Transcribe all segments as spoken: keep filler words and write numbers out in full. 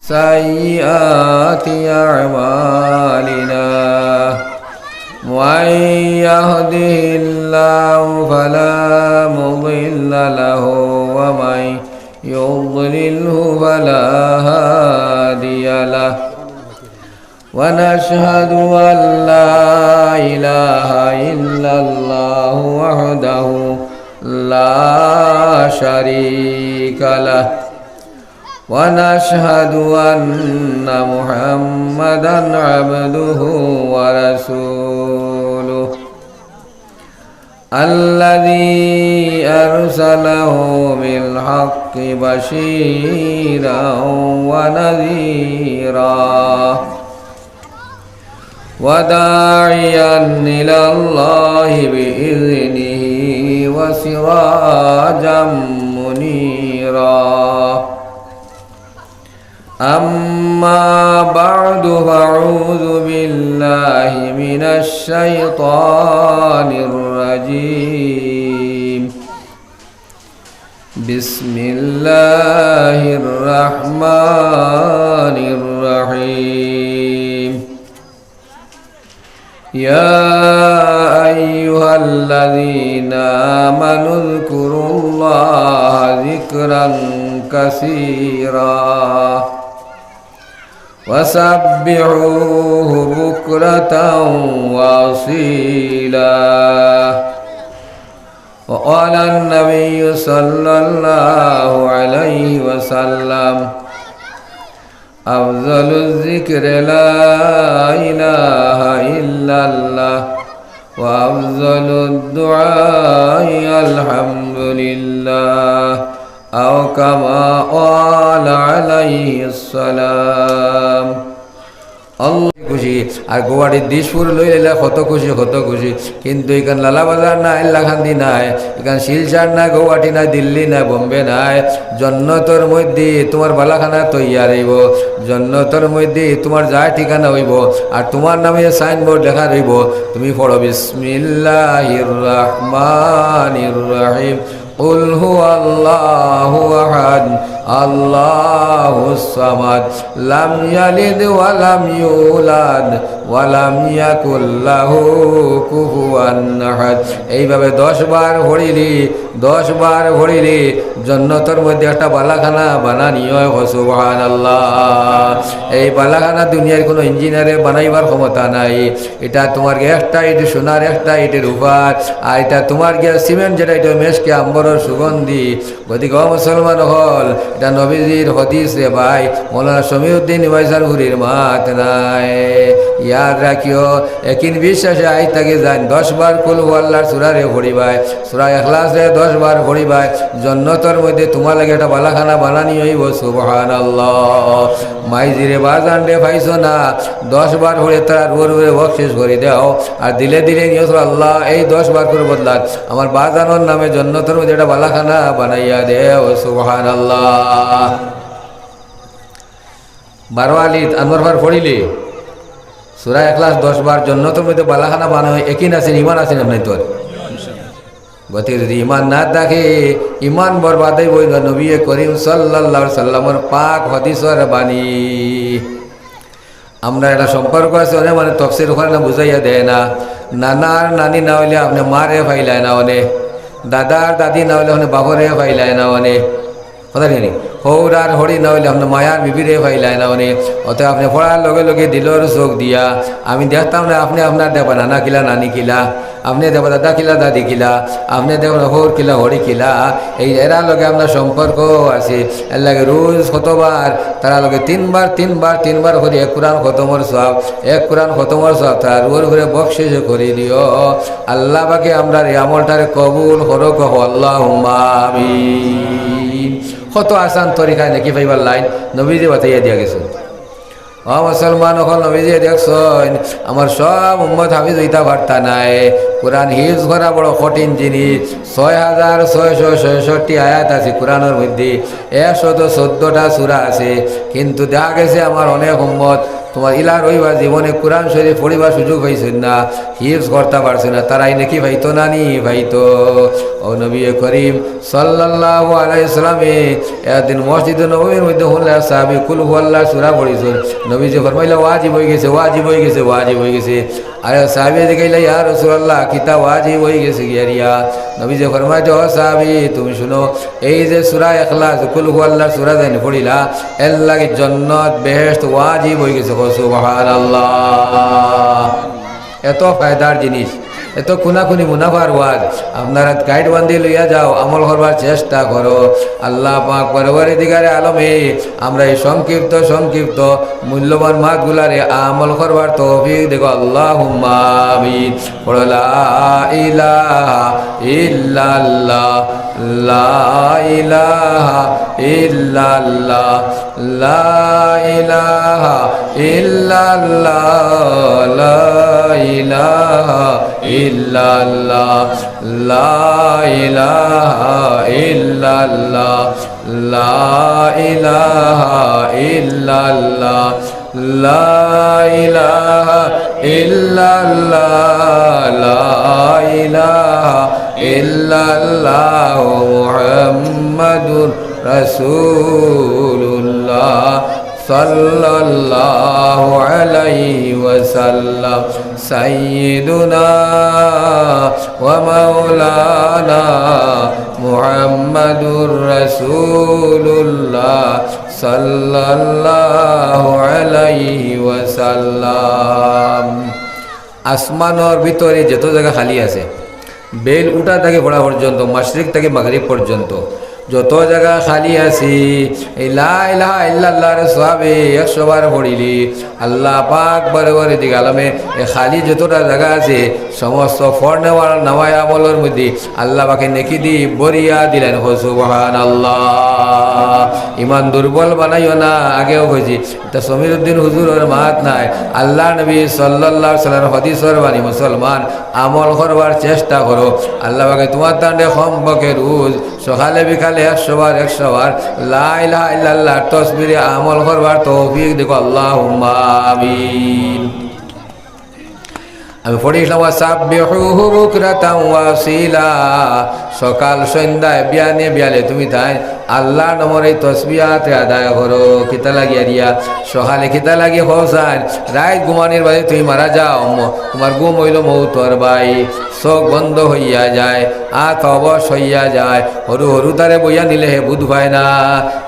سيئات أعمالنا. من يهده الله فلا مضل له ومن يضلله فلا هادي له. ونشهد أن لا إله إلا الله وحده لا شريك له. ونشهد أن محمدا عبده ورسوله الذي أرسله بالحق بشيرا ونذيرا وداعيا إلى الله بإذنه وسراجا منيرا. أما بعد، فأعوذ بالله من الشيطان الرجيم. بسم الله الرحمن الرحيم. يا أيها الذين آمنوا اذكروا الله ذكرا كثيرا وسبحوه بكرة وأصيلا. وقال النبي صلى الله عليه وسلم: أفضل الذكر لا إله إلا الله، وأفضل الدعاء الحمد لله، أو كما قال عليه السلام. আল্লাহ খুশি। আর গৌহাটির দিশপুর লইলে কত খুশি, কত খুশি। কিন্তু ইখান লালাবাজার না, হাইলাকান্দি না, ইখান শিলচর না, গৌহাটি না, দিল্লি না, বোম্বে না, জন্নতর মধ্যে তুমার বালাখানা তৈয়ার অইবো, জন্নতর মধ্যে তুমার জাগা ঠিকানা অইবো, আর তুমার নামে সাইনবোর্ড লেখা রইবো। তুমি পড়ো, বিসমিল্লাহির রহমানির রহিম। قل هو الله أحد، الله الصمد، لم يلد ولم يولد، ولم يكن له كفوا أحد। এইভাবে দশ বার পড়িলি, দশ বার পড়িলি, জন্নতর মধ্যে একটা বালাখানা বানানি অয়। কও সুবহানাল্লাহ। এই বালাখানা দুনিয়ার কোনো ইঞ্জিনিয়ারে বানাইবার ক্ষমতা নাই। ইটা তুমার গিয়া একটা ইট সোনার, একটা ইট রূপার, আর ইটা তুমার গিয়া সিমেন্ট যেটা, ইটা মেশকে আম্বরর সুগন্ধি। গতিকে ও মুসলমান অকল, ইটা নবীজির হাদিস রে ভাই। মৌলানা শমিউদ্দিন ইমাইসানপুরীর মাত নায়। ইয়াদ রাখিও, একিন বিশ্বাসে আইজ থাকি যাইন, দশ বার কুল হু আল্লাহর সূরা রে পড়িবায়, সূরা ইখলাস রে দশ বার পড়িবায়, জন্নতর মধ্যে তুমার লাগি একটা বালাখানা বানানি অইবো। সুবহানাল্লাহ। মাইজিরে বাজানরে পাইছো না, দশ বার পড়ে তারার উপরে বকশিশ করি দেও। আর দিলে দিলে নিয়ত করো, আল্লাহ, এই দশ বার করে বদলাত আমার বাজানর নামে জন্নতর মধ্যে একটা বালাখানা বানাইয়া দেও। সুবহানাল্লাহ। বারো আলিত আনোয়ার পার পড়িলে সূরা ইখলাস দশ বার, জন্নতর মধ্যে বালাখানা বানানি অয়। একিন আছে, ইমান আছে না আপনার তোর? গতিকে যদি ইমান না থাকে, ইমান বরবাদ অইবো। নবী করিম সাল্লাল্লাহু আলাইহি ওয়াসাল্লামর পাক হাদিসর বাণী। আমরা একটা সম্পর্ক আছে, অনেক মানে তফসির করে না, বুঝাইয়া দেয় না। নানা আর নানি না অইলে আপনে মারে পাইলায় না অনে, দাদা আর দাদি না অইলে আপনে বাপরে পাইলায় না অনে, কথা ঠিক নি? হউর আর হড়ি না অইলে আপনে মায়ার বিবিরে পাইলায় না অনে। অতএব আপনে পড়ার লগে লগে দিলর চোখ দিয়া আমি দেখতাম না, আপনে আপনার দেখবা নানা কিলা, নানি কিলা, আপনে দেখবা দাদা কিলা, দাদি কিলা, আপনে দেখবা হউর কিলা, হড়ি কিলা। এই এরার লগে আপনার সম্পর্ক আছে। এর লাগি রোজ কতবার তারার লগে তিনবার, তিনবার, তিনবার করি এক কোরআন খতমর সওয়াব, এক কোরআন খতমর সওয়াব তারার উপরে বকশিশ করি দিও। আল্লাহ পাকে আমরার এই আমলটারে কবুল করউক, কও আল্লাহুম্মা আমিন। কত আসান তরিকায় নেকি পাইবার লাইন নবীজি বাতাইয়া দিয়া গেছইন। ও মুসলমান অকল, নবীজি দেখছইন, আমার সব উম্মত হাফিজ অইতা পারতা নায়। কোরআন হিফজ করা বড় কঠিন জিনিস। ছয় হাজার ছয়শো ছয়ষট্টি আয়াত আছে কোরআনর মধ্যে, একশত চৌদ্দটা সূরা আছে, কিন্তু দেখা গেছে আমার অনেক উম্মত তুমার ইলা রইবা জীবনে কুরআন শরিফ পড়িবার সুযোগ পাইছইন না, হিফজ করতা পারছইন না, তারা ই নেকি পাইতো না নি? পাইতো। ও নবী করিম সাল্লাল্লাহু আলাইহি ওয়াসাল্লামে একদিন মসজিদে নববীর মধ্যে হুনলা এক সাহাবী কুল হু আল্লাহর সূরা পড়িছইন। নবীজি ফরমাইলা, "ওয়াজিব অইগেছে, ওয়াজিব অইগেছে, ওয়াজিব অইগেছে।" আর এক সাহাবীয়ে জিকাইলা, "ইয়া রাসূলুল্লাহ, কিতা ওয়াজিব অইগেছে গিয়া রিয়া?" নবীজি ফরমাইতে, "ও সাহাবী, তুমি হুনো, এই যে সূরা ইখলাস, কুল হু আল্লাহর সূরা যেইন পড়িলা, এর লাগি জন্নত, বেহেশত ওয়াজিব অইগেছে।" কও সুবহানাল্লাহ। এত ফায়দার জিনিস, এত কুনাকুনি মুনাফার ওয়াজ। আপনারা গাইড বান্দি লইয়া যাও, আমল করবার চেষ্টা করো। আল্লাহ পাক পরওয়ারদিগারে আলমে আমরা এই সংক্ষিপ্ত, সংক্ষিপ্ত মূল্যবান মাতগুলারে আমল করবার তৌফিক দেগো, আল্লাহুম্মা আমিন। পড়ো, লা ইলাহা ইল্লাল্লাহ, লা ইলাহা ইল্লাল্লাহ, লা ইলাহা ইল্লাল্লাহ, লা ইলাহা ইল্লাল্লাহ, লা ইলাহা ইল্লাল্লাহ, লা ইলাহা ইল্লাল্লাহ, লা ইলাহা ইল্লাল্লাহ, লা ইলাহা ইল্লাল্লাহ, মুহাম্মাদুর রাসূলুল্লাহ সাল্লাল্লাহু আলাইহি ওয়াসাল্লাম। সাইয়্যিদুনা ওয়া মাওলানা মুহাম্মাদুর রাসূলুল্লাহ সাল্লাল্লাহু আলাইহি ওয়াসাল্লাম। আসমানর ভিতরে যত জাগা খালি আছে, বেইল উঠা থাকি পড়া পর্যন্ত, মাশরিক থাকি মাগরিব পর্যন্ত যত জাগা খালি আছে, এই লা ইলাহা ইল্লাল্লাহর সওয়াবে একশো বার পড়িলি, আল্লাহ পাক পরওয়ারদিগারে আলমে এই খালি যতটা জাগা আছে, সমস্ত পড়নেওয়ালার নামায়ে আমলর মধ্যে আল্লাহ পাকে নেকি দি ভরিয়া দিলাইন। কও সুবহানাল্লাহ। ইমান দুর্বল বানাইও না, আগেও কইছি, ইটা সমীর উদ্দিন হুজুরর মাত নায়, আল্লাহর নবী সাল্লাল্লাহু আলাইহি ওয়াসাল্লামর হাদিসর বাণী। মুসলমান, আমল করবার চেষ্টা করো। আল্লাহ পাকে তুমার তানরে কমপক্ষে রোজ সকালে বিকালে একশো বার, একশো বার লা ইলাহা ইল্লাল্লাহর তসবিরে আমল করবার তৌফিক দেগো, আল্লাহুম্মা আমিন। আমি পড়ছিলাম, "ওয়াসাব্বিহুহু বুকরাতাও ওয়া আসীলা।" সকাল সন্ধ্যায় বিয়ানে বিয়ালে তুমি তাইন আল্লাহর নামর এই তসবিহাতে আদায় করো। কিতা লাগিয়া রিয়া? সকালে কিতা লাগি কও চাইন? রাইত ঘুমানির বাদে তুমি মারা যাও, ম-, তুমার ঘুম অইলো মউতর বাই, চউখ বন্ধ অইয়া যায়, আত অবশ অইয়া যায়, হুরু হুরু তারে বইয়া নিলে হে বুঝ পায় না,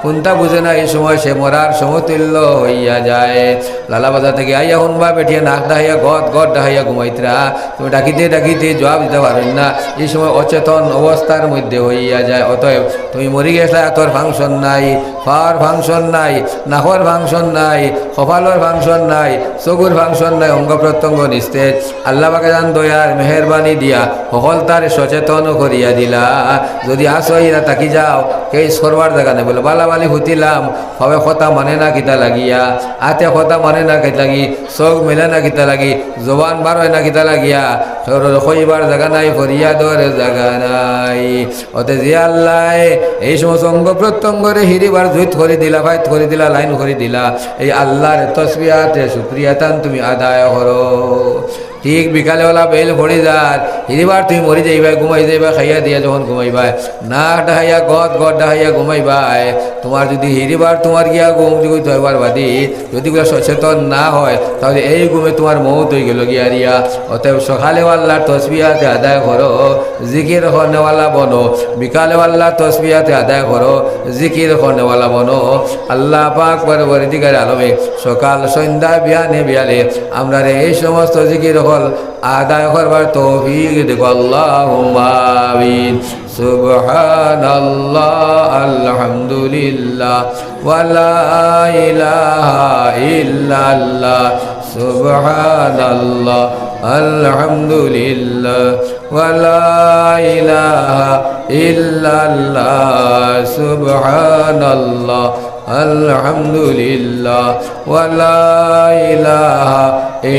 কুন্তা বুঝে না, এই সময় সে মরার সমতুল্য অইয়া যায়। লালা বাজার থাকি আইয়া হুনবা বেটিয়ে নাক ডাহাইয়া, গট গট ডাহাইয়া ঘুমাইতরা। তুমি ডাকিতে ডাকিতে জবাব দিতা পারইন না, এই সময় অচেতন অবস্থার মধ্যে অইয়া যায়। অতএব তুমি মরি গেছলায়, আতর function নাই, পাওর function নাই, নাকর function নাই, কপালর function নাই, চকুর function নাই, অঙ্গ প্রত্যঙ্গ নিস্তেজ। আল্লাহ পাকে তান দয়ার মেহেরবানি দিয়া হকলতারে সচেতন করিয়া দিলা। যদি আছো ইরা থাকি যাও, কেস করবার জাগা নাই। বলে, বালা বালি হুতিলাম, পাওয়ে কথা মানে না কিতা লাগিয়া, আতে কথা মানে না কিতা লাগি, চউখ মেলে না কিতা লাগি, জবান বার অয় না কিতা লাগিয়া, কেউরর কইবার জাগা নাই, ফরিয়াদর জাগা নাই। অতে যে আল্লায় এই সমস্ত অঙ্গ প্রত্যঙ্গরে হিরিবার জুইত করি দিলা, ফাইত করি দিলা, লাইন করি দিলা, এই আল্লাহর তসবিহাতে শুকরিয়া তান তুমি আদায় করো। ঠিক বিকালে ওলা বেইল পড়ি যার, হিরিবার তুমি মরি যাইবায়, ঘুমাই যাইবায়, খাইয়া দিয়া যখন ঘুমাইবায়, নাক ডাহাইয়া, গট গট ডাহাইয়া ঘুমাইবায়। তুমার যদি হিরিবার তুমার গিয়া ঘুম যদি অইবার বাদে যদি গুলা সচেতন না হয়, তাহলে এই ঘুমে তুমার মউত অইগেলো গিয়া রিয়া। অতএব সকালেও আল্লাহর তসবিহাতে আদায় করো, জিকির করনেওয়ালা বনো, বিকালেও আল্লাহর তসবিহাতে আদায় করো, জিকির করনেওয়ালা বনো। আল্লাহ পাক পরওয়ারদিগারে আলমে সকাল সন্ধ্যা বিয়ানে বিয়ালে আমরারে এই সমস্ত জিকির হকল আদায় করবার তৌফিক দেগো, আল্লাহুম্মা আমিন। সুবহানাল্লাহ, আলহামদুলিল্লাহ, ওয়া লা ইলাহা ইল্লাল্লাহ। সুবহানাল্লাহ, আলহামদুলিল্লাহ, ওয়া লা ইলাহা ইল্লাল্লাহ। সুবহানাল্লাহ, আলহামদুলিল্লাহ, ওয়ালা ইলাহা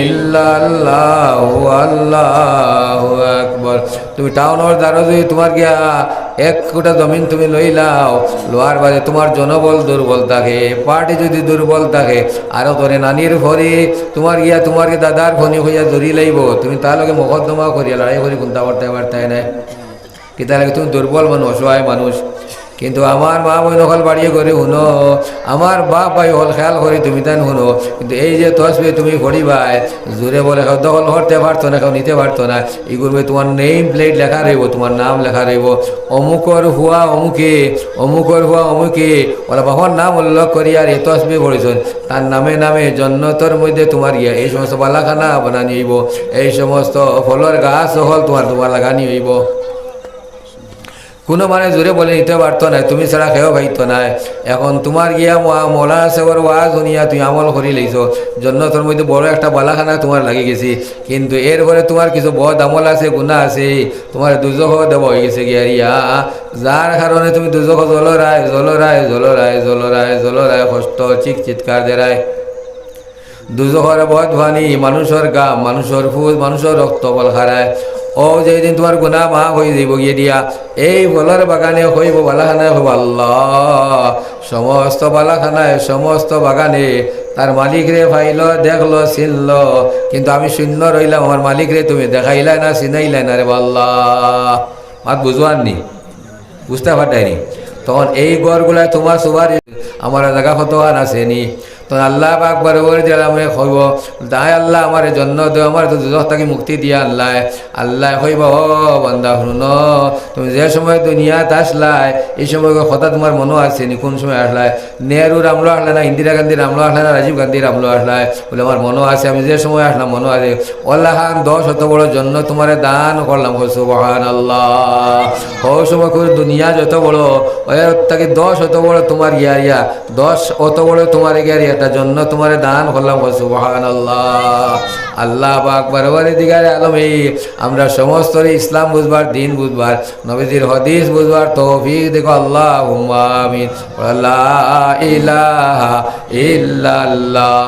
ইল্লাল্লাহু, আল্লাহু আকবার। তুমি টাউনর দ্বারো যদি তুমার গিয়া এক কুটা জমিন তুমি লইলাও, লওয়ার বাদে তুমার জনবল দুর্বল থাকে, পার্টি যদি দুর্বল থাকে, আরো করে নানির ফরি তুমার গিয়া, তুমার গিয়া দাদার ফনি হইয়া জড়ি লাইবো, তুমি তার লগে মকদ্দমা করিয়া লড়াই করি কুন্তা করতে পারতায় না। কিতা লাগে, তুমি দুর্বল মানুষ, অসহায় মানুষ। কিন্তু আমার মা বইন অকল বাড়িয়ে করি হুনো, আমার বাপ ভাই অকল খেয়াল করি তুমি তাইন হুনো। কিন্তু এই যে তসবি তুমি পড়িবায়, জোরে বলে কেউ দখল করতে পারতো না, কেউ নিতে পারতো না। ইগুর মধ্যে তুমার নেম প্লেট লেখা রইবো, তুমার নাম লেখা রইবো, অমুকর ফুয়া অমুকে, অমুকর ফুয়া অমুকে, ওলা বাবার নাম উল্লেখ করি আর এ তসবি পড়ছইন, তার নামে নামে জন্নতর মধ্যে তুমার গিয়া এই সমস্ত বালাখানা বানানি অইবো, এই সমস্ত ফলর গাছ অকল তুমার, তুমার লাগানি অইবো। কুনু মানে জোরে বলে নিতে পারতো নায়, তুমি ছাড়া কেউ পাইতো নায়। এখন তুমার গিয়া মা-, মৌলানা সাহেবর ওয়াজ হুনিয়া তুমি আমল করি লাইছো, জন্নতর মধ্যে বড় একটা বালাখানা তুমার লাগি গেছে, কিন্তু এরপরে তুমার কিছু বদ আমল আছে, গুনাহ আছে, তুমার দুজখো দেওয়া হয়ে গেছে গিয়া রিয়া, যার কারণে তুমি দুজখো জ্বলরায়, জ্বলরায়, জ্বলরায়, জ্বলরায়, জ্বলরায়, কষ্ট, চিক চিৎকার দেরায়। দুজখর বদ পানি, মানুষর ঘাম, মানুষর ফুস, মানুষর রক্ত অকল খারায়। ও যেদিন তুমার গুনাহ মাফ হয়ে যাইবো গিয়া দিয়া, এই ফলর বাগানে কইবো, বালাখানায় কইবো, আল্লাহ, সমস্ত বালাখানায়, সমস্ত বাগানে তার মালিকরে পাইলো, দেখলো, চিনলো, কিন্তু আমি শূন্য রইলাম, আমার মালিকরে তুমি দেখাইলায় না, চিনাইলায় না রে আল্লাহ। মাত বুঝো আর নি? বুঝতে পারতায় নি? তখন এই ঘরগুলায় তুমার সুপারিশ, আমার জাগা কত আর আছে নি? তখন আল্লাহ পাক বরাবর দিলামে কইবো, দায় আল্লাহ আমারে জন্নত দেও, আমারে তো দুজখ থাকি মুক্তি দিয়া আল্লাহ। আল্লাহ কইবো, ও বান্দা হুনো, তুমি যে সময় দুনিয়াত আসলায়, এই সময় কথা তুমার মনো আছে নি? কোন সময় আসলায়? নেহরুর আমলো আসলায় না, ইন্দিরা গান্ধীর আমলো আসলায় না, রাজীব গান্ধীর আমলো আসলায়? বলে, আমার মনো আছে, আমি যে সময় আসলাম মনো আছে। অলাখান দশ অত বড় জন্নত তুমারে দান করলাম, কও সুবহানাল্লাহ। ও সময় কই দুনিয়া যত বড়, এর থাকি দশ অত বড় তুমার গিয়া রিয়া, দশ অত বড় তুমারে গিয়া রিয়া একটা জন্নত তুমারে দান করলাম, কও সুবহানাল্লাহ। আল্লাহ পাক পরওয়ারদিগারে আলমে আমরা সমস্তরে ইসলাম বুঝবার, দিন বুঝবার, নবীজির হাদিস বুঝবার তৌফিক দেখো, আল্লাহুম্মা আমিন। লা ইলাহা ইল্লাল্লাহ,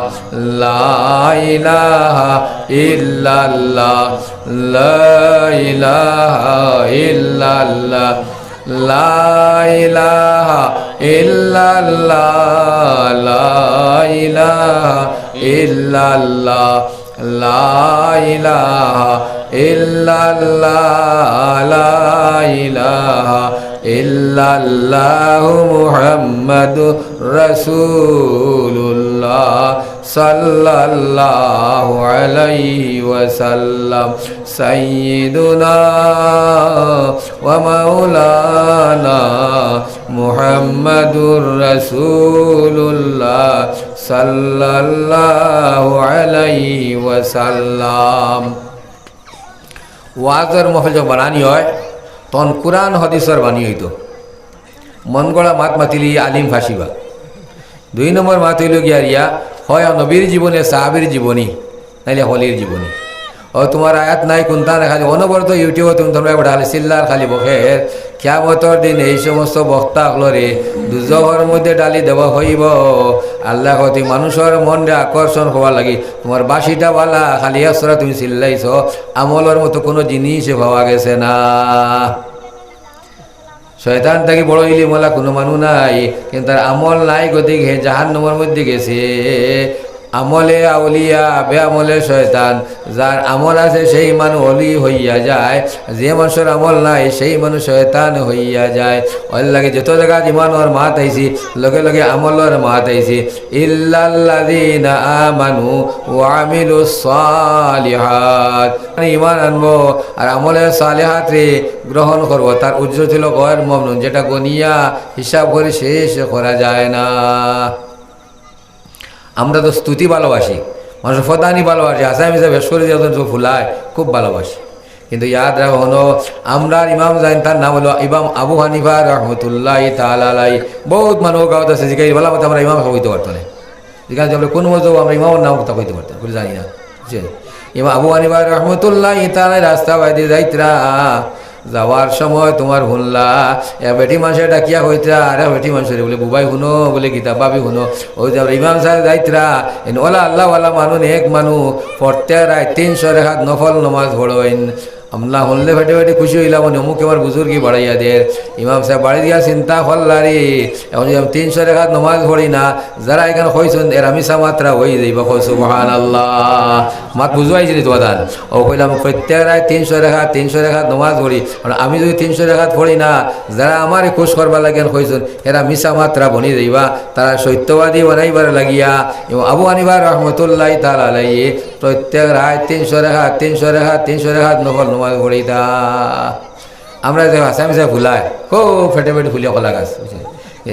লা ইলাহা ইল্লাল্লাহ, লা ইলাহা ইল্লাল্লাহ, লা ইলাহা ইল্লাল্লাহ, লা ইলাহা ইল্লাল্লাহ, লা ইলাহা ইল্লাল্লাহ, লা ইলাহা ইল্লাল্লাহু মুহাম্মাদুর রাসূলুল্লাহ সাল্লাল্লাহু আলাইহি ওয়াসাল্লাম। সাইয়্যিদুনা ওয়া মাওলানা মুহাম্মাদুর রাসূলুল্লাহ সাল্লাল্লাহু আলাইহি ওয়াসাল্লাম। ওয়াজর মহফিল যখন বানানি হয়, তখন কুরআন হাদিসর বানি হইতো। মন গড়া মাত মাতিলি আলিম ফাঁসিবা। দুই নম্বর মাত হইল গিয়া রিয়া, হয় নবীর জীবনে, সাহাবীর জীবনী, নাইলে হলির জীবনী। ও তুমার আয়াত নাই, কুন্তা নাই, খালি অনবরত YouTube-এ তুমি তোমরা একটা খালি চিল্লার, খালি বকের। কিয়ামতর দিন এই সমস্ত বক্তা অকলরে দুজখর মধ্যে ডালি দেওয়া হইব। আল্লাহ কতি মানুষর মনরে আকর্ষণ হওয়ার লাগি তুমার বাঁশিটা বালা, খালি একসরা তুমি চিল্লাইছো, আমলর মতো কুনু জিনিসে পাওয়া গেছে না। শয়তান থাকি বড় ইলিমওয়ালা কুনু মানুষ নাই, কিন্তু তার আমল নাই, গতিকে হে জাহান্নামর মধ্যে গেছে। আমলে আউলিয়া, বেআমলে শয়তান। যার আমল আছে সেই মানুষ অলি হইয়া যায়, যে মানুষর আমল নাই সেই মানুষ শয়তান হইয়া যায়। ওর লাগে যত জাগাত ইমানর মাত আইছি, লগে লগে আমলর মাত আইছি। ইল্লাল্লাযীনা আমানু ওয়া আমিলুস সালিহাত। মানে ইমান আনবো আর আমলে সালেহাতরে গ্রহণ করবো, তার উজরত হইল গয়র মমনুন, যেটা গনিয়া হিসাব করে শেষ করা যায় না। আমরা তো স্তুতি ভালোবাসি, মানুষর ফদানি ভালোবাসি, হাছা মিছা বেশ করে দিয়ে তো ফুলায়, খুব ভালোবাসি। কিন্তু ইয়াদ রাখো, হনো, আমরার ইমাম যাইন, তার নাম হলো ইমাম আবু হানিফা রহমতুল্লাহি তাআলা আলাইহি। বহুত মানুষ গাঁওত আছে, জিজ্ঞাসা বলা মতো আমরা ইমাম হইতে পারতো না। জিজ্ঞাসা আমরা কোন মজহব, আমরা ইমামর নাম কথা কইতে পারতাম, করে জানি না। বুঝছেন? ইমাম আবু হানিফা রহমতুল্লাহি তাআলা রাস্তা বাইদে যাইতরা, যাওয়ার সময় তুমার হুনলা, এক বেটি মানষে ডাকিয়া কইতরা, আরেক বেটি মানষরে বুলে, "বুবাই হুনো," বুলে, "কিতা?" "ভাবি হুনো, অউ যে আমরার ইমাম সাব যাইতরা, এন অলা আল্লাহওয়ালা মানু, নেক মানু, প্রত্যেক রাইত তিনশো রেকাত নফল নমাজ পড়ইন।" আমরা হুনলে ফেটে ফেটে খুশি অইলাম, মানে, "অমুকে আমার বুজুর্গি বাড়াইয়া দের।" ইমাম সাব বাড়িত গিয়া চিন্তা করলা রে, এখন যদি আমি তিনশো রেকাত নমাজ পড়ি না, যারা ইখান কইছইন, এরা মিছা মাতরা অইযাইবা। কও সুবহানাল্লাহ। মাত বুঝাইছি নি তুমার দান? অউ কইলাম, প্রত্যেক রাইত তিনশো রেকাত, তিনশো রেকাত নমাজ পড়ি। মানে, আমি যদি তিনশো রেকাত পড়ি না, যারা আমারে খুশ করবার লাগিয়া কইছইন, এরা মিছা মাতরা বনি যাইবা। তারা সত্যবাদী বানাইবার লাগিয়া। ইমাম আবু হানিফা রহমতুল্লাহি তাআলা আলাইহি প্রত্যেক রাইত তিনশো রেকাত, তিনশো রেকাত, তিনশো রেকাত নফল নমাজ পড়িতা। আমরা যে হাছা মিছা ফুলাই, খুব ফেটে ফেটে ফুলিয়া কলা গাছ, বুঝছেন?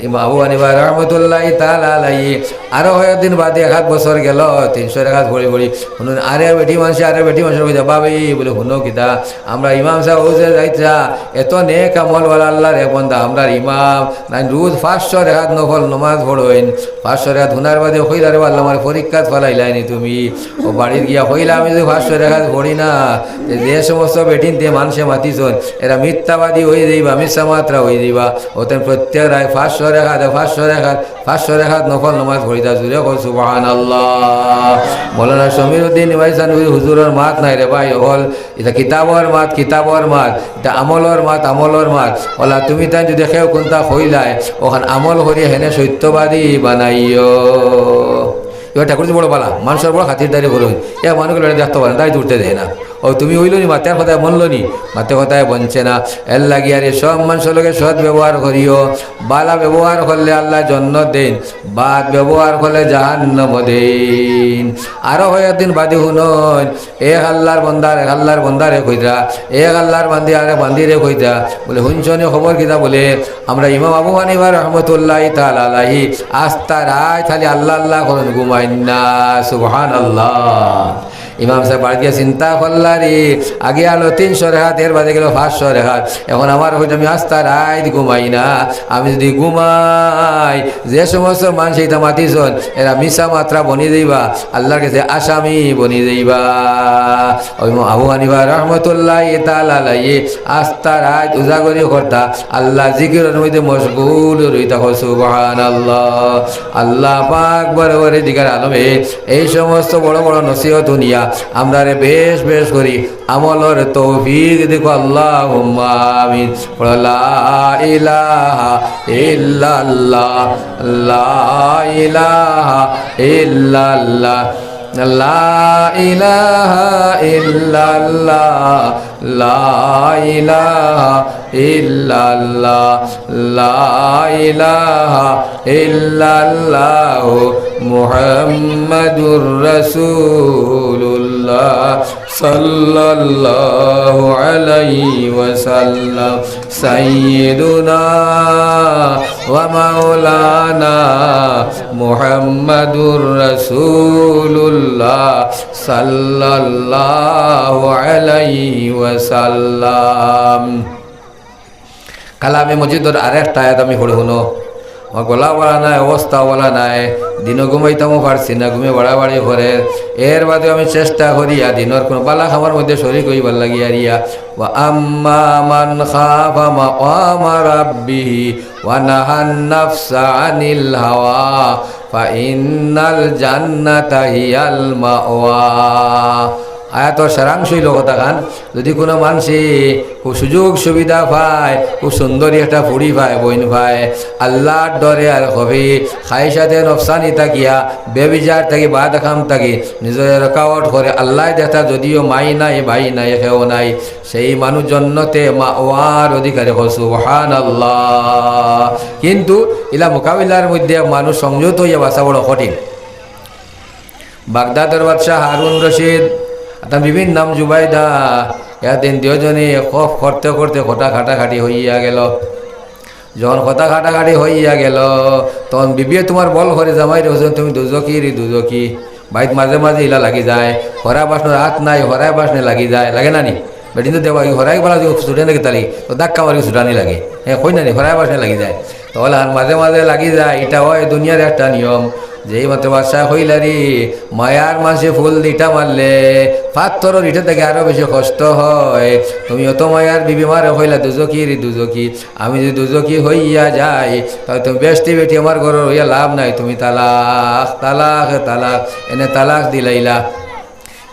ইমাম আবু হানিফা রহমতুল্লাহি তাআলা আলাইহি আরো কয়েকদিন বাদে, এক আধ বছর গেল, তিনশো রেকাত পড়ি পড়ি। হুনইন, আরেক বেটি মানষে, আরেক বেটি মানষরে কইতা, "ভাবি," বুলে, "হুনো কিতা, আমরা ইমাম সাব অউ যে যাইতরা, এত নেক আমলওয়ালা আল্লাহর এক বান্দা, আমরার ইমাম, নাইন রোজ পাঁচশো রেকাত নফল নমাজ পড়ইন, পাঁচশো রেকাত হুনার বাদে কইলা রে, আল্লাহ, আমারে পরীক্ষাত ফালাইলায় নি তুমি।" অউ বাড়িত গিয়া কইলা, "আমি যদি পাঁচশো রেকাত পড়ি না, তে যে সমস্ত বেটিন্তে মানষে মাতিছইন, এরা মিথ্যাবাদী অইযাইবা, মিছা মাতরা অইযাইবা।" অউ তাইন প্রত্যেক রাইত পাঁচশো রেকাত, পাঁচশো রেকাত, পাঁচশো রেকাত নফল নমাজ পড়িতা। জুরে কও সুবহানাল্লাহ। মৌলানা সমীর উদ্দিন নিমাই সানভীর হুজুরর মাত নায় রে ভাই অকল, ইটা কিতাবর মাত, কিতাবর মাত, ইটা আমলর মাত, আমলর মাত। অলা তুমি তাইন যদি কেউ কুন্তা কইলায়, অখান আমল করিয়া হেনে সত্যবাদী বানাইও। ইবার ঠাকুর বড় বালা, মানষর বড় খাতিরদারি করইন। এক মানুষ লড়ে দেখতে পারেন, দাড়ি উঠতে দেয় না। অউ তুমি অইলো নি, মাতের কথায় মনলো নি, মাতের কথায় বনছে না। এর লাগি আরে সব মানষর লগে সৎ ব্যবহার করিও। বালা ব্যবহার করলে আল্লায় জন্নত দেইন, বাদ ব্যবহার করলে জাহান্নামো দেইন। আরো কয়েকদিন বাদে হুনইন, এক আল্লাহর বন্দার, এক আল্লাহর বন্দারে কইতরা, এক আল্লাহর বান্দি আরেক বান্দিরে কইতরা, বুলে, "হুনছো নি খবর কিতা?" বুলে, "আমরা ইমাম আবু হানিফা রহমতুল্লাহি তাআলা আলাইহি আস্তা রাইত খালি আল্লাহ আল্লাহ করইন, ঘুমাইন না।" সুবহানাল্লাহ। ইমাম সাব বাড়িত গিয়া চিন্তা করলা রে, আগে আলো তিনশো রেকাত, এর বাদে গেল পাঁচশো রেকাত। এখন আমার কইতা আমি আস্তা রাইত ঘুমাই না, আমি যদি ঘুমাই, যে সমস্ত মানষে ইতা মাতিছইন, এরা মিছা মাতরা বনি যাইবা, আল্লাহর গেছে আসামি বনি যাইবা। অউ ইমাম আবু হানিফা রহমতুল্লাহি তাআলা আলাইহি আস্তা রাইত উজাগরি করতা, আল্লাহর জিকিরর মধ্যে মশগুল রইতা। কও সুবহানাল্লাহ। আল্লাহ পাক বড় পরওয়ারদিগার আলমে এই সমস্ত বড় বড় নসিহত হুনিয়া আমরারে বেশ বেশ করি আমলর তৌফিক দিক, আল্লাহুম্মা আমিন। পড়ো, লা ইলাহা ইল্লাল্লাহ, লা ইলাহা ইল্লাল্লাহ, লা ইলাহা ইল্লাল্লাহ, লা ইলাহা ইল্লাল্লাহ, লা ইলাহা ইল্লাল্লাহ, মুহাম্মাদুর রাসূলুল্লাহ। সাল্লাল্লাহু আলাইহি ওয়াসাল্লাম। সাইয়্যিদুনা ওয়া মাওলানা মুহাম্মাদুর রাসূলুল্লাহ সাল্লাল্লাহু আলাইহি ওয়াসাল্লাম। কালামে মজিদর আরেকটা আয়াত আমি পড়ি হুনো। আমার গলা বালা নাই, অবস্থা বালা নাই, দিনো ঘুমাইতামও পারছি না, ঘুমে বাড়াবাড়ি করে। এর বাদে আমি চেষ্টা করিয়া দিনর কুনু বালা কামর মধ্যে শরিক অইবার লাগি আরিয়া। ওয়া আম্মা মান খাফা মাকামা রাব্বিহি ওয়া নাহান নাফসা আনিল হাওয়া ফা ইন্নাল জান্নাতা হিয়াল মাওয়া। আয়াতর সারাংশ অইলো কথাখান, যদি কুনু মানষে খুব সুযোগ সুবিধা পায়, খুব সুন্দরী একটা ফুড়ি পায়, বইন পায়, আল্লাহর ডরে আর খফে খাইশাতে নফসানি থাকিয়া, বেবিচার থাকি, বাদ কাম থাকি নিজরে রুকাওয়াত করে, আল্লায় দেখতা যদিও মাই নাই, ভাই নাই, কেউ নাই, সেই মানুষ জন্নতে মাওয়ার অধিকারী। কও সুবহানাল্লাহ। কিন্তু ইলা মোকাবিলার মধ্যে মানুষ সংযত অইয়া বাঁচা বড় কঠিন। বাগদাদর বাদশা হারুন রশিদ, আর তান বিবির নাম জুবাইদা। একদিন দুইজনে খফ করতে করতে কথা কাটাকাটি অইয়া গেল। যখন কথা কাটাকাটি অইয়া গেল, তখন বিবিয়ে তুমার বল করে জামাইরে কইছইন, "তুমি দুজখি রে দুজখি।" বাড়িত মাঝে মাঝে ইলা লাগি যায়, হরাই বাসনর আত নাই, হরাই বাসনে লাগি যায়, লাগে না নি? বেটিন তো দেওয়া, হরাই বালা ছুটে নাকি তালি, তো ধাক্কা মারি ছুটানি লাগে। হ্যাঁ, কই না নি, হরাই বাসনে লাগি যায়। তো অলা আর মাঝে মাঝে লাগি যায়, ইটা অয় দুনিয়ার একটা নিয়ম। যেই মাত্র বাদশায় কইলা রে, মায়ার মাঝে ফুল দুইটা মারলে পাথরর ইটা থাকি আরো বেশি কষ্ট হয়। তুমি অত মায়ার বিবি মারে কইলা দুজখি রে দুজখি, আমি যদি দুজখি হইয়া যাই, তাহলে তুমি বেহেস্তি বেটি আমার ঘরর হইয়া লাভ নাই, তুমি তালাক, তালাক, তালাক, এনে তালাক দিলাইলা।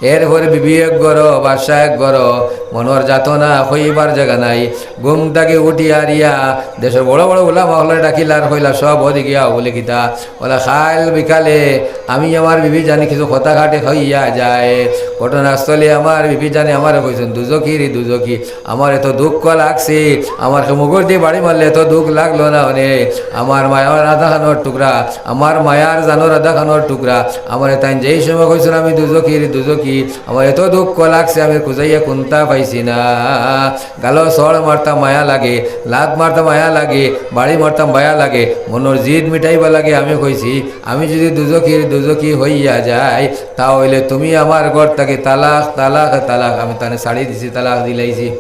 এরপরে বিবি এক ঘরো, বাদশা এক ঘরো, মনর যাতনা কইবার জাগা নাই। ঘুম থাকি উঠি আরিয়া দেশর বড় বড় উলামা অকলরে ডাকিলা আর কইলা, সব ওদিকে আও। বলে, কিতা? বলে, কাইল বিকালে আমি আমার বিবি জানে কিছু কথা কাটি খাইয়া যায়। ঘটনাস্থলে আমার বিবি জানে আমারে কইছইন, দুজখি রে দুজখি, আমার এত দুঃখ লাগছে, আমার মুগুর দি বাড়ি মারলে এত দুঃখ লাগলো না অনে। আমার মায়ার আধা খানোর টুকরা, আমার মায়ার জানোর আধা খানোর টুকরা, আমারে তাইন যেই সময় কইছইন আমি দুজখি রে দুজখি, আমার এত দুঃখ লাগছে, আমি খুঁজাইয়া কুন্তা পাইছি না। গালো চড় মারতাম মায়া লাগে, লাত মারতাম মায়া লাগে, বাড়ি মারতাম মায়া লাগে, মনর জিদ মিটাইবা লাগে। আমি কইছি, আমি যদি দুজখি রে দুজখি হইয়া যাই, তা অইলে তুমি আমার ঘর থাকি তালাক, তালাক, তালাক, আমি তানে ছাড়ি দিছি, তালাক দিলাইছি।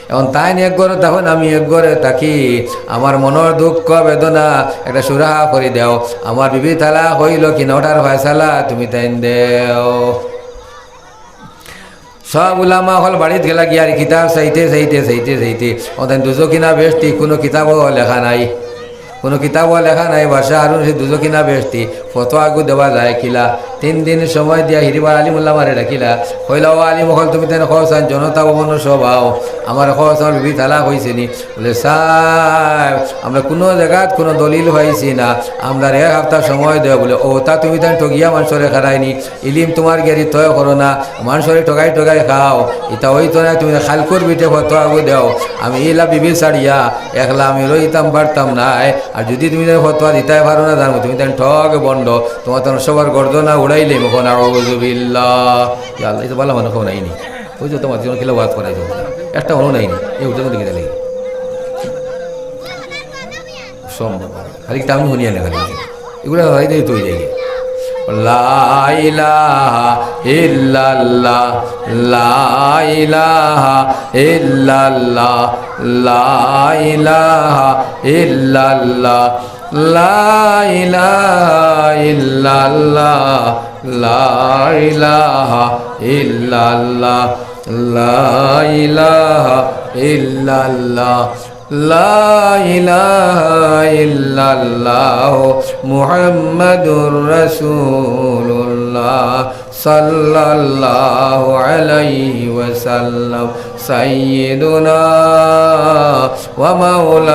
এখন তাইন এক ঘরে থাকইন, আমি এক ঘরে থাকি, আমার মনর দুঃখ বেদনা একটা সুরাহা করি দেও। আমার বিবি তালাক অইলো কিনা ওটার ফয়সালা তুমি তাইন দেও। সব উলামা অকল বাড়িত গেলা গিয়া আর কিতাব চাইতে, চাইতে, চাইতে, চাইতে, অতাইন দুজখি না বেহেস্তি, কুনু কিতাবো লেখা নাই। কুনু কিতাবো লেখা নাই, বাদশা হারুন রশিদ দুজখি না বেহেস্তি, ফতোয়াগু দেওয়া যায় কিলা? তিন দিন সময় দিয়া হিরিবার আলিম উলামারে ডাকিলা, কইলা, ও আলিম অকল, তুমি তাইন কও চাইন, জনতা ভবনো সব আও, আমারে কও চাইন, বিবি তালাক অইছে নি? বলে, সাব, আমরা কুনু জাগাত কুনু দলিল পাইছি না, আমরারে এক হাপ্তা সময় দেও। বলে, ও তা তুমি তাইন ঠগিয়া মানষরে খারাইনি, ইলিম তুমার গিয়ারি তয় করো না, মানষরে ঠগাই ঠগাই খাও, ইতা অইতো নায়। তুমি খালকুর বিটে ফতোয়াগু দেও, আমি ইলা বিবি ছাড়িয়া একলা আমি রইতাম পারতাম নায়। আর যদি তুমি তাইন ফতোয়া দিতায় পারো না, জানো তুমি তাইন ঠগ ভন্ড, তুমার তাইন সবর গর্দনা উড়াইলে মুখ না। আউযুবিল্লাহ। ইয়া আল্লাহ, ইতা বালা মানুষ কেউ নাইনি। ওই যে তোমার জীবন কিলা ওয়াজ করাই দেবো, একটা মানুষ নাইনি। এই উঠে মধ্যে গেলে সম্ভব। খালি একটা আমি শুনিয়া না খালি। এগুলা হয় দেয় তুই যাই। লা ইলাহা ইল্লাল্লাহ, লা ইলাহা ইল্লাল্লাহ, লা ইলাহা ইল্লাল্লাহ, লা ইলাহা ইল্লাল্লাহ, লা ইলাহা ইল্লাল্লাহ, লা ইলাহা ইল্লাল্লাহ। لا إله إلا الله محمد رسول الله صلى الله عليه وسلم سيدنا ومولانا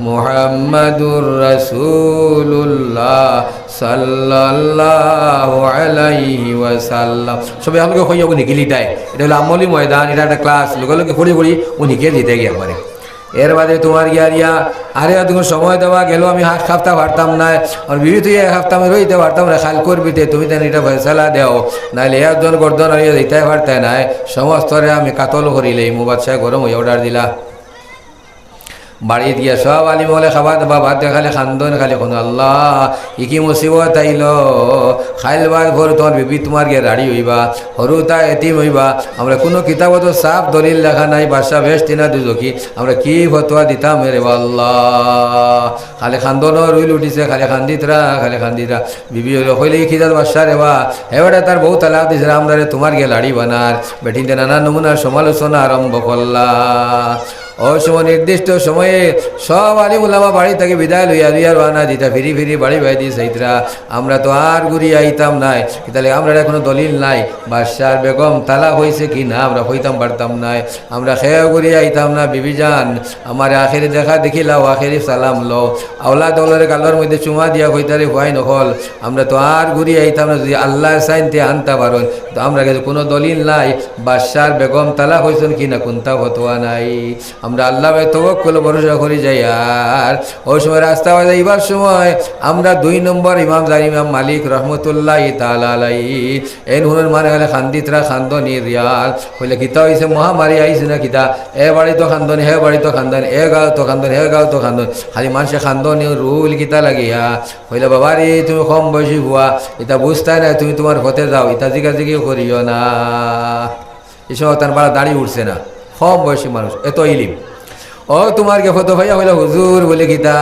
محمد رسول الله সাল্লাল্লাহু আলাইহি ওয়াসাল্লাম। সবে আমাকে কইয়া উনি গিলি দেয়। এটা হলো আমলি ময়দান, এটা একটা ক্লাস। লগে লগে পড়ি পড়ি উনি গিয়ে দিতে গিয়ে একবারে। এর বাদে তোমার গিয়া রিয়া, আরে আর তুমি সময় দেওয়া গেল, আমি হাত হাপ্তা পারতাম না, আর বিবি তুই এক হাপ্তা আমি রইতে পারতাম না, খাল করবি তে, তুমি তেন এটা ফয়সালা দেও, নাইলে একজন গর্দন হইয়া দিতে পারতে নাই, সমস্তরে আমি কাতল করিলে, মুবাদশায় গরম হইয়া অর্ডার দিলা। বাড়িত গিয়া সব আলিম অকলে খাবার দাবার বাদ দিয়া খালি খান্দন, খালি খান্দন, "আল্লাহ, ই কি মুসিবত আইলো? খাইল বাদ ভোর তোমার বিবি তোমার গিয়া রাড়ি হইবা, হরুতা এতিম হইবা, আমরা কোনো কিতাবত সাফ দলিল লেখা নাই, বাদশা বেহেস্তি না দুজখি, আমরা কি ফতোয়া দিতাম রে বা আল্লাহ?" খালি খান্দন রুইল উঠিছে, খালি খান্দিতরা, খালি খান্দিতরা। বিবি হইল কইলে, "ই কিতাব বাদশা রে বা, হে বেটা তার বউ তালাক দিছে, আমরা রে তোমার গিয়া লাড়ি বানার।" বেটিনতে নানা নমুনার সমালোচনা আরম্ভ করলা। ও সময় নির্দিষ্ট সময়ে সব আলিম উলামা বাড়ি থাকি বিদায় লইয়া লইয়া রওনা দিতা, ফিরি ফিরি বাড়ি বাই দি চাইতরা, "আমরা তো আর ঘুরি আইতাম নায়, কিতালে আমরা এখনো দলিল নাই, বাদশার বেগম তালাক হইছে কি না আমরা কইতাম পারতাম নায়, আমরা খেয়ে ঘুরি আইতাম না, বিবি জান, আমার আখেরি দেখা দেখিলাও, আখেরি সালাম লও।" আওলাদ অকলরে গালর মধ্যে চুমা দিয়া কইতারে, "হুয়াইন অকল, আমরা তো আর ঘুরি আইতাম না, যদি আল্লায় চাইন তে আনতা পারইন, তো আমরা গেছে কোনো দলিল নাই, বাদশার বেগম তালাক হইছইন কি না কুন্তা ফতোয়া নাই।" আমরা আল্লাহ ভাই তওয়াক্কুল ভরসা করি যাই। আর ওই সময় রাস্তা বাজে যাইবার সময় আমরা দুই নম্বর ইমাম যার ইমাম মালিক রহমতুল্লাহ তাআলা আলাইহি, এন হুনর মানে হলে খান্দিতরা খান্দনি রিয়াল, হইলে কিতা হইছে, মহামারী আইছে না কিতা? এ বাড়ি তো খান্দনি, হে বাড়ি তো খান্দনি, এ গাঁও তো খান্দনি, হে গাঁও তো খান্দনি, খালি মানুষে খান্দনি রুল কিতা লাগিয়া। হইলে, "বাবা রে, তুমি কম বয়সী বুয়া, ইতা বুঝতায় না, তুমি তোমার পথে যাও, ইতা জিগা জিগি করিও না।" এই সময় তার বাড়া দাড়ি উঠছে না, কম বয়সী মানুষ, এত ইলিম। ও তুমার গেফত পাইয়া কইলা, "হুজুর," বুলে, "কিতা?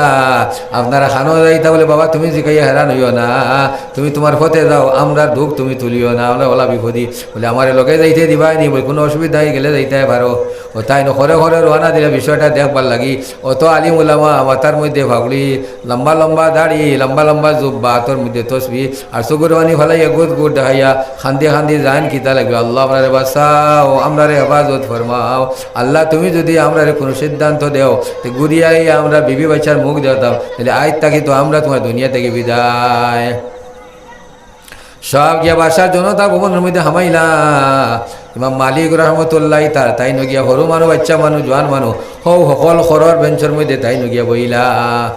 আপনারা খানো যাইতা?" বুলে, "বাবা, তুমি জিকাইয়া হেরান অইও না, তুমি তুমার পথে যাও, আমরার দুখ তুমি তুলিও না, আমরা অলা বিপদি।" বুলে, "আমারে লগে যাইতে দিবায় নি?" বুলে, "কুনু অসুবিধা নাই, গেলে যাইতায় পারো।" ও তাইন খরে খরে রওয়ানা দিলা বিষয়টা দেখবার লাগি। অত আলিম উলামা, মাথার মধ্যে পাগড়ি, লম্বা লম্বা দাড়ি, লম্বা লম্বা জুব্বা, আতর মধ্যে তসবি, আর চকুর পানি ফালাইয়া গুদ গুদ দেখাইয়া খান্দি খান্দি যাইন কিতা লাগি, "আল্লাহ, আমরারে বাঁচাও, আমরারে হেফাজত ফরমাও। আল্লাহ, তুমি যুদি আমরারে কুনু সিদ্ধান্ত দেও, তে ঘুরিয়া আইয়া আমরা বিবি বাচ্চার মুখ দেখতাম, তাইলে আইজ থাকি তো আমরা তুমার দুনিয়া থাকি বিদায়।" সব গিয়া বাদশার জনতা ভবনর মধ্যে হামাইলা। ইমাম মালিক রহমতুল্লাহ তার, তাইন গিয়া হুরু মানুষ, বাচ্চা মানুষ, জোয়ান মানুষ, হউ হকল খরর বেঞ্চর মধ্যে তাইন গিয়া বইলা।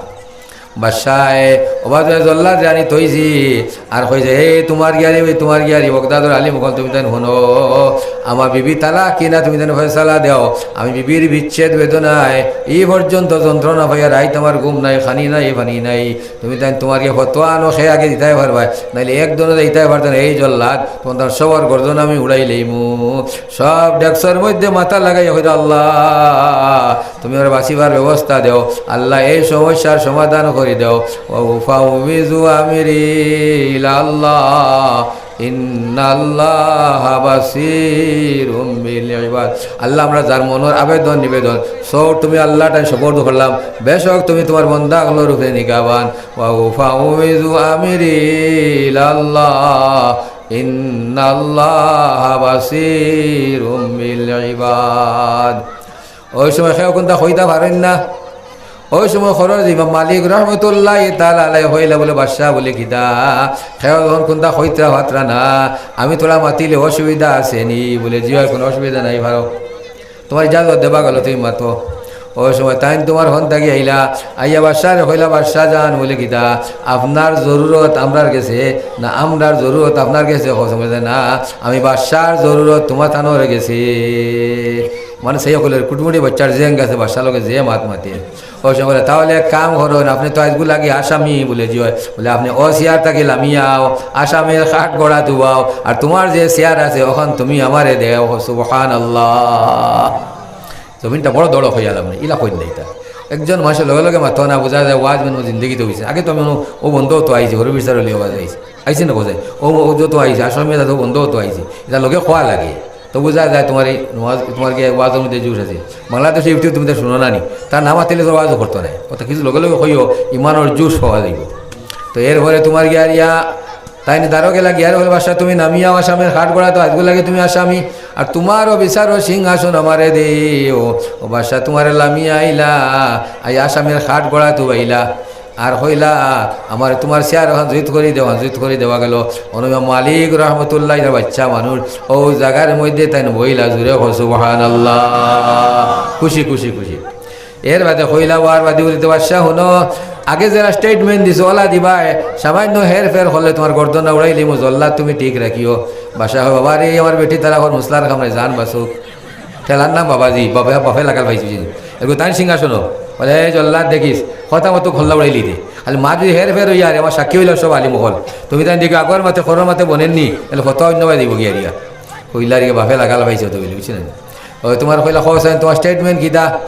বাদশায় অবাদে জল্লাদ রানী থইছি, আর কইছে, "হে তুমার গিয়ারি, ওই তুমার গিয়ারি, বগদাদর আলিম অকল, তুমি তাইন হুনো, আমার বিবি তালাক কিনা তুমি তাইন ফয়সালা দেও, আমি বিবির বিচ্ছেদ বেদনায় ই পর্যন্ত যন্ত্রণা পাইয়া রাইত আমার ঘুম নাই, খানি নাই, পানি নাই, তুমি তাইন তুমার গিয়া ফতোয়া আনো, হে আগে দিতায় পারবায়, নাইলে এক দনো দিতায় পারতায় না, এই জল্লাদ, তুমার সবর গর্দন আমি উড়াই লইমু।" সব ডেস্কর মধ্যে মাথা লাগাইয়া কইরা, "আল্লাহ, তুমি ওর বাঁচিবার ব্যবস্থা দেও, আল্লাহ এই সমস্যার সমাধান করি দেও।" "ওয়া উফাউযু আমরি ইলা আল্লাহ, ইন্নাল্লাহা বাসীরুম বিল ইবাদ।" আল্লাহ, আমরা যার মনর আবেদন নিবেদন, সব তুমি আল্লাহ তাইন সুপর্দ করলাম, বেশক তুমি তুমার বন্দা অকলর উপরে নিগাবান। "ওয়া উফাউযু আমরি ইলা আল্লাহ, ইন্নাল্লাহা বাসীরুম বিল ইবাদ।" ওই সময় কেউ কুনতা কইতা পারইন না। ওই সময় খরর ইমাম মালিক রহমতুল্লাহ তাআলা আলাইহি কইলা বুলে, "বাদশা," বুলে, "কিতা?" কেউ যখন কুনতা কইতা পারতা না, আমি থুড়া মাতিলে অসুবিধা আছে নি? বুলে, "জি অয়, কুনু অসুবিধা নাই, পারো।" তুমার ইজাজত দেবা গেল, তুমি মাতো। ওই সময় তাইন তুমার হন থাকি আইলা, আইয়া বাদশারে কইলা, "বাদশা যান," বুলে, "কিতা? আপনার জরুরত আমরার গেছে না আমরার জরুরত আপনার গেছে?" কসম গেছে, "না, আমি বাদশার জরুরত তুমার থানোর গেছে।" মানে, সেই সকলের কুটুমুটি বাচ্চার জেং গেছে, বাদশার লগে যে মাত মাতে। ওই সময় বলে, "তাহলে এক কাম করইন, আপনে তো আইজকুর লাগি আসামি।" বুলে, "জি অয়।" বুলে, "আপনে অউ চেয়ার থাকি লামিয়াও, আসামির কাঠগড়াত উবাও, আর তুমার যে চেয়ার আছে, অখান তুমি আমারে দেও।" সুবহানাল্লাহ। জমিনটা বড় দড় অইয়ালাম না, ইলা কইন না ইতা। একজন মানষে লগে লগে মাতো না, বুঝা যায় ওয়াজ মানে জিন্দেগিত অইছে। আগে তো আমি অউ বন্দ তো আইছি, হরু বিচার অলি ওয়াজ আইছি। আইছি না কোথায়? অউ, অউ যত আইছে, আসামি যত বন্দ তো আইছে। ইতা লগে কওয়া লাগে। তো বুঝা যায় তুমার এই ওয়াজ, তুমার গিয়া ওয়াজর মধ্যে জোশ আছে। বাংলাদেশে YouTube তুমি তো হুনো না নি। তার নাম আতিলে তো ওয়াজও করতো না। কথা কিছু লগে লগে কইও, ইমানর জোশ পাওয়া যাইব। তো এরপরে তুমার গিয়া আর ইয়া তাইন দারো গেলা গিয়ার কইলা, "বাদশা, তুমি নামিয়াও আসামির কাঠগড়াত, আইজকুর লাগি তুমি আসামি, আর তুমারও বিচারর সিংহাসন আমারে দেও।" ও বাদশা, তুমারে লামিয়া আইলা, আই আসামির কাঠগড়াত উবাইলা, আর কইলা, "আমারে তুমার চেয়ার অখান জুইত করি দেও।" অখান জুইত করি দেওয়া গেল। অনো ইমাম মালিক রহমতুল্লাহ, ইতার বাচ্চা মানুষ, অউ জাগার মধ্যে তাইন বইলা, জুরে কও সুবহানাল্লাহ। খুশি, খুশি, খুশি। এর বাদে কইলা, ওয়ার বাদে উলিতে, "বাদশা হুনো, আগে যেরা statement দিছো, অলা দিবায়, সামান্য হেরফের করলে তুমার গর্দনটা উড়াইলিমু, জল্লাদ তুমি ঠিক রাখিও।" বাদশা কয়, "বাবা রে, আমার বেটি তালাকর মুসলার কাম নাই, জান বাঁচুক।" ঠেলার নাম বাবাজি, বাপে, বাপে লাগাল পাইছে বুঝিনি। এরকম তাইন সিংহাসন, বলে, "এই জল্লাদ দেখিস, কথা মতো খল্লা উড়াইলি দে। খালি মাত যদি হেরফের অইয়া আর আমার সাক্ষী অইলা সব আলিম অকল। তুমি তাইন দেখি আগর মাতে, খরর মাতে বনের নি, এলে কথা অন্য বায় দিব গিয়া দিয়া।" কইলা রে বাপে লাগাল পাইছে তো বলে, বুঝছি না? ওই তুমার কইলা, "কও চাইন, তুমার statement কিতা?"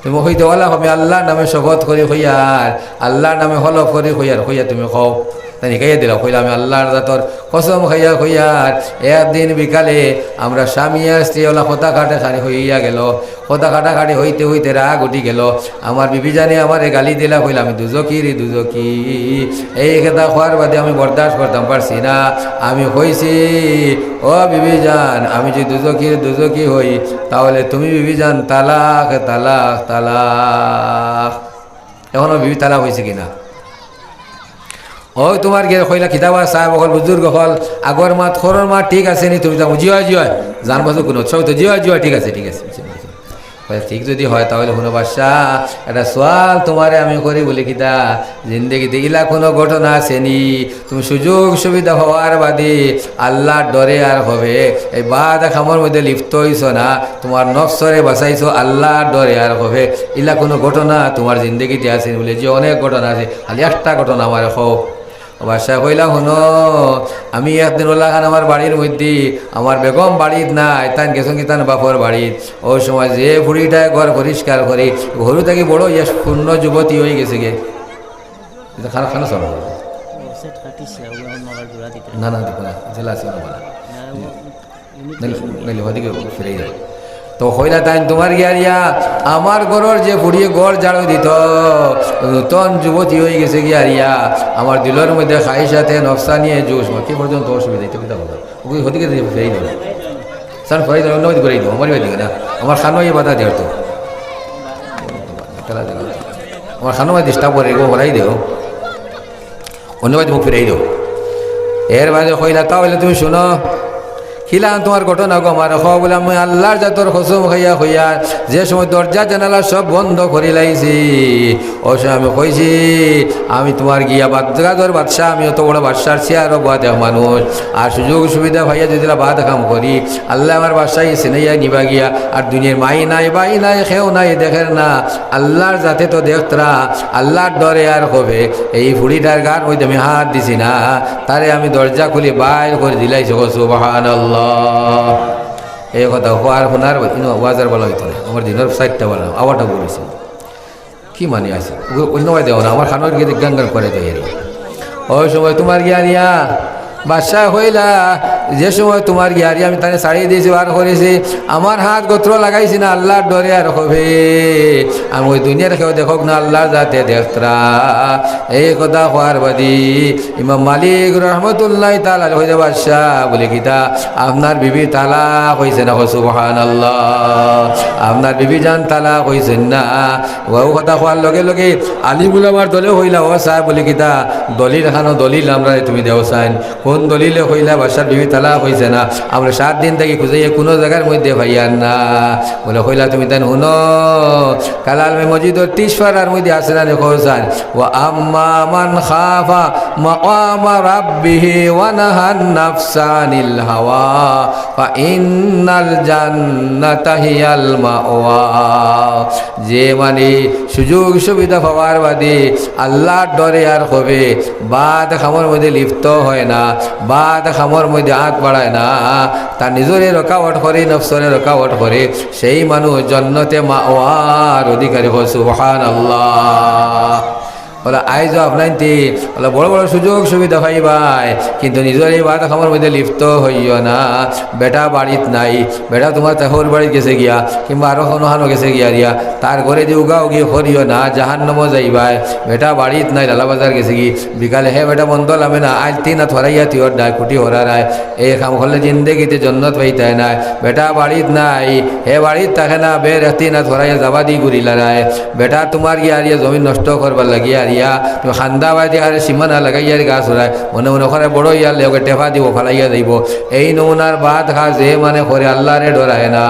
তুমি কইতে, "ওলা, আমি আল্লার নামে শপথ করি কইয়ার, আল্লার নামে হলফ করি কইয়ার, কইয়া তুমি কও।" তাইন হিকাইয়া দিলা, কইলা, "আমি আল্লার জাতর কসম খাইয়া কইয়ার, একদিন বিকালে আমরা স্বামী আর স্ত্রী অলা কথা কাটাকাটি অইয়া গেল, কথা কাটাকাটি অইতে অইতে রাগ উঠি গেল, আমার বিবি জানে আমারে গালি দিলা, কইলা, 'আমি দুজখি রে দুজখি।' এই কথা কওয়ার বাদে আমি বরদাস্ত করতাম পারছি না, আমি কইছি, 'ও বিবি জান, আমি যদি দুজখি রে দুজখি অই, তাহলে তুমি বিবি জান তালাক, তালাক, তালাক।'" অখনো বিবি তালাক অইছে কিনা? ওই তুমার গিয়া কইলা, "কিতাবা সাহেব অকল, বুজুর্গ অকল, আগর মাত, খরর মাত ঠিক আছে নি?" তুমি তো, "জি অয়, জি অয়।" জান বাঁচুক কুনু উৎসাহ তো, "জি অয়, জি অয়, ঠিক আছে, ঠিক আছে।" কইলা, "ঠিক যদি অয়, তাহলে হুনো বাদশা, একটা সওয়াল তুমারে আমি করি, বলি কিতা, জিন্দেগিতে ইলা কুনু ঘটনা আছে নি? তুমি সুযোগ সুবিধা পাওয়ার বাদে আল্লার ডরে আর খফে, এই বাদ কামর মধ্যে লিপ্ত অইছো না, তুমার নফসরে বাঁচাইছো আল্লার ডরে আর খফে, ইলা কুনু ঘটনা তুমার জিন্দেগিতে আছে নি?" বলে, "জি, অনেক ঘটনা আছে, খালি একটা ঘটনা আমারে কও।" বাদশায় কইলা, "হুনো, আমি একদিন অলাখান আমার বাড়ির মধ্যে, আমার বেগম বাড়িত নাই, তাইন গেছইন কিতা তান বাপর বাড়িত।" অউ সময় যে ফুড়িটায় ঘর পরিষ্কার করি, হুরু থাকি বড় অইয়া পূর্ণ যুবতী অইগেছেগি। ইটা খানা, খানা চাও। না, না, দেখো না, জেলা আছে, বাবা। নাইলে, নাইলে ওদিকে ফিরাই যাও। তো কইলা, "তাইন তুমার গিয়া রিয়া, আমার ঘরর যে ফুড়িয়ে ঘর ঝাড়ু দিত, নতুন যুবতী অইগেছেগি রিয়া, আমার দিলর মধ্যে খাইশাতে নফসানিয়ে জোশ।" কি পর্যন্ত অসুবিধা, ইতা কিতা বলো? ওকে ওদিকে ফিরাই যাও। স্যার, ফিরাই যাও, অন্য বাড়ি ঘুরাই দাও, আমার বাড়ি না। আমার খানো ইয়ে বাধা দেওয়ার তো। আমার খানো disturb করে, এগু হরাই দেও। অন্য বাড়িত মুখ ফিরাই দেও। এর বাদে কইলা, "তা অইলে তুমি হুনো, কিলান তুমার ঘটনা গো আমারে কও।" বলে, "আমি আল্লার জাতর কসম খাইয়া কইয়ার, যে সময় দরজা জানালা সব বন্ধ করিলাইছি, অউ সময় আমি কইছি, আমি তুমার গিয়া বাদশার বাদশা, আমি অত বড় বাদশার চেয়ারো বওয়া দেখ মানুষ, আর সুযোগ সুবিধা পাইয়া যদি বাদ কাম করি, আল্লায় আমার বাদশাই ছিনাইয়া নিবা গিয়া, আর দুনিয়ার মাই নাই, বাই নাই, কেউ নাই, দেখের না, আল্লার জাতে তো দেখতরা, আল্লার ডরে আর খফে।" এই ফুড়িটার গার মধ্যে আমি হাত দিছি না, তারে আমি দরজা খুলি বাইর করি দিলাইছি। কও সুবহানাল্লাহ। এই কথা কওয়ার হুনার ইনো ওয়াজর বালা অইতো না, আমার দিনর চাইরটা বালা, আবারটা বলেছি। কি মানে আছে? ওগু অন্য বাড়ি দেও না, আমার খানোর গিয়ে গান গান করে দেয় এরা। অউ সময় তুমার গিয়া রিয়া বাদশায় কইলা, যে সময় তুমার গিয়া রিয়া আমি তারে ছাড়ি দিছি, বার করিছি, আমার হাত গত্র লাগাইছি না, আল্লার ডরে আর খফে। আমি ওই দুনিয়ার কেউ দেখউক না, আল্লার জাতে দেখতরা। এই কথা কওয়ার বাদে ইমাম মালিক রহমতুল্লাহ তাআলা কইলা, "বাদশা," বলে, "কিতা?" "আপনার বিবি তালাক অইছে না?" কও সুবহানাল্লাহ। "আপনার বিবি জান তালাক অইছে না?" অউ কথা কওয়ার লগে লগে আলিম উলামার দলে কইলা, "ও সাব," বলে, "কিতা?" "দলিল খানো, দলিল আমরারে তুমি দেও চাইন।" কোন দলিলে কইলা বাদশার বিবি তালাক অইছে না? আমরা সাত দিন থাকি খুঁজাইয়া কুনু জাগার মধ্যে পাইয়ার না। বলে কইলা, "তুমি তাইন হুনো, কালামে মজিদর তিরিশ পারার মধ্যে আছে না নি, কও চাইন, 'ওয়া আম্মা মান খাফা মাকামা রাব্বিহি ওয়া নাহান নাফসা আনিল হাওয়া ফা ইন্নাল জান্নাতা হিয়াল মাওয়া।'" যে মানে সুযোগ সুবিধা পাওয়ার বাদে আল্লার ডরে আর খফে বাদ কামর মধ্যে লিপ্ত হয় না, বাদ কামর মধ্যে আত বাড়ায় না, তার নিজরে রুকাওয়াত করে, নফসরে রুকাওয়াত করে, সেই মানুষ জন্নতে মাওয়ার অধিকারী। কও সুবহানাল্লাহ। বলে, আইজও আপনাইনতে বলে বড় বড় সুযোগ সুবিধা পাইবায়, কিন্তু নিজর এই বাদ কামর মধ্যে লিপ্ত হইও না। বেটা বাড়িত নাই, বেটা তুমার তাহর বাড়িত গেছে গিয়া, কিংবা আরো কুনু খানো গেছে গিয়া রিয়া, তার ঘরে দি উগা উগি করিও না, জাহান্নামো যাইবায়। বেটা বাড়িত নাই, লালাবাজার গেছে গি, বিকালে হে বেটা বন্দ লামে না, আইল তিন আত হরাইয়া তিওর ডায়, কুটি হরারায়। এই কাম করলে জিন্দেগিতে জন্নত পাইতায় নায়। বেটা বাড়িত নাই, হে বাড়িত থাকে না, বের এক তিন আত হরাইয়া যাবাদি ঘুরিলারায়। বেটা তুমার গিয়া রিয়া জমিন নষ্ট করবার লাগিয়া রিয়া, তুমি খান্দা বায়দি আরে সীমানা লাগাইয়ার গাছ হরায়, মনে মনে করে বড় ইয়ার লগে টেফা দিব, ফালাইয়া যাইব। এই নমুনার বাদ খা যে মানে করে আল্লারে ডরায় না,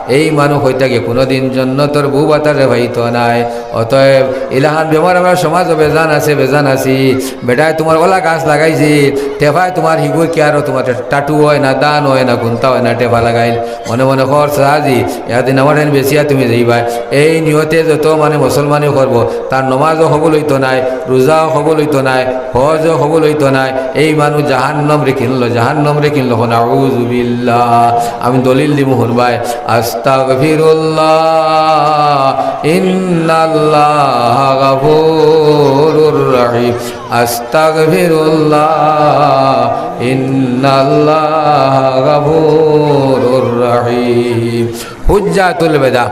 এই মানুষ হইতা গিয়ে কোনোদিন জন্নতর বউ বাতাসে পাইতো নায়। অতএব ইলাখান বেমার আমরার সমাজো বেজান আছে, বেজান আছি। বেটায় তুমার অলা গাছ লাগাইছে, টেফায় তুমার হিগুর কিয়ারো তুমার টাটু হয় না, দান হয় না, কুন্তা হয় না, টেফা লাগাইল। মনে মনে কর সাজি, একদিন আমার এন বেচিয়া তুমি যাইবায়। এই নিয়তে যত মানে মুসলমানি করবো, তার নমাজও কবুল হইতো নায়, রোজাও কবুল হইতো নায়, হজও কবুল হইতো নায়। এই মানুষ জাহান্নামরে কিনলো, জাহান্নামরে কিনলো। নাউজুবিল্লাহ। আমি দলিল দিমু, হুনবায়। আস্তাগফিরুল্লাহ, ইন্নাল্লাহা গাফুরুর রহিম। আস্তাগফিরুল্লাহ, ইন্নাল্লাহা গাফুরুর রহিম। হুজ্জাতুল বেদা,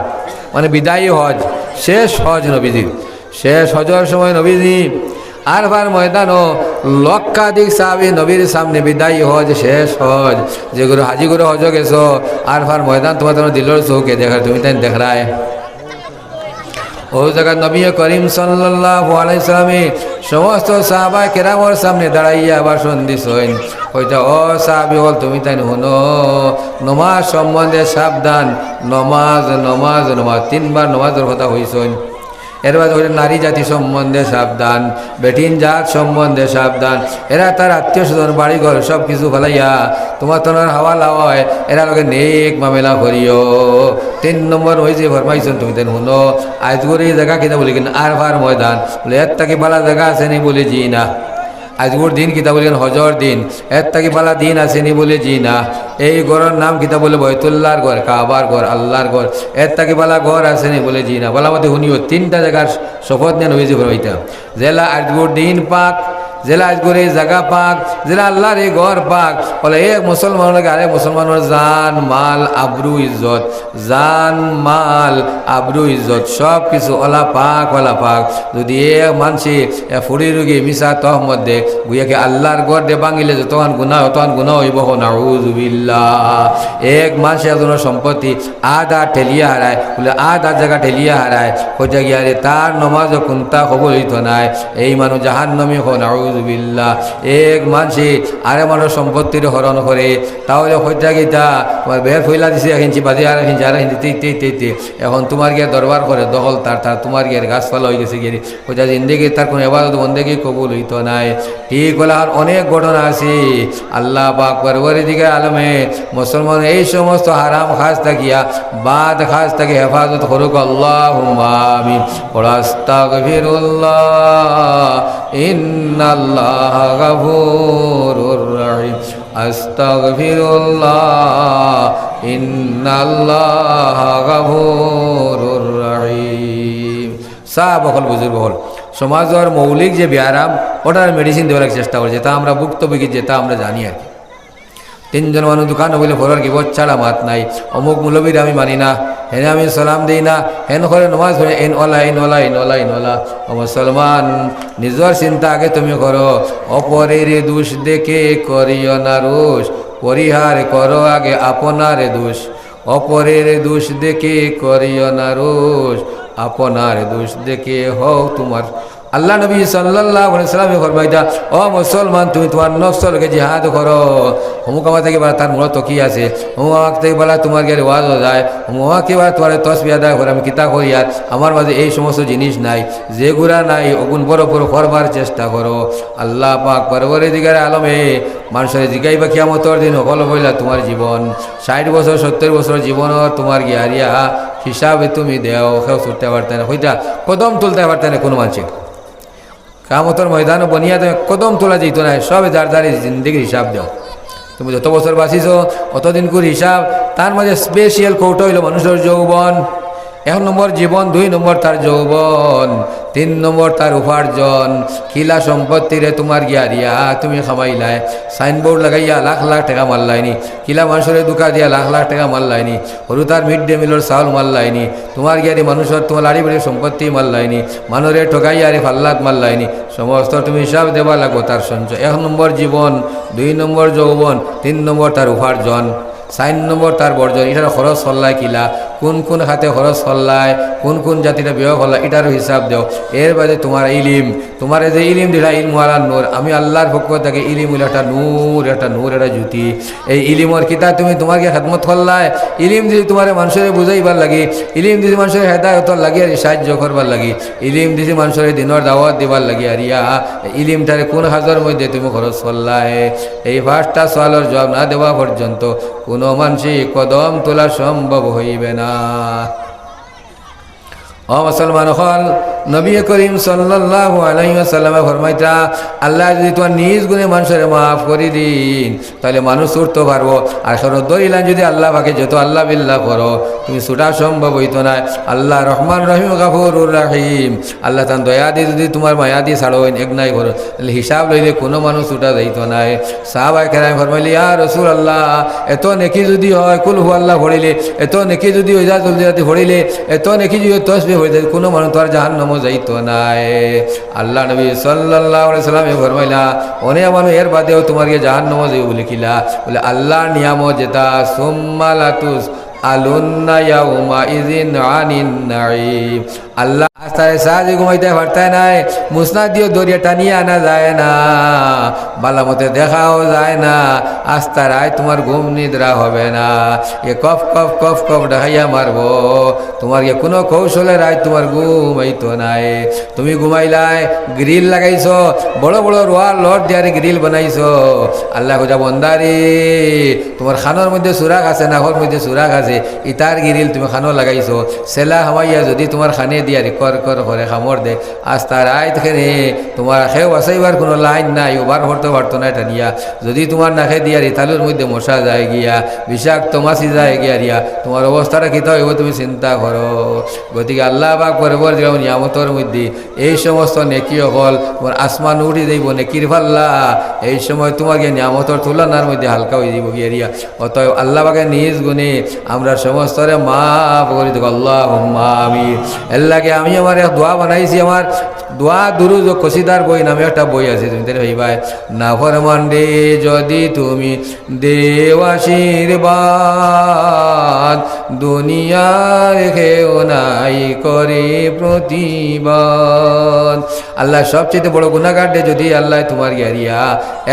মানে বিদায়ী হজ, শেষ হজ নবীজির। শেষ হজর সময় নবীজি আরফার ময়দানো লক্ষাধিক সাহাবী নবীর সামনে বিদায়ী হজ, শেষ হজ। যেগুলো হাজিগুলো হজো গেছো, আরফার ময়দান তুমার, তুমার দিলর চউখে দেখরায়, তুমি তাইন দেখরায়। অউ জাগাত নবী করিম সাল্লাল্লাহু আলাইহি সাল্লামে সমস্ত সাহাবা কেরামর সামনে দাঁড়াইয়া ভাষণ দিছইন। কইতা, "ও সাহাবী অকল, তুমি তাইন হুনো, নমাজ সম্বন্ধে সাবধান, নমাজ, নমাজ, নমাজ।" তিনবার নমাজর কথা কইছইন। এর বাদে কইলা, "নারী জাতি সম্বন্ধে সাবধান, বেটিন জাত সম্বন্ধে সাবধান। এরা তার আত্মীয় স্বজন, বাড়ি ঘর সব কিছু ফালাইয়া তুমার তনর হাওয়া লাওয়া হয়, এরা লগে নেক মামেলা করিও।" তিন নম্বর অইছে ফরমাইছইন, তুমি তাইন হুনো, আইজকুর এই জাগা কিতা বলে কিনা আরফার ময়দান। বলে, "এর থাকি ভালা জাগা আছে নি?" বলে, "জি না।" আইজকুর দিন কিতা বুলে? হজর দিন। এর থাকি বালা দিন আছেনি? বুলে, জি না। এই ঘরর নাম কিতা? বুলে, বয়তুল্লাহর ঘর, কাবার ঘর, আল্লাহর ঘর। এর থাকি বালা ঘর আছেনি? বুলে, জি না। বালা মতে হুনিও, তিনটা জাগার শপথ নিয়া নবীজি ফরমাইতা। যেলা আইজকুর দিন পাক, যেলা আইজকুর এই জাগা পাক, যেলা আল্লাহর এই ঘর পাক, অলা এক মুসলমানর লগে আরেক মুসলমানর জান, মাল, আবরু, ইজ্জত, জান, মাল, আবরু, ইজ্জত, সব কিছু অলা পাক, অলা পাক। যুদি এক মানষে এ ফুড়ি রুগী মিছা তহমত দে, গুয়াকে আল্লাহর ঘর দে ভাঙিলে যতখান গুনা, অতখান গুনা অইবো, কও নাউজুবিল্লাহ। এক মানষে একজনর সম্পত্তি আধা ঠেলিয়া হারায়, বুলে আধা জাগা ঠেলিয়া হারায়, কইতা গিয়া রে, তার নমাজও কুনটা কবুল অইতো নায়, এই মানুষ জাহান্নামী, কও নাউজুবিল্লাহ। এক মানষে আরেক মানষর সম্পত্তির হরণ করে, তাহলে কইতা কিতা, তুমার বের ফইলা দিছে এক ইঞ্চি, বাদে আরেক ইঞ্চি, আরেক ইঞ্চি, তে, তে, তে, তে। এখন তুমার গিয়া দরবার করে দখল তার, তার তুমার গিয়া গাছপালা অইগেছে গিয়া। কইতা জিন্দেগি তার কুনু ইবাদত বন্দেগি কবুল অইতো নায়। ঠিক অলা আর অনেক ঘটনা আছে। আল্লাহ পাক পরওয়ারদিগার আলমে মুসলমান এই সমস্ত হারাম কাজ থাকিয়া, বদ কাজ থাকি হেফাজত করুক, আল্লাহুম্মা আমিন। পড়ো, আস্তাগফিরুল্লাহ, ইন্নাল্লাহা গাফুরুর রহিম। আস্তাগফিরুল্লাহ, ইন্নাল্লাহা গাফুরুর রহিম। সাব অকল, বুজুর্গ অকল, সমাজর মৌলিক যে ব্যারাম, ওটার medicine দেওয়ার চেষ্টা করে, যেটা আমরা ভুক্তভোগী, যেটা আমরা জানি আর কি। তিনজন মানুষ দোকানো বইলে পরর গিবত ছাড়া মাত নাই। অমুক মৌলবীরে আমি মানি না, হেনে আমি সালাম দেই না, হেন করে নমাজ পড়ে, এন অলা, এন অলা, এন অলা, এন অলা। ও মুসলমান, নিজর চিন্তা আগে তুমি করো, অপরের দোষ দেখে করিও না রোষ, পরিহার করো আগে আপনার দোষ। অপরের দোষ দেখে করিও না রোষ, আপনার দোষ দেখে হও তোমার। আল্লাহ নবী সাল্লাল্লাহু আলাইহি ওয়াসাল্লামে ফরমাইতা, "ও মুসলমান, তুমি তোমার নফসর লগে জিহাদ করো।" হমুক আমার থাকি বালা তার মুরত কি আছে, হমুক আমার থাকি বালা তোমার গেলে ওয়াজ যায়, হমুক আমার কি বালা তোমার তসবিহ আদায় করে, আমি কিতা করি আর আমার মাঝে এই সমস্ত জিনিস নাই, যেগুলা নাই ওগুন বড় বড় করবার চেষ্টা করো। আল্লাহ পাক পরওয়ারদিগার আলমে মানষরে জিগাইবা কিয়ামতর দিন, হকল বইলা তোমার জীবন, ষাইট বছর, সত্তইর বছর জীবনর তোমার গিয়ারিয়া হিসাবে তুমি দেও, কেউ ছুটতে পারতে না, কইতা কদম তুলতে পারতে না কুনু মানষে। কিয়ামতর ময়দানো বনিয়া তুমি কদম তোলা যাইতো না, সবে যার যার জিন্দেগির হিসাব দেও। তুমি যত বছর বাঁচিছো, অতদিনকুর হিসাব, তার মাঝে special কৌটা অইলো মানুষর যৌবন, এক নম্বর জীবন, দুই নম্বর তার যৌবন, তিন নম্বর তার উপার্জন, কিলা সম্পত্তিরে তোমার গিয়ারিয়া তুমি কামাইলায়, signboard লাগাইয়া লাখ লাখ টেকা মারলায়নি, কিলা মানষরে ধুকা দিয়া লাখ লাখ টেকা মারলায়নি, হুরুতার mid day meal-র চাউল মারলায়নি, তোমার গিয়ারি মানুষর তোমার লাড়ি বাড়ি সম্পত্তি মারলায়নি, মানষরে ঠগাইয়া রে ফাল্লাত মারলায়নি, সমস্ত তুমি হিসাব দেবা লাগবো তার সঞ্চয়। এক নম্বর জীবন, দুই নম্বর যৌবন, তিন নম্বর তার উপার্জন, চাইর নম্বর তার বর্জন, ইটার খরচ করলায় কিলা, কুন কুন খাতে খরচ করলায়, কুন কুন জাতিটা ব্যয় করলায়, ইটারও হিসাব দেও। এর বাদে তোমার ইলিম, তোমারে যে ইলিম দিলা, ইলমু আলা নূর, আমি আল্লাহর পক্ষ থাকি ইলিম অইলো একটা নূর, একটা নূর, একটা জ্যোতি। এই ইলিমর কিতা তুমি তোমার গিয়া খেদমত করলায়, ইলিম দিছি তোমারে মানষরে বুঝাইবার লাগি, ইলিম দিছি মানষরে হেদায়তর লাগি আর সাহায্য করবার লাগি, ইলিম দিছি মানষরে দ্বীনর দাওয়াত দিবার লাগি, আর ইয়া ইলিমটারে কুন কাজর মধ্যে তুমি খরচ করলায়? এই পাঁচটা সওয়ালর জবাব না দেওয়া পর্যন্ত কুনু মানষে কদম তোলা সম্ভব অইবে না। ও মুসলমান অকল, নবী করিম সাল্লাল্লাহু আলাইহি ওয়াসাল্লামে ফরমাইতা, আল্লায় যুদি তোমার নিজ গুণে মানষরে মাফ করি দেইন, তাইলে মানুষ ছুটতো পারবো। আর শরত ধরিলাইন যুদি আল্লাহ পাকে যত আল্লাহ বিল্লাহ করো, তুমি ছুটা সম্ভব অইতো নায়। আল্লাহ রহমান রহিম, গাফুরুর রাহিম। আল্লাহ তান দয়া দি যুদি তোমার মায়া দি ছাড়ইন, এক নাই করো, তাইলে হিসাব লইলে কুনু মানুষ ছুটা যাইতো নায়। সাহাবায়ে কেরাম ফরমাইলে, "ইয়া রাসূলুল্লাহ, এত নেকি যুদি অয়, কুল হু আল্লাহ পড়িলে, এত নেকি যুদি অয়, ইজা জুলজিলাতি পড়িলে, এত নেকি যুদি অয়, তসবিহ পড়িলে, কুনু মানুষ তো আর জাহান্নামো যাইতো নায়।" আল্লাহ নবী সাল্লাল্লাহু আলাইহি ওয়াসাল্লামে ফরমাইলা, "অনে মানুষ এর বাদেও তোমার গিয়া জাহান্নামো যাইবো বুলে কিলা?" বুলে, "আল্লাহর নিয়ামত যেটা, সুম্মা লাতুসআলুন্না ইয়াউমাইযিন আনিন নাঈম।" আল্লাহ আস্তারে সাজি ঘুমাইতে পারতায় নায়, মুসনাদ দিও দরিয়া টানিয়া আনা যায় না, বালা মতে দেখাও যায় না, আস্তা রাইত তোমার ঘুম নিদ্রা হবে না। এ কফ কফ কফ কফ ডাকাইয়া মারবো, তোমার গিয়া কুনু কৌশলে রাইত তোমার ঘুম অইতো নায়। তুমি ঘুমাইলায়, গ্রিল লাগাইছো, বড় বড় রুয়ার লট দিয়ারে গ্রিল বানাইছো। আল্লায় কইতা, "বন্দারে, তোমার কানর মধ্যে সুরাখ আছে, নাকর মধ্যে সুরাখ আছে, ইতার গ্রিল তুমি কানো লাগাইছো। ছেলা হামাইয়া যুদি তোমার কানে দিয়ারি কর কর করে কামড় দে। আস্তা রাইত কেনে তুমার কেউ বাঁচাইবার কুনু লাইন নাই, উবার করতে পারতো নায় টানিয়া। যুদি তুমার নাকে দিয়ারি তালুর মধ্যে মশা যায় গিয়া, বিষাক্ত মাছি যায় গিয়া রিয়া, তুমার অবস্থাটা কিতা অইবো তুমি চিন্তা করো। গতিকে আল্লাহ পাক পরবর্তী নিয়ামতর মধ্যে এই সমস্ত নেকি অকল, তুমার আসমান উঠি যাইবো নেকির পাল্লা, এই সময় তুমার গিয়া নিয়ামতর তুলনার মধ্যে হালকা অই যাইবো গিয়া রিয়া। অতএব আল্লাহ পাকে নিজ গুণে আমরা সমস্তরে মাফ করি দেব, আল্লাহুম্মা আমিন। এর লাগি আমি আমার এক দোয়া বানাইছি, আমার দোয়া দুরুদ ও কসিদার বই নামে একটা বই আছে, তুমি তাইলে ভাইবায়। নাফরমানরে যদি তুমি দেও আশীর্বাদ, দুনিয়ার কেউ নাই করে প্রতিবাদ। আল্লাহ সবচেয়ে বড় গুনাহগাররে যদি আল্লাহ তুমার গিয়া রিয়া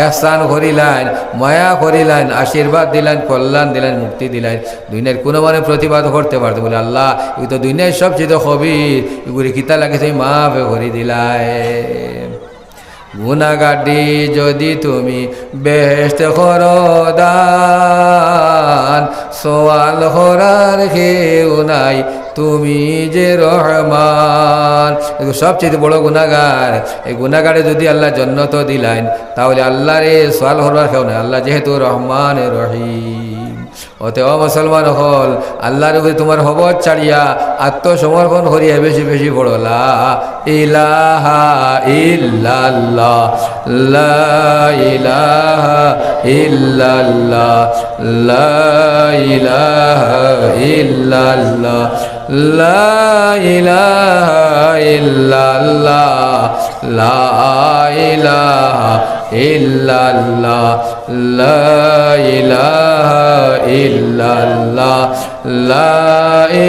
এহসান করিলাইন, মায়া করিলাইন, আশীর্বাদ দিলাইন, কল্যাণ দিলাইন, মুক্তি দিলাইন, দুনিয়ার কুনু মানে প্রতিবাদ করতে পারতো বলে, আল্লাহ, ই তো দুনিয়ার সবচেয়ে খবিস, ইগুরে কিতা লাগে তুমি মাফ করি দিলায়। গুনাহগাররে যদি তুমি বেহেশত করো দান, সওয়াল করার কেউ নাই, তুমি যে রহমান। এগু সবচেয়ে বড় গুনাহগার, এই গুনাহগাররে যদি আল্লাহ জন্নত দিলাইন, তাহলে আল্লাহরে সওয়াল করবার কেউ নাই, আল্লাহ যেহেতু রহমান রহিম। অতএব মুসলমান অকল, আল্লাহর উপরে তুমার হবত ছাড়িয়া আত্মসমর্পণ করিয়া বেশি বেশি পড়ো, লা ইলাহা ইল্লাল্লাহ, লা ইলাহা ইল্লাল্লাহ, লা ইলাহা ইল্লাল্লাহ, লা ইলাহা ইল্লাল্লাহ, লা ইলাহা ইল্লাল্লাহ, লা ইলাহা ইল্লাল্লাহ, লা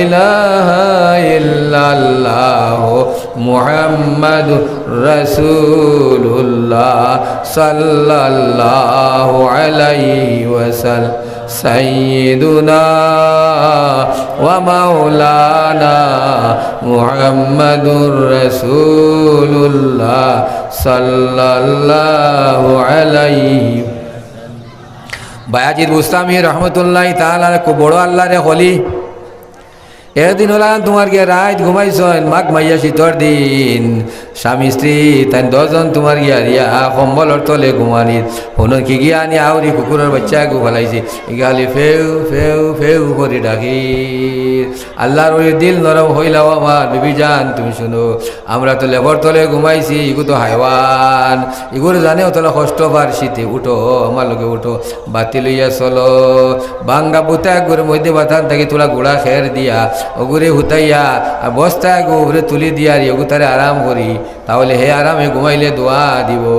ইলাহা ইল্লাল্লাহ, মুহাম্মাদুর রাসূলুল্লাহ সাল্লাল্লাহু আলাইহি ওয়াসাল্লাম। সাইয়্যিদুনা ওয়া মাওলানা মুহাম্মাদুর রাসূলুল্লাহ সাল্লাল্লাহু আলাইহি। বায়াজিদ বুস্তামি রহমতুল্লাহি তাআলা খুব বড় আল্লাহর এক ওলি। একদিন অলাখান তুমার গিয়া রাইত ঘুমাইছইন, মাঘ মাইয়া শীতর দিন, স্বামী স্ত্রী তাইন দশজন তুমার গিয়া রিয়া কম্বলর তলে ঘুমানিত। হুনইন কিগিয়ে আনি আউরি কুকুরর বাইচ্চা এগু ফালাইছে, ইগু খালি ফেউ ফেউ ফেউ করি ডাকির। আল্লাহর ওলির দিল নরম অইলা, ও আমার বিবি জান, তুমি হুনো, আমরা তো লেপর তলে ঘুমাইছি, ইগু তো হায়ওয়ান, ইগুর জানে অতলা কষ্ট পার শীতে, উঠো, আমার লগে উঠো, বাতি লইয়া চলো। ভাঙ্গা বুতা এগুর মধ্যে বাতান থাকি থুড়া গুড়া খের দিয়া, অগুরে হুতাইয়া, আর বস্তা এগু উপরে তুলি দিয়া, আর এগু তারে আরাম করি, তাহলে হে আরামে ঘুমাইলে দোয়া দিবো।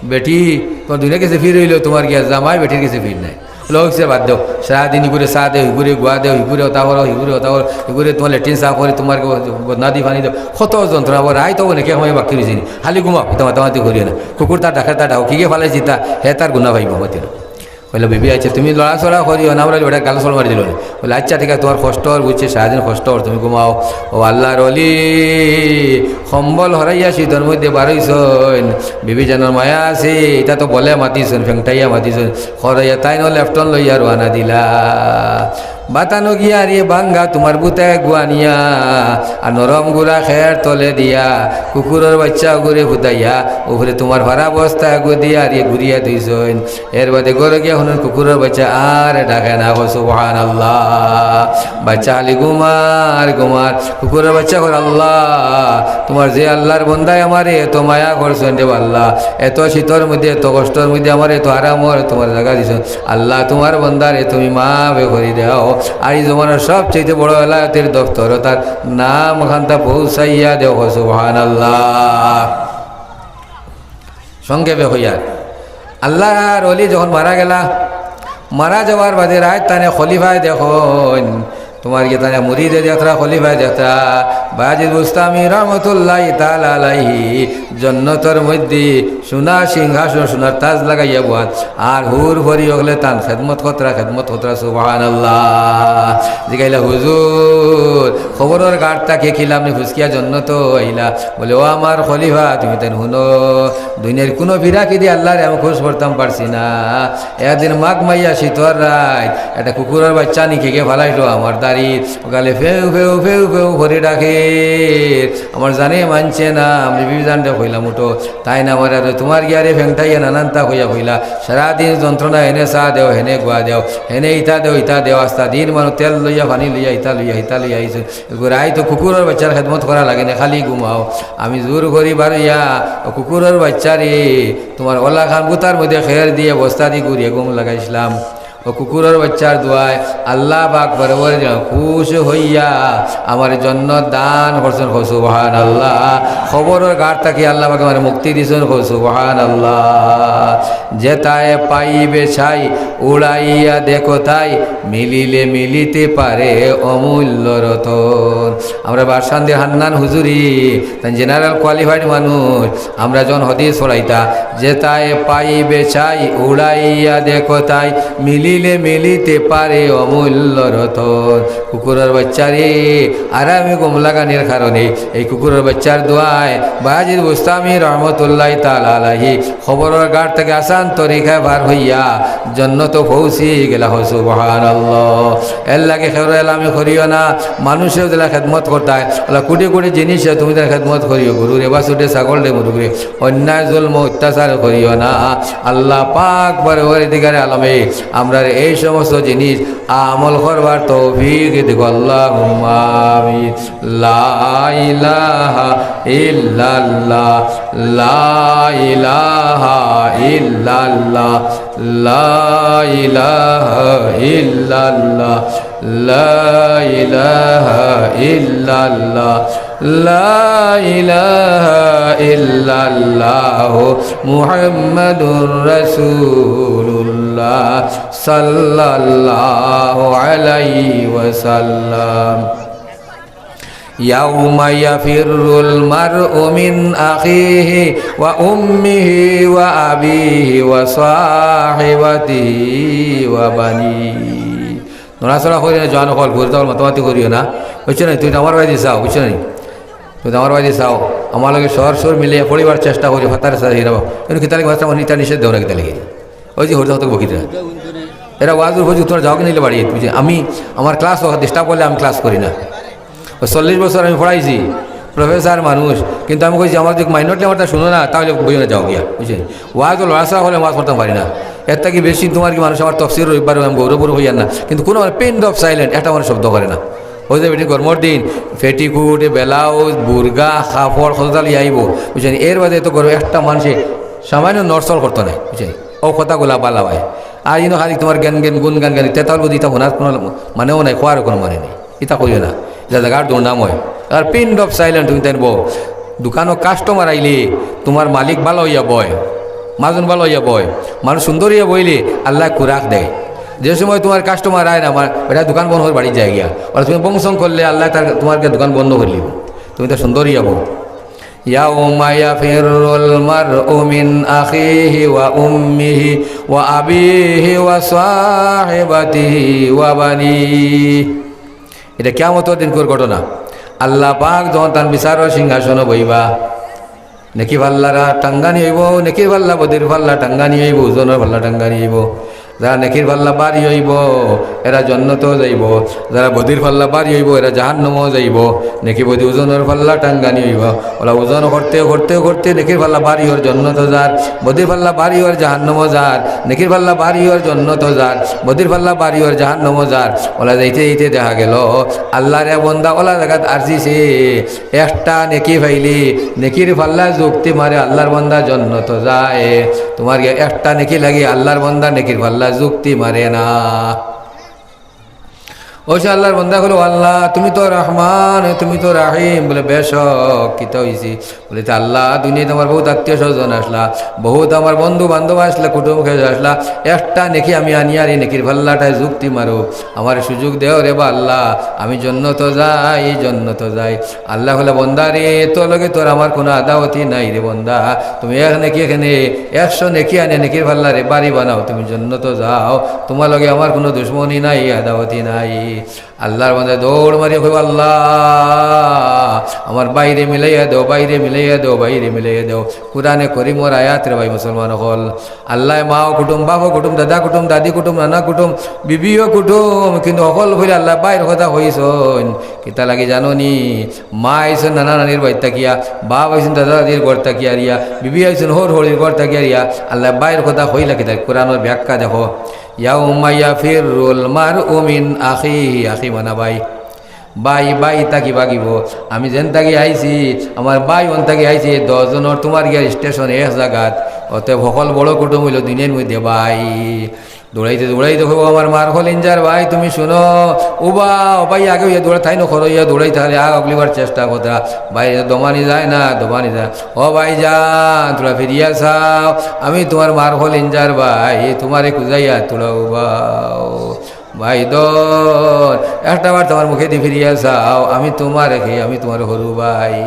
বেটি, তুমার দুনিয়ার গেছে ফির অইলো, তুমার গিয়া জামাই বেটির গেছে ফির নাই। লোক সে বাদ দেও, সারাদিন ইগুরে চা দেও, ইগুরে গুয়া দেও, ইগুরে অতা করো, ইগুরে অতা করো, ইগুরে তুমার লেট্রিন সাফ করি, তুমার বদনা দি পানি দেও, কত যন্ত্রণা। রাইত অবো নাকি সময় বাকি রইছে নি, খালি ঘুমাও, ইতা মাতামাতি করিও না। কুকুর তার ডাকে, তার ডাকো, কিগিয়ে ফালাইছে ইতা, হে তার গুনা পাইবো, মাতিও না। কইলো, বিবি, আইচ্ছা, তুমি লড়াচড়া করিও না, আমরা বেটা গাল চড় মারি দিলো না। বলে, আইচ্ছা, ঠিক আছে, তুমার কষ্ট অর, বুঝছি, সারাদিন কষ্ট অর, তুমি ঘুমাও। ও আল্লাহর ওলি, কম্বল হরাইয়া শীতর মধ্যে বারইছইন, বিবি জানর মায়া আছে, ইতা তো বলে মাতিছইন, ফেংটাইয়া মাতিছইন, হরাইয়া তাইন লেফটন লইয়া রওয়ানা দিলা। বাতানো গিয়া রে ভাঙ্গা তুমার বুতা এগু আনিয়া, আর নরম গুড়া খের তলে দিয়া, কুকুরর বাইচ্চা অগুরে হুতাইয়া, উপরে তুমার ভারা বস্তা এগু দিয়া রে ঘুরিয়া থইছইন। এর বাদে ঘরো গিয়া হুনইন কুকুরর বাইচ্চা আর ডাকে না, কও সুবহানাল্লাহ। বাইচ্চা খালি ঘুমার, ঘুমার। কুকুরর বাইচ্চা কর, আল্লাহ, তুমার যে আল্লাহর বন্দায় আমারে এত মায়া করছইন রে আল্লাহ, এত শীতর মধ্যে, এত কষ্টর মধ্যে আমারে এত আরামর তুমার জাগা দিছইন। আল্লাহ, তুমার বন্দারে তুমি মাফ করি দেও। আর ই জমানার সবচেয়ে বড় ওলায়তের দপ্তর, তার নাম খান্তা পৌঁছাইয়া দেও, কও সুবহানাল্লাহ। সংক্ষেপে কইয়ার, আল্লাহর ওলি যখন মারা গেলা, মারা যাওয়ার বাদে রাইত তানে খলিফায় দেখইন, তুমার গিয়া তানে মুরিদে দেখরা, খলিফায় দেখরা। বায়াজিদ বুস্তামি রহমতুল্লাহি তাআলা আলাইহি জন্নতর মধ্যে সোনার সিংহাসন, সোনার তাজ লাগাইয়া বওয়াত, আর হুর পরি অকলে তান খেদমত কররা, খেদমত কররা। সুবহানাল্লাহ। জিগাইলা, হুজুর, কবরর গাট থাকি কিলা আপনে ফুসকিয়া জন্নতো আইলা।" বলে, "ও আমার খলিফা, তুমি তাইন হুনো, দুনিয়ার কুনু ফিরাকি দি আল্লারে আমি খুশ করতাম পারছি না।" একদিন মাঘ মাইয়া শীতর রাইত, একটা কুকুরর বাইচ্চা নি কেগে ফালাইলো আমার দাড়িত, গালে ফেউ ফেউ ফেউ ফেউ করি ডাকে, আমার জানে মানছে না। আমি বিবি জানরে কইলাম, "উঠো।" তাইন আমারে আর তুমার গিয়ারে ফেংটাইয়া নানানতা কইয়া কইলা, সারাদিন যন্ত্রণা, হেনে চা দেও, হেনে গুয়া দেও, হেনে ইতা দেও, ইতা দেও, আস্তা দিন মানু তেল লইয়া, পানি লইয়া, ইতা লইয়া, হিতা লইয়া আইছইন। এগু রাইত তো কুকুরর বাইচ্চার খেদমত করা লাগে না, খালি ঘুমাও। আমি জোর করি বারইয়া, ও কুকুরর বাইচ্চারে, তুমার ওলাখান বুতার মধ্যে খের দিয়া বস্তা দি ঘুরিয়া ঘুম লাগাইছলাম। ও কুকুরর বাইচ্চার দোয়ায় আল্লাহ পাক বরাবর যেন খুশ হইয়া আমারে জন্নত দান করছইন। কও সুবহানাল্লাহ। কবরর গাট থাকি আল্লাহ পাকে আমারে মুক্তি দিছইন। কও সুবহানাল্লাহ। যেতায় পাইবে ছাই, উড়াইয়া দেখো তাই, মিলিলে মিলিতে পারে অমূল্য রতন। আমরা বারসান্দির হান্নান হুজুরি, তাইন general qualified মানুষ। আমরা যখন হাদিস পড়াইতা, "যেতায় পাইবে ছাই, উড়াইয়া দেখো তাই, মিলিলে মিলিতে পারে অমূল্য রতন।" কুকুরর বাইচ্চারে আরামে ঘুম লাগানির কারণে এই কুকুরর বাইচ্চার দোয়ায় বায়েজিদ বুস্তামি রহমতুল্লাহি তাআলা আলাইহি কবরর গাট থাকি আসান তরিকায় বার হইয়া জন্নতো পৌঁছি গেলা। কও সুবহানাল্লাহ। এরলাগি কেউরে এলামি করিও না, মানুষেও যেলা খেদমত করতায়, অলা কুটি কুটি জিনিসে তুমি তার খেদমত করিও, গরুরে, বাছুররে, ছাগলরে, মুরুগরে, অন্যায়, জুলম, অত্যাচার করিও না। আল্লাহ পাক পরওয়ারদিগারে আলমে আমরারে এই সমস্ত জিনিস আমল করবার তৌফিক দিক। আল্লাহুম্মা আমিন। লা ইলাহা ইল্লাল্লাহ, লা ইলাহা ইল্লাল্লাহ, লা ইলাহা ইল্লাল্লাহ, লা ইলাহা ইল্লাল্লাহ, লা ইলাহা ইল্লাল্লাহ, মুহাম্মাদুর রাসূলুল্লাহ সাল্লাল্লাহু আলাইহি ওয়াসাল্লাম। يوم يفر المرء من أخيه وأمه وأبيه وصاحبته وبنيه। নড়াচড়া করিও না, জোয়ান অকল, ঘুরে তখন মাতামাতি করিও না, বুঝছো নি? তুমি তো আমার বাড়িত চাও, বুঝছো নি? তুমি তো আমার বাড়িত চাও, আমার লগে সর সর মিলিয়া পড়িবার চেষ্টা করিও, ফাতারে সাথে হিরাবা। কিন্তু কিতা লাগি ফাতারে, মানে, ইটা নিষেধ দেও না, কিতা লাগি? ওই যে হরিদা হতক বকিতা। এরা ওয়াজর উপর তোমরা যাও কি নিলে বাড়ি, বুঝে? আমি, আমার ক্লাস disturb করলে আমি ক্লাস করি না। ও চল্লিশ বছর আমি পড়াইছি, প্রফেসর মানুষ, কিন্তু আমি কইছি, "আমার যদি মাইনরটা আমারটা শুনো না, তাহলে বইও না, যাও গিয়া", বুঝে? ওয়াজ লড়াচড়া হলে ওয়াজ করতাম পারি না। এর থাকি বেশি তোমার কি মানুষ আমার তফসির রবিবার আমি গৌরব গৌরব হইয়ার না, কিন্তু কোনো আমার pin drop silent, একটা আমার শব্দ করে না। ওই যে বেটি গরমর দিন, পেটিকুট, ব্লাউজ, বুরগা, কাপড়, কততা লইয়া আইবো, বুঝছেন? এর বাদে তো গরম একটা মানুষে সামান্য নড়চড় করতো না, বুঝছেন? ও কথাগুলা বালা হয়। আর ইনো খালি তোমার গান গান, গুন গান গান, তেতাল বুঝি ইতা শোনার কোনো মানেও নাই, খোয়ার কোনো মানে নেই। ইতা কইও না, ইতা জাগার দুর্নাম হয়। আর pin drop silent তুমি তাইন বও। দোকানো customer আইলে তোমার মালিক ভালা হইয়া বয়, মাজন ভালা হইয়া বয়, মানুষ সুন্দর হইয়া বইলে আল্লায় খুরাক দেয়। যে সময় তোমার customer আয় না, আমার বেটা দোকান বন্ধ করি বাড়িত যায় গিয়া, আর তুমি বংশং করলে আল্লায় তার, তোমার দোকান বন্ধ করি দিব। তুমি তো সুন্দর হইয়া বও। يوم يفر المرء من أخيه وأمه وأبيه وصاحبته وبنيه। এটা কিয়ামতর দিনকুর ঘটনা। আল্লাহ পাক যখন তান বিচারর সিংহাসনো বইবা, নেকি পাল্লারা টাঙ্গানি হইব, নেকির পাল্লা, বদির পাল্লা টাঙ্গানি হইব, ওজনর পাল্লা টাঙ্গানি হইব। যারা নেকির পাল্লা ভারি হইব, এরা জন্নতো যাইব। যারা বদির পাল্লা ভারি হইব, এরা জাহান্নামো যাইব। নেকি বদি ওজনর পাল্লা টাঙ্গানি হইব। ওলা ওজন করতে, করতে, করতে নেকির পাল্লা ভারি হওয়ার জন্নতো যার, বদির পাল্লা ভারি হওয়ার জাহান্নামো যার, নেকির পাল্লা ভারি হওয়ার জন্নতো যার, বদির পাল্লা ভারি হওয়ার জাহান্নামো যার। ওলা যাইতে যাইতে দেখা গেল, আল্লাহর এক বন্দা ওলা জাগাত আরজিছে, একটা নেকি পাইলে নেকির পাল্লা যুক্তি মারে, আল্লাহর বন্দা জন্নতো যায়। তোমার গিয়া একটা নেকি লাগি আল্লাহর বন্দা নেকির পাল্লা যুক্তি মারে না। ওই সে আল্লাহর বন্দা কইলো, "আল্লাহ, তুমি তো রহমান, তুমি তো রাহিম।" বলে, "বেশক, কিতা হইছে?" বলে, "তে আল্লাহ, দুনিয়াত আমার বহুত আত্মীয় স্বজন আসলা, বহুত আমার বন্ধু বান্ধব আসলা, কুটুম খেয়ে আসলা, একটা নেকি আমি আনিয়ার, এই নেকির পাল্লাটায় যুক্তি মারো, আমার সুযোগ দেও রে বা আল্লাহ, আমি জন্নতো যাই, জন্নতো যাই।" আল্লাহ বলে, "বন্দা রে, তোর লগে তোর আমার কোনো আদাওয়াতি নাই রে বন্দা, তুমি এক নেকি এখানে একশো নেকি আনে নেকির পাল্লারে ভারি বানাও, তুমি জন্নতো যাও, তোমার লগে আমার কোনো দুশমনি নাই, আদাওয়াতি নাই।" আল্লাহর বান্দা দৌড় মারিয়া কইবো, "আল্লাহ, আমার ভাইরে মিলাইয়া দেও, ভাইরে মিলাইয়া দেও, ভাইরে মিলাইয়া দেও।" কুরআনে করিমর আয়াত রে ভাই মুসলমান অকল। আল্লায় মাও কুটুম, বাপও কুটুম, দাদা কুটুম, দাদি কুটুম, নানা কুটুম, বিবিও কুটুম, কিন্তু অকল করি আল্লায় ভাইর কথা কইছইন। কিতা লাগি জানো নি? মা আইছইন নানা নানির বাড়ি থাকিয়া, বাপ আইছইন দাদা দাদির ঘর থাকিয়া রিয়া, বিবি আইছইন হউর হউরির ঘর থাকিয়া রিয়া। আল্লায় ভাইর কথা কইলা কিতা? কুরআনর ব্যাখ্যা দেখো, "ইয়াউমা ইয়াফিররুল মারউ মিন আখিহি।" আখি মানা ভাই। ভাই, ভাই থাকি ভাগিবো। আমি যেন থাকি আইছি, আমার ভাই অন থাকি আইছি, দশ জনর তুমার গিয়া স্টেশন এক জাগাত। অতএব হকল বড় কুটুম অইলো দুনিয়ার মধ্যে ভাই। দৌড়াইতে দৌড়াইতে কইবো, "আমার মার কলিঞ্জার ভাই, তুমি শুনো।" উবা, ও ভাই, আগে অইয়া দৌড়া, তাইন খরো অইয়া দৌড়াইতে অইলে আগ অগলিবার চেষ্টা করতা। ভাইরে দমানি যায় না, দমানি যায়। "ও ভাইজান, থুড়া ফিরিয়া চাও, আমি তুমার মার কলিঞ্জার ভাই, তুমারে খুজাইয়া থুড়া উবাও।" ভাই দন, একটা বার তুমার মুখেদি ফিরিয়া চাও, আমি তুমার একে, আমি তুমার হরু ভাই।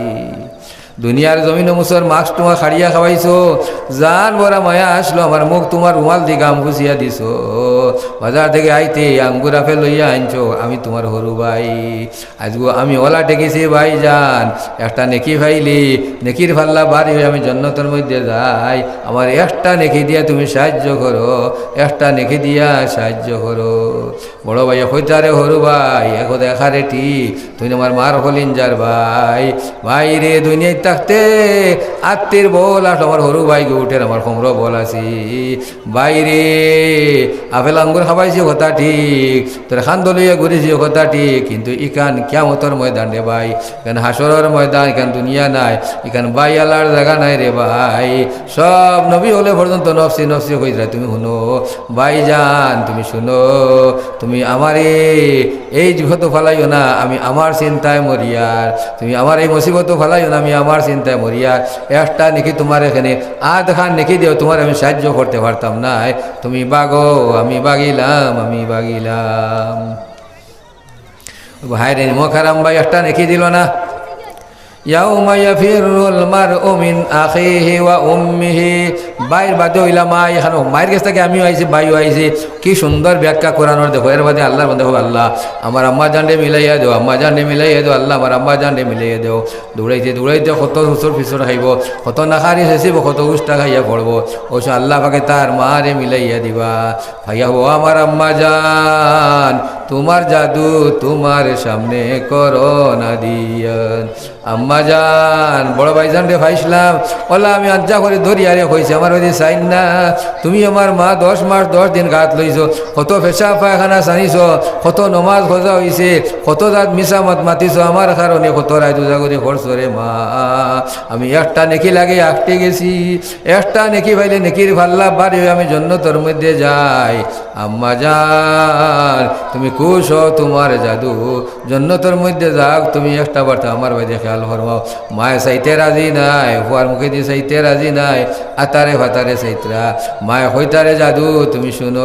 দুনিয়ার জমিনো মুসর মাছ তুমার খাড়িয়া খাওয়াইছো, জান ভরা মায়া আসলো, আমার মুখ তুমার রুমাল দি গাম গুছিয়া দিছো। বাজার থাকি আইতে আঙ্গুর আপেল লইয়া আনছো, আমি তুমার হরু ভাই। আইজগু আমি অলা ঠেকিছি ভাইজান, একটা নেকি পাইলে, নেকির পাল্লা ভারি অয়, আমি জন্নতর মধ্যে যাই। আমার একটা নেকি দিয়া তুমি সাহায্য করো, একটা নেকি দিয়া সাহায্য করো। বড় ভাইয়ে কইতা রে, "হরু ভাই, এ কথা একেবারে ঠিক, তুই আমার মার কলিঞ্জার ভাই।" ভাইরে, দুনিয়াত থাকতে আত্তির বল আর আমার হরু ভাইগু উঠের আমার কমরো বল আছি। ভাইরে, আপেল আঙ্গুর খাবাইছি কথা ঠিক, তোর খান্দ লইয়া ঘুরিছি কথা ঠিক, কিন্তু ইখান কিয়ামতর ময়দান রে ভাই, ইখান হাশরর ময়দান, ইখান দুনিয়া নায়, ইখান ভাই আলার জাগা নায় রে ভাই। সব নবী অকলে পর্যন্ত নফসি নফসি কইরা, তুমি হুনো ভাইজান, তুমি শুনো, তুমি আমারে এই বিপদো ফালাইও না, আমি আমার চিন্তায় মরিয়ার। তুমি আমার এই মুসিবতো ফালাইও না, আমি আমার চিন্তায় মরিয়ার। একটা নেকি তুমার এখানে, আধখান নেকি দিয়াও তুমারে আমি সাহায্য করতে পারতাম নায়। তুমি ভাগো, আমি ভাগিলাম, আমি ভাগিলাম। ভাইরে, মুখ হারাম ভাই একটা নেকি দিলো না। ইয়াউমা ইয়াফিররুল মারউ মিন আখিহি ওয়া উম্মিহি। ভাইর বাদে অইলা মা, ইখানো মার গেছ থাকি আমিও আইছি, ভাইও আইছি। কি সুন্দর ব্যাখ্যা কুরআনর দেখো। এর বাদে আল্লাহর বান্দা কইবো, "আল্লাহ, আমার আম্মা জানরে মিলাইয়া দেও, আম্মা জানরে মিলাইয়া দেও, আল্লাহ, আমার আম্মা জানরে মিলাইয়া দেও।" দৌড়াইতে দৌড়াইতে কত হুচুর ফিচুর খাইবো, কত নাখারি শেষিবো, কত উষ্টা খাইয়া পড়বো। অবশ্য আল্লাহ পাকে তার মারে মিলাইয়া দিবা। ভাইয়া, ও আমার আম্মা জান, তুমার জাদু তুমার সামনে করোনা দিয়ান। আম্মা জান, বড় ভাইজানরে পাইছলাম, অলা আমি আঞ্জা করি ধরিয়ারে কইছি, আমার ওই সাইন না, তুমি আমার মা দশ মাস দশ দিন গাত লইছো, কত পেশাব পায়খানা সানিছো, কত নমাজ কাজা অইছে, কত জাত মিছা মাত মাতিছো, আমার কারণে কত রাইত উজাগরি করছো রে মা। আমি একটা নেকি লাগি আটকি গেছি, একটা নেকি পাইলে নেকির পাল্লা ভারি অয়, আমি জন্নতর মধ্যে যাই। আম্মা জান, তুমি খুশ অও, তুমার জাদু জন্নতর মধ্যে যাউক, তুমি একটা বার্তা আমার বাদে খেয়াল ফরমাও। মায়ে চাইতে রাজি নায়, ফুয়ার মুখেদি চাইতে রাজি নায়, আতারে ফাতারে চাইতরা। মায়ে কইতারে, "জাদু, তুমি শুনো,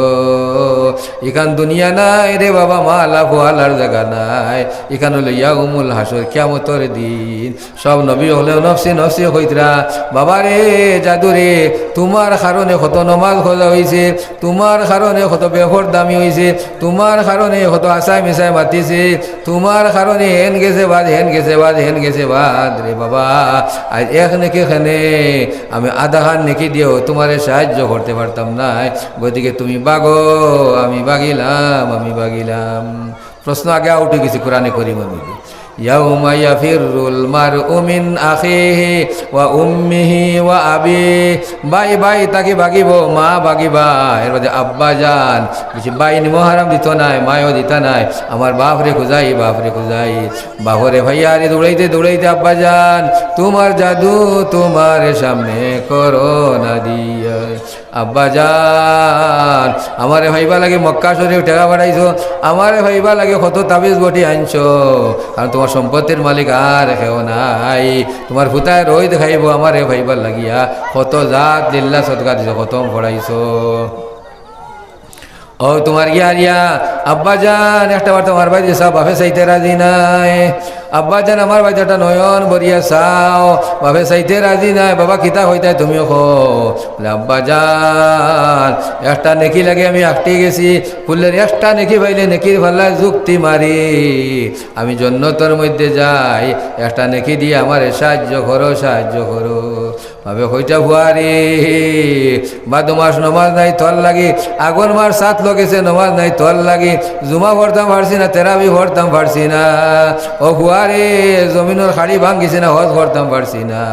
ইখান দুনিয়া নায় রে বাবা, মা আলা ফুয়া আলার জাগা নায়, ইখান অইলো ইয়াউমুল হাশর, কিয়ামতর দিন।" সব নবী অকলেও নফসি নফসি কইতরা, "বাবা রে, জাদু রে, তুমার কারণে কত নমাজ কাজা অইছে, তুমার কারণে কত বেপরদামি অইছে, তুমার কারণে কত হাছায় মিছায় মাতিছে, তুমার কারণে হেন গেছে বাদ, হেন গেছে বাদ, হেন গেছে বাদ রে বাবা। আইজ এক নেকি কেনে, আমি আধাখান নেকি দিয়াও তুমারে সাহায্য করতে পারতাম নায়। গতিকে তুমি ভাগো, আমি ভাগিলাম, আমি ভাগিলাম।" প্রশ্ন আগে আউট অই গেছে কুরআনে করিমর মধ্যে। ইয়াউমা ইয়াফিররুল মারউ মিন আখিহি ওয়া উম্মিহি ওয়া আবিহি। ভাই ভাই থাকি ভাগিবো, মা ভাগিবা, এর বাদে আব্বা জান। বেশি ভাই নিমো হারাম দিতো নায়, মায়ও দিতা নায়। আমার বাপরে খুজাই, বাপরে খুজাই। বাপরে ভাইয়ারে দৌড়াইতে দৌড়াইতে আব্বা জান, তুমার জাদু তুমার সামনে করোনা দিয়া। আব্বা জান, আমারে পাইবার লাগি মক্কা শরীফ টেকা পাঠাইছো, আমারে পাইবার লাগি কত তাবিজ বটি আনছো, কারণ তুমার সম্পত্তির মালিক আর কেউ নাই। তুমার ফুতায় রই দেখাইবো আমারে পাইবার লাগিয়া, কত জাত লিল্লা সদকা দিছো, খতম পড়াইছো। ও তুমার গিয়া হারিয়া, আব্বা জান, একটা বার তুমার বাড়িত চাও, বাপে চাইতে রাজি নায়। আব্বা জান, আমার বাড়িত একটা নয়ন ভরিয়া চাও, বাপে চাইতে রাজি নায়। বাবা, কিতা কইতায় তুমিও কও। বলে, আব্বা জান, একটা নেকি লাগি আমি আটকি গেছি, ফুলের একটা নেকি পাইলে নেকির পাল্লায় যুক্তি মারি। আমি জন্নতর মধ্যে যাই, একটা নেকি দিয়া আমারে সাহায্য করো, সাহায্য করো। বাপে কইতা, ফুয়ারে, বাদো মাস নমাজ নাই তোর লাগি, আগর মাস সাত লগেছে নমাজ নাই তোর লাগি, জুমা পড়তাম পারছি না, তেরাবি পড়তাম পারছি না। ও ফুয়ারে, জমিনর খাড়ি ভাঙ্গিছে না, হজ করতাম পারছি না,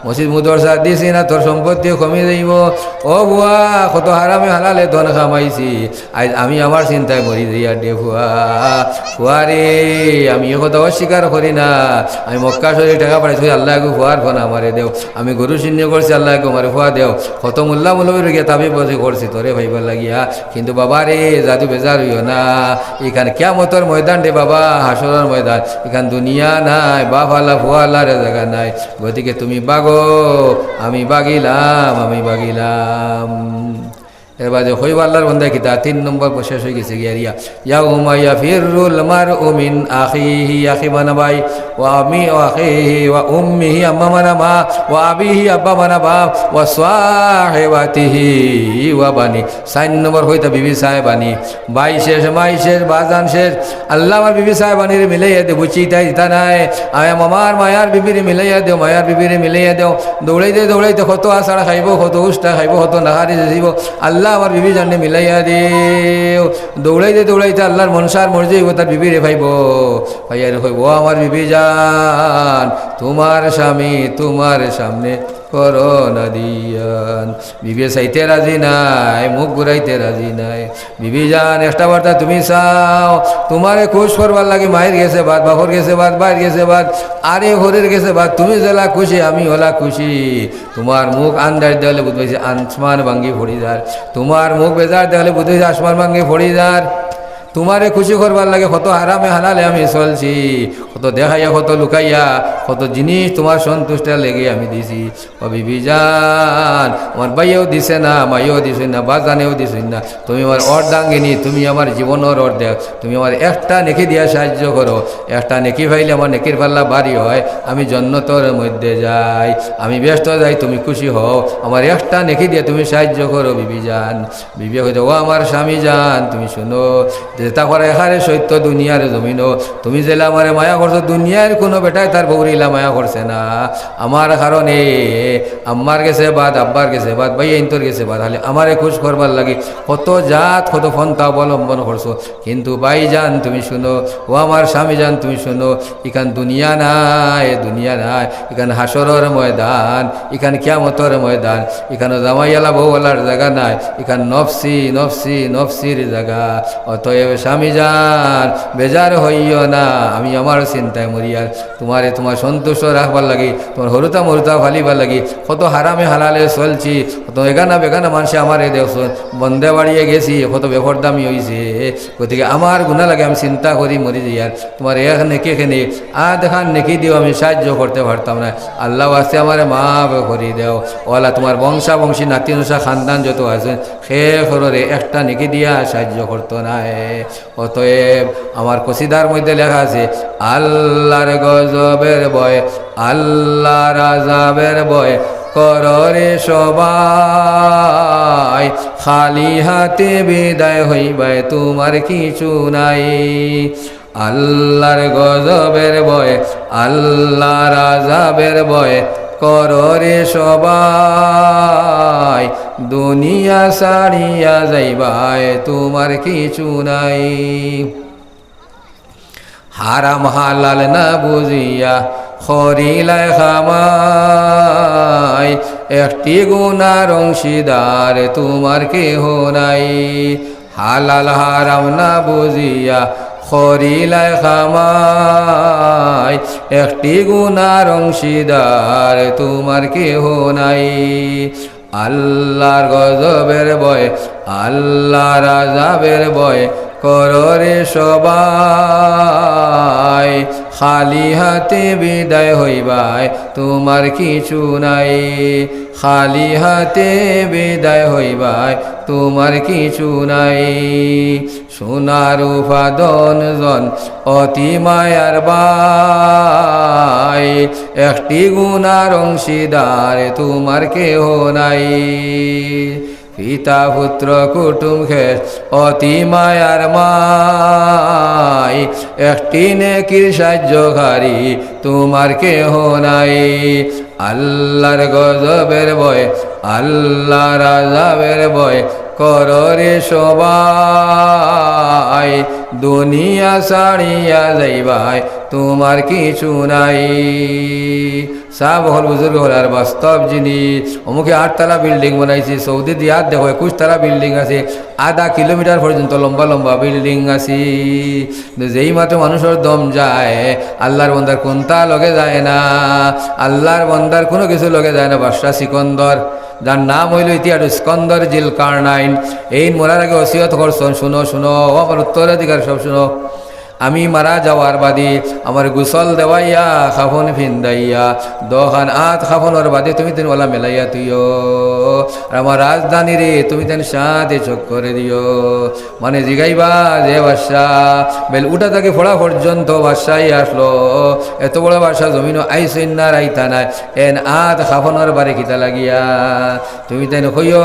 মসজিদ মুদরসা দিছি না, তোর সম্পত্তি কমি যাইবো। ও ফুয়া, কত হারামে হালালে ধন কামাইছি, আইজ আমি আমার চিন্তায় মরি যাইয়ার দে ফুয়া। ফুয়ারে, আমি ই কথা অস্বীকার করি না। আমি মক্কা শরীফ টেকা পাঠাইছি, আল্লায় গো ফুয়ার ফোন আমারে দেও। আমি গরু শিন্নি করছি, আল্লায় গো আমারে ফুয়া দেও। কত মোল্লা মৌলবীর গিয়া তাবিজ বজি করছি তোরে পাইবার লাগিয়া। কিন্তু বাবারে, যাদু বেজার অইও না। ইখান কিয়ামতর ময়দান রে বাবা, হাশরর ময়দান। ইখান দুনিয়া নায়, বাপ আলা ফুয়া আলার জাগা নায়। গতিকে তুমি ভাগো, আমি ভাগিলাম, আমি ভাগিলাম। এর বাদে কইবা আল্লার বন্দা কিতা, তিন নম্বর শেষ অই গেছে গিয়া রিয়া। ইয়াউমা ইয়াফিরুল মারউ মিন আখিহি, আখি মানে ভাই, ওয়া আমি, ওয়া আখিহি, ওয়া উম্মিহি, আম্মা মানে মা, ওয়া আবিহি, আব্বা মানে বাপ, ওয়া সাহিবাতিহি, ওয়া বানি। চাইর নম্বর কইতা বিবি সাহেবানি, ভাই শেষ, মাই শেষ, বাজান শেষ। আল্লাহ আমার বিবি সাহেবানিরে মিলাইয়া দে, বুঝছি তাই দিতা নাই। আয় আমার মায়ার বিবিরে মিলাইয়া দেও, মায়ার বিবিরে মিলাইয়া দেও। দৌড়াইতে দৌড়াইতে কত আছাড় খাইবো, কত উষ্টা খাইবো, কত নাহারি যাইবো। আল্লাহ আমার বিবি জানরে মিলাইয়া দেও। দৌড়াইতে দৌড়াইতে আল্লার মনসার মর্জি অইবো, তার বিবিরে পাইবো। পাইয়ারে কইবো, "ও আমার বিবি জান, তুমার স্বামী তুমার সামনে করো না দিয়ান।" বিবিয়ে চাইতে রাজি নাই, মুখ ঘুরাইতে রাজি নাই। বিবি জান, একটা বার্তা তুমি চাও, তুমারে খুশ করবার লাগি মাইর গেছে বাদ, বাপর গেছে বাদ, ভাইর গেছে বাদ, আরে হরির গেছে বাদ, তুমি যেলা খুশি আমি ওলা খুশি। তুমার মুখ আন্দাজ দেখলে বুঝবাইছি আসমান ভাঙ্গি পড়ি যার, তুমার মুখ বেজার দেখলে বুঝবাইছি আসমান ভাঙ্গি পড়ি যার। তুমারে খুশি করবার লাগি কত হারামে হালালে আমি চলছি, কত দেখাইয়া, কত লুকাইয়া, কত জিনিস তুমার সন্তুষ্টির লাগি আমি দিছি। ও বিবি জান, আমার ভাইয়েও দিছে না, মাইয়েও দিছে না, বাজানেও দিছে না, তুমি আমার অর্ধাঙ্গিনী, তুমি আমার জীবনর অর্ধেক, তুমি আমার একটা নেকি দিয়া সাহায্য করো, একটা নেকি পাইলে আমার নেকির পাল্লা ভারি হয়, আমি জন্নতর মধ্যে যাই, আমি বেহেস্তো যাই, তুমি খুশি হও, আমার একটা নেকি দিয়া তুমি সাহায্য করো বিবি জান। বিবিয়ে কইতা, "ও আমার স্বামী জান, তুমি শুনো, যেতা কইরায় একেবারে সত্য দুনিয়ার জমিনো, তুমি যেলা আমারে মায়া করছো, দুনিয়ার কুনু বেটায় তার বউরে ইলা মায়া করছে না। আমার কারণে আম্মার গেছে বাদ, আব্বার গেছে বাদ, ভাইয়াইন্তর গেছে বাদ, খালি আমারে খুশ করবার লাগি কত জাত, কত পন্থা অবলম্বন করছো। কিন্তু ভাই জান, তুমি শুনো, ও আমার স্বামী জান, তুমি শুনো, ইখান দুনিয়া নায়, দুনিয়া নায়, ইখান হাশরর ময়দান, ইখান কিয়ামতর ময়দান, ইখানো জামাইআলা বউআলার জাগা নায়, ইখান নফসি, নফসি, নফসির জাগা। অতএব স্বামী জান, বেজার হইও না, আমি আমার চিন্তায় মরিয়ার। তুমারে তুমার সন্তুষ্ট রাখবার লাগি, তুমার হুরুতা মুরুতা ফালিবার লাগি, কত হারামে হালালে চলছি, কত এখানা বেখানা মানষে আমারে দেখছইন, বন্দে বাড়িয়ে গেছি, কত বেপরদামি অইছে। গতিকে আমার গুনা লাগি আমি চিন্তা করি মরি যাইয়ার। তুমার এক নেকি কেনে আধখান নেকি দিও আমি সাহায্য করতে পারতাম না। আল্লাহ ওয়াস্তে আমারে মাফ করি দেও। ও আল্লাহ, তুমার বংশা বংশী, নাতি নশা, খানদান যত আছে, কে কারোরে একটা নেকি দিয়া সাহায্য করতো নায়। অতএব আমার কসিদার মধ্যে লেখা আছে, আল্লাহর গজবের ভয়, আল্লাহর আযাবের ভয়, করো রে সবাই, খালি হাতে বিদায় হইবায়, তুমার কিছু নাই। আল্লাহর গজবের ভয়, আল্লাহর আযাবের ভয়, করো রে সবাই, দুনিয়া ছাড়িয়া যাইবায়, তুমার কিছু নাই। হারাম হালাল না বুঝিয়া করিলায় কামাই, একটি গুনার অংশীদার তুমার কেহ নাই। হালাল হারাম না বুঝিয়া করিলায় কামাই, একটি গুনার অংশীদার তুমার কেহ নাই। আল্লাহর গজবের ভয়, আল্লাহর আযাবের ভয়, কররে সবাই, খালি হাতে বিদায় হইবায়, তোমার কিছু নাই। খালি হাতে বিদায় হইবায়, তোমার কিছু নাই। সোনার উপাদন জন অতি মায়ার ভাই, একটি গুনার অংশীদার তোমার কেহ নাই। পিতা পুত্র কুটুম খেশ অতি মায়ার মাই, একটি নেকির সাহায্যকারী তোমার কেহ নাই। আল্লাহর গজবের ভয়, আল্লাহর আযাবের ভয়, কররে সবাই, দুনিয়া ছাড়িয়া যাইবায়, তোমার কিছু নাই। সাব অকল, বুজুর্গ অকল, আর বাস্তব জিনিস। অমুকে আটতলা বিল্ডিং বানাইছে, সৌদিত ইয়াত দেখো একুশতলা বিল্ডিং আছে, আধা কিলোমিটার পর্যন্ত লম্বা লম্বা বিল্ডিং আছে। কিন্তু যেই মাত্র মানুষর দম যায়, আল্লাহর বন্দার কুন্তা লগে যায় না, আল্লাহর বন্দার কুনু কিছু লগে যায় না। বাদশা সিকন্দর, যার নাম অইলো ইতিহাস ইস্কন্দর জিলকারনাইন, এইন মরার আগে ওসিয়ত করছইন, "শুনো, শুনো, ও আমার উত্তরাধিকার সব শুনো, আমি মারা যাওয়ার বাদে আমারে গোসল দেওয়াইয়া, কাফন ফিন্দাইয়া, দুইখান আত কাফনর বাদে তুমি তিন ওলা মেলাইয়া থইও, আর আমার রাজধানীরে তুমি তিন শান্তি চক্করে দিও।" মানে জিগাইবা যে বাদশা, বেল উঠা থাকি পড়া পর্যন্ত বাদশাই আসলো, এত বড় বাদশা জমিনো আইছইন না রাইতা নায়, এন আত কাফনর বারে কিতা লাগিয়া? তুমি তাইন কইও,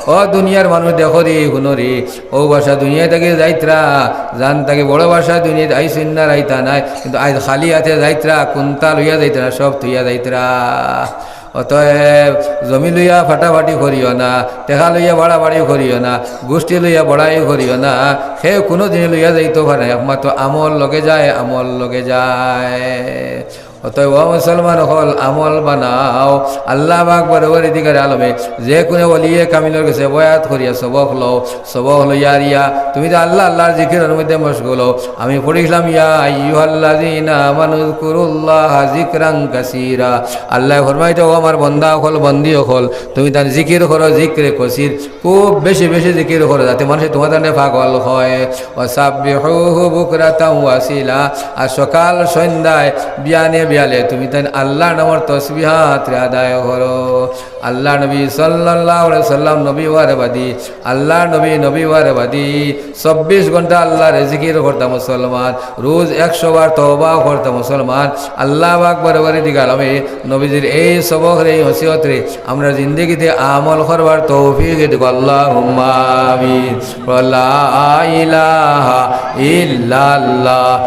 "ও দুনিয়ার মানুষ, দেখো রে, হুনো রে, অউ বাদশা দুনিয়া থাকি যাইত্রা, জান থাকি বড় বাদশা দুনিয়াত আইছইন না রাইতা নায়, কিন্তু আইজ খালি হাতে যাইত্রা, কুন্তা লইয়া যাইত্রা না, সব থইয়া যাইত্রা।" অতএব জমি লইয়া ফাটাফাটি করিও না, টেকা লইয়া বাড়াবাড়ি করিও না, গোষ্ঠী লইয়া বড়াই করিও না। কেউ কুনু জিনিস লইয়া যাইতো পারে না, একমাত্র আমল লগে যায়, আমল লগে যায়। অতএব ও মুসলমান অকল, আমল বানাও। আল্লাহ পাক পরওয়ারদিগারে আলমে যে কুনু ওলিয়ে কামিলর গেছে বয়াত করিয়া সবক লও, সবক লইয়া আরিয়া তুমি তো আল্লাহ, আল্লাহর জিকিরর মধ্যে মশগুল অও। আমি পড়ছিলাম, "ইয়া আইয়ুহাল্লাযীনা আমানু যকুরুল্লাহা যিকরান কাসীরা।" আল্লায় ফরমাইতো, "ও আমার বন্দা অকল, বন্দি অকল, তুমি তান জিকির করো, জিকরে কসির, খুব বেশি বেশি জিকির করো, যাতে মানুষে তোমার তানে পাগল হয়। ওয়া সাব্বিহুহু বুকরাতাও ওয়া আসীলা, আর সকাল সন্ধ্যায় বিয়ানে বিয়ালে তুমি তান আল্লাহর নামর তসবিহাতরে আদায় করো।" আল্লাহর নবী সাল্লাল্লাহু আলাইহি ওয়াসাল্লাম নবী অওয়ার বাদে, আল্লাহর নবী নবী অওয়ার বাদে চব্বিশ ঘন্টা আল্লাহরে জিকির করতা মুসলমান, রোজ একশো বার তওবা করতা মুসলমান। আল্লাহ পাক পরওয়ারদিগারে আলমে নবীজির এই সবকরে, এই ওসিয়তরে আমরার জিন্দেগিতে আমল করবার তৌফিক দিউক, আল্লাহুম্মা আমিন। লা ইলাহা ইল্লাল্লাহ,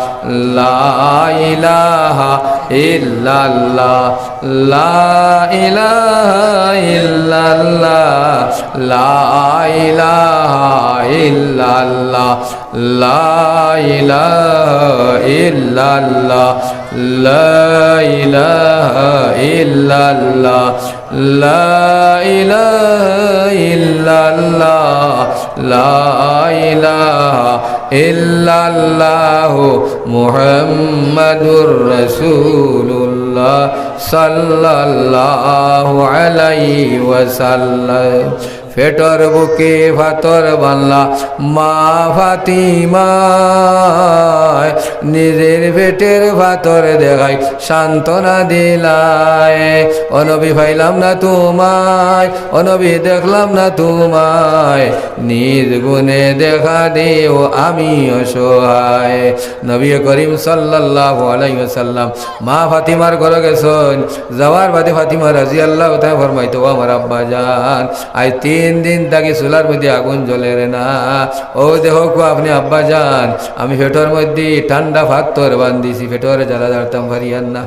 লা ইলাহা ইল্লাল্লাহ, লা ইলাহা ইল্লাল্লাহ, লা ইলাহা ইল্লাল্লাহ, লা ইলাহা ইল্লাল্লাহ, লা ইলাহা ইল্লাল্লাহ, লা ইলাহা ইল্লাল্লাহ, লা ইলাহা ইল্লাল্লাহু মুহাম্মাদুর রাসূলুল্লাহ সাল্লাল্লাহু আলাইহি ওয়াসাল্লাম। পেটর বুকে পাথর বানলা মা ফাতিমায়, নিজের পেটের পাথর দেখাই সান্ত্বনা দিলায়। ও নবী, পাইলাম না তোমায়, ও নবী, দেখলাম না তোমায়, নিজ গুণে দেখা দিও, আমি অসহায়। নবী করিম সাল্লাল্লাহু আলাইহি ওয়াসাল্লাম মা ফাতিমার ঘরো গেছইন। যাওয়ার বাদে ফাতিমা রাদিয়াল্লাহু তাআলা ফরমাইতো, "ও আমার আব্বা জান, আইজ তিন দিন থাকি চুলার মধ্যে আগুন জ্বলের না। অউ দেখউক্কা আপনে আব্বা জান, আমি পেটর মধ্যে ঠান্ডা পাথর বান্ধিছি, পেটর জ্বালা জারতাম পারিয়ার না।"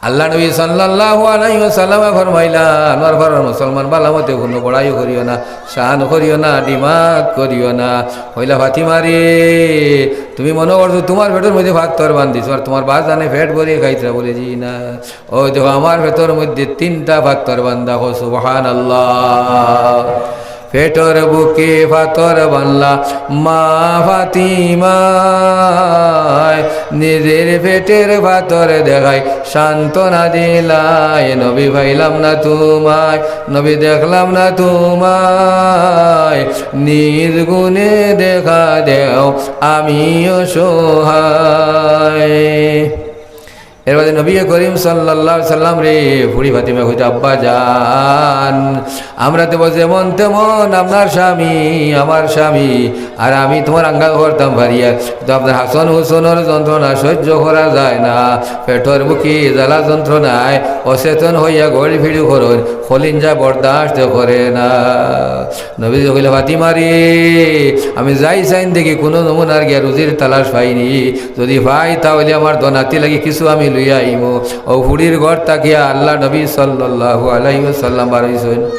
আল্লাহর নবী সাল্লাল্লাহু আলাইহি ওয়াসাল্লামে ফরমাইলা, "আনোয়ার পাড়ার মুসলমান, ভালা মতে হুনো, বড়াই করিও না, শান করিও না, দিমাগ করিও না।" কইলা, "ফাতিমা রে, তুমি মনো করছো তোমার পেটর মধ্যে পাথর বান্ধিছো, আর তোমার বাজানে পেট ভরি খাইতরা?" বলে, "জি না।" অউ দেখো, আমার পেটর মধ্যে তিনটা পাথর বান্ধা, কও সুবহানাল্লাহ। পেটর বুকে পাথর বানলা মা ফাতিমায়, নিজের পেটের পাথর দেখাই সান্ত্বনা দিলায়। নবী পাইলাম না তোমায়, নবী দেখলাম না তোমায়, নিজ গুণে দেখা দেও, আমি অসহায়। এর বাদে নবী করিম সাল্লাল্লাহু আলাইহি সাল্লামরে ফুড়ি ফাতিমা কইতা, "আব্বা জান, আমরা তো যেমন তেমন, আপনার স্বামী, আমার স্বামী, আর আমি তোমার আঙ্গাল করতাম পারি, আর তো আপনার হাসান হুসেনর যন্ত্রণা সহ্য করা যায় না, পেটর বুকে জ্বালা যন্ত্রণায় অচেতন হইয়া গড়িফিড়ি করইন, কলিঞ্জা বরদাস্ত করে না।" নবীজি কইলা, "ফাতিমা রে, আমি যাই চাইন দেখি কুনু নমুনার গিয়া রুজির তালাশ পাইনি, যদি পাই তা অইলে আমার দো নাতি লাগি কিছু আমি লইয়া আইমু।" অউ ফুড়ির ঘর থাকিয়া আল্লার নবী সাল্লাল্লাহু আলাইহি ওয়াসাল্লাম বার অইছইন।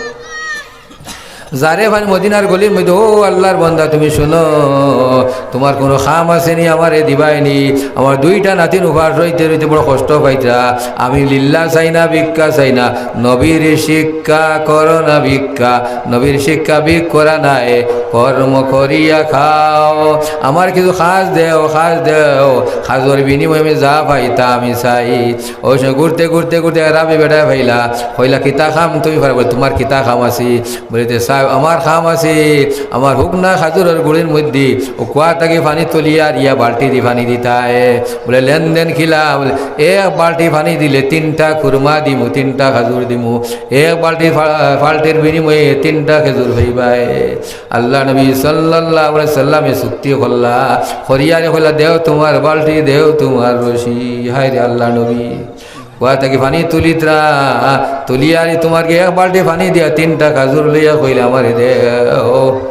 যারে পাইন মদিনার গলির মধ্যে, "ও আল্লার বান্দা, তুমি হুনো, তোমার কুনু কাম আছে নি, আমারে দিবায় নি? আমার দুইটা নাতিন উপাস রইতে রইতে বড় কষ্ট পাইতরা। আমি লিল্লা চাই না, ভিক্ষা চাই না, নবীর শিক্ষা করো না ভিক্ষা, নবীর শিক্ষা ভিক্ষা করা নায়, কর্ম করিয়া খাও। আমার কিছু কাজ দেও, কাজ দেও, কাজর বিনিময়ে আমি যা পাই তা আমি চাই।" অউ সময় ঘুরতে ঘুরতে ঘুরতে এরাবি বেটায় পাইলা, কইলা, "কিতা কাম তুমি পারো?" বলে, "তোমার কিতা কাম আছে?" বলে, "তে সাব, আমার কাম আছে, আমার হুকনা খাজুরর গুড়ির মধ্যে অউ কুয়া থাকি পানি তুলিয়া আর ইয়া বালটি দি পানি দিতায়।" বলে, "লেনদেন কিলা?" বলে, "এক বালটি পানি দিলে তিনটা খুরমা দিমু, তিনটা খাজুর দিমু, এক বালটি ফা-, পালটির বিনিময়ে তিনটা খেজুর পাইবায়।" আল্লার নবী সাল্লাল্লাহু আলাইহি সাল্লামে চুক্তি করলা, করিয়ারে কইলা, "দেও তোমার বালটি, দেও তোমার রশি।" হায় রে আল্লার নবী, কুয়া থাকি পানি তুলিতরা, তুলিয়ারে তোমার গিয়া এক বালটি পানি দিয়া তিনটা খাজুর লইয়া কইলা, "আমারে দেও।"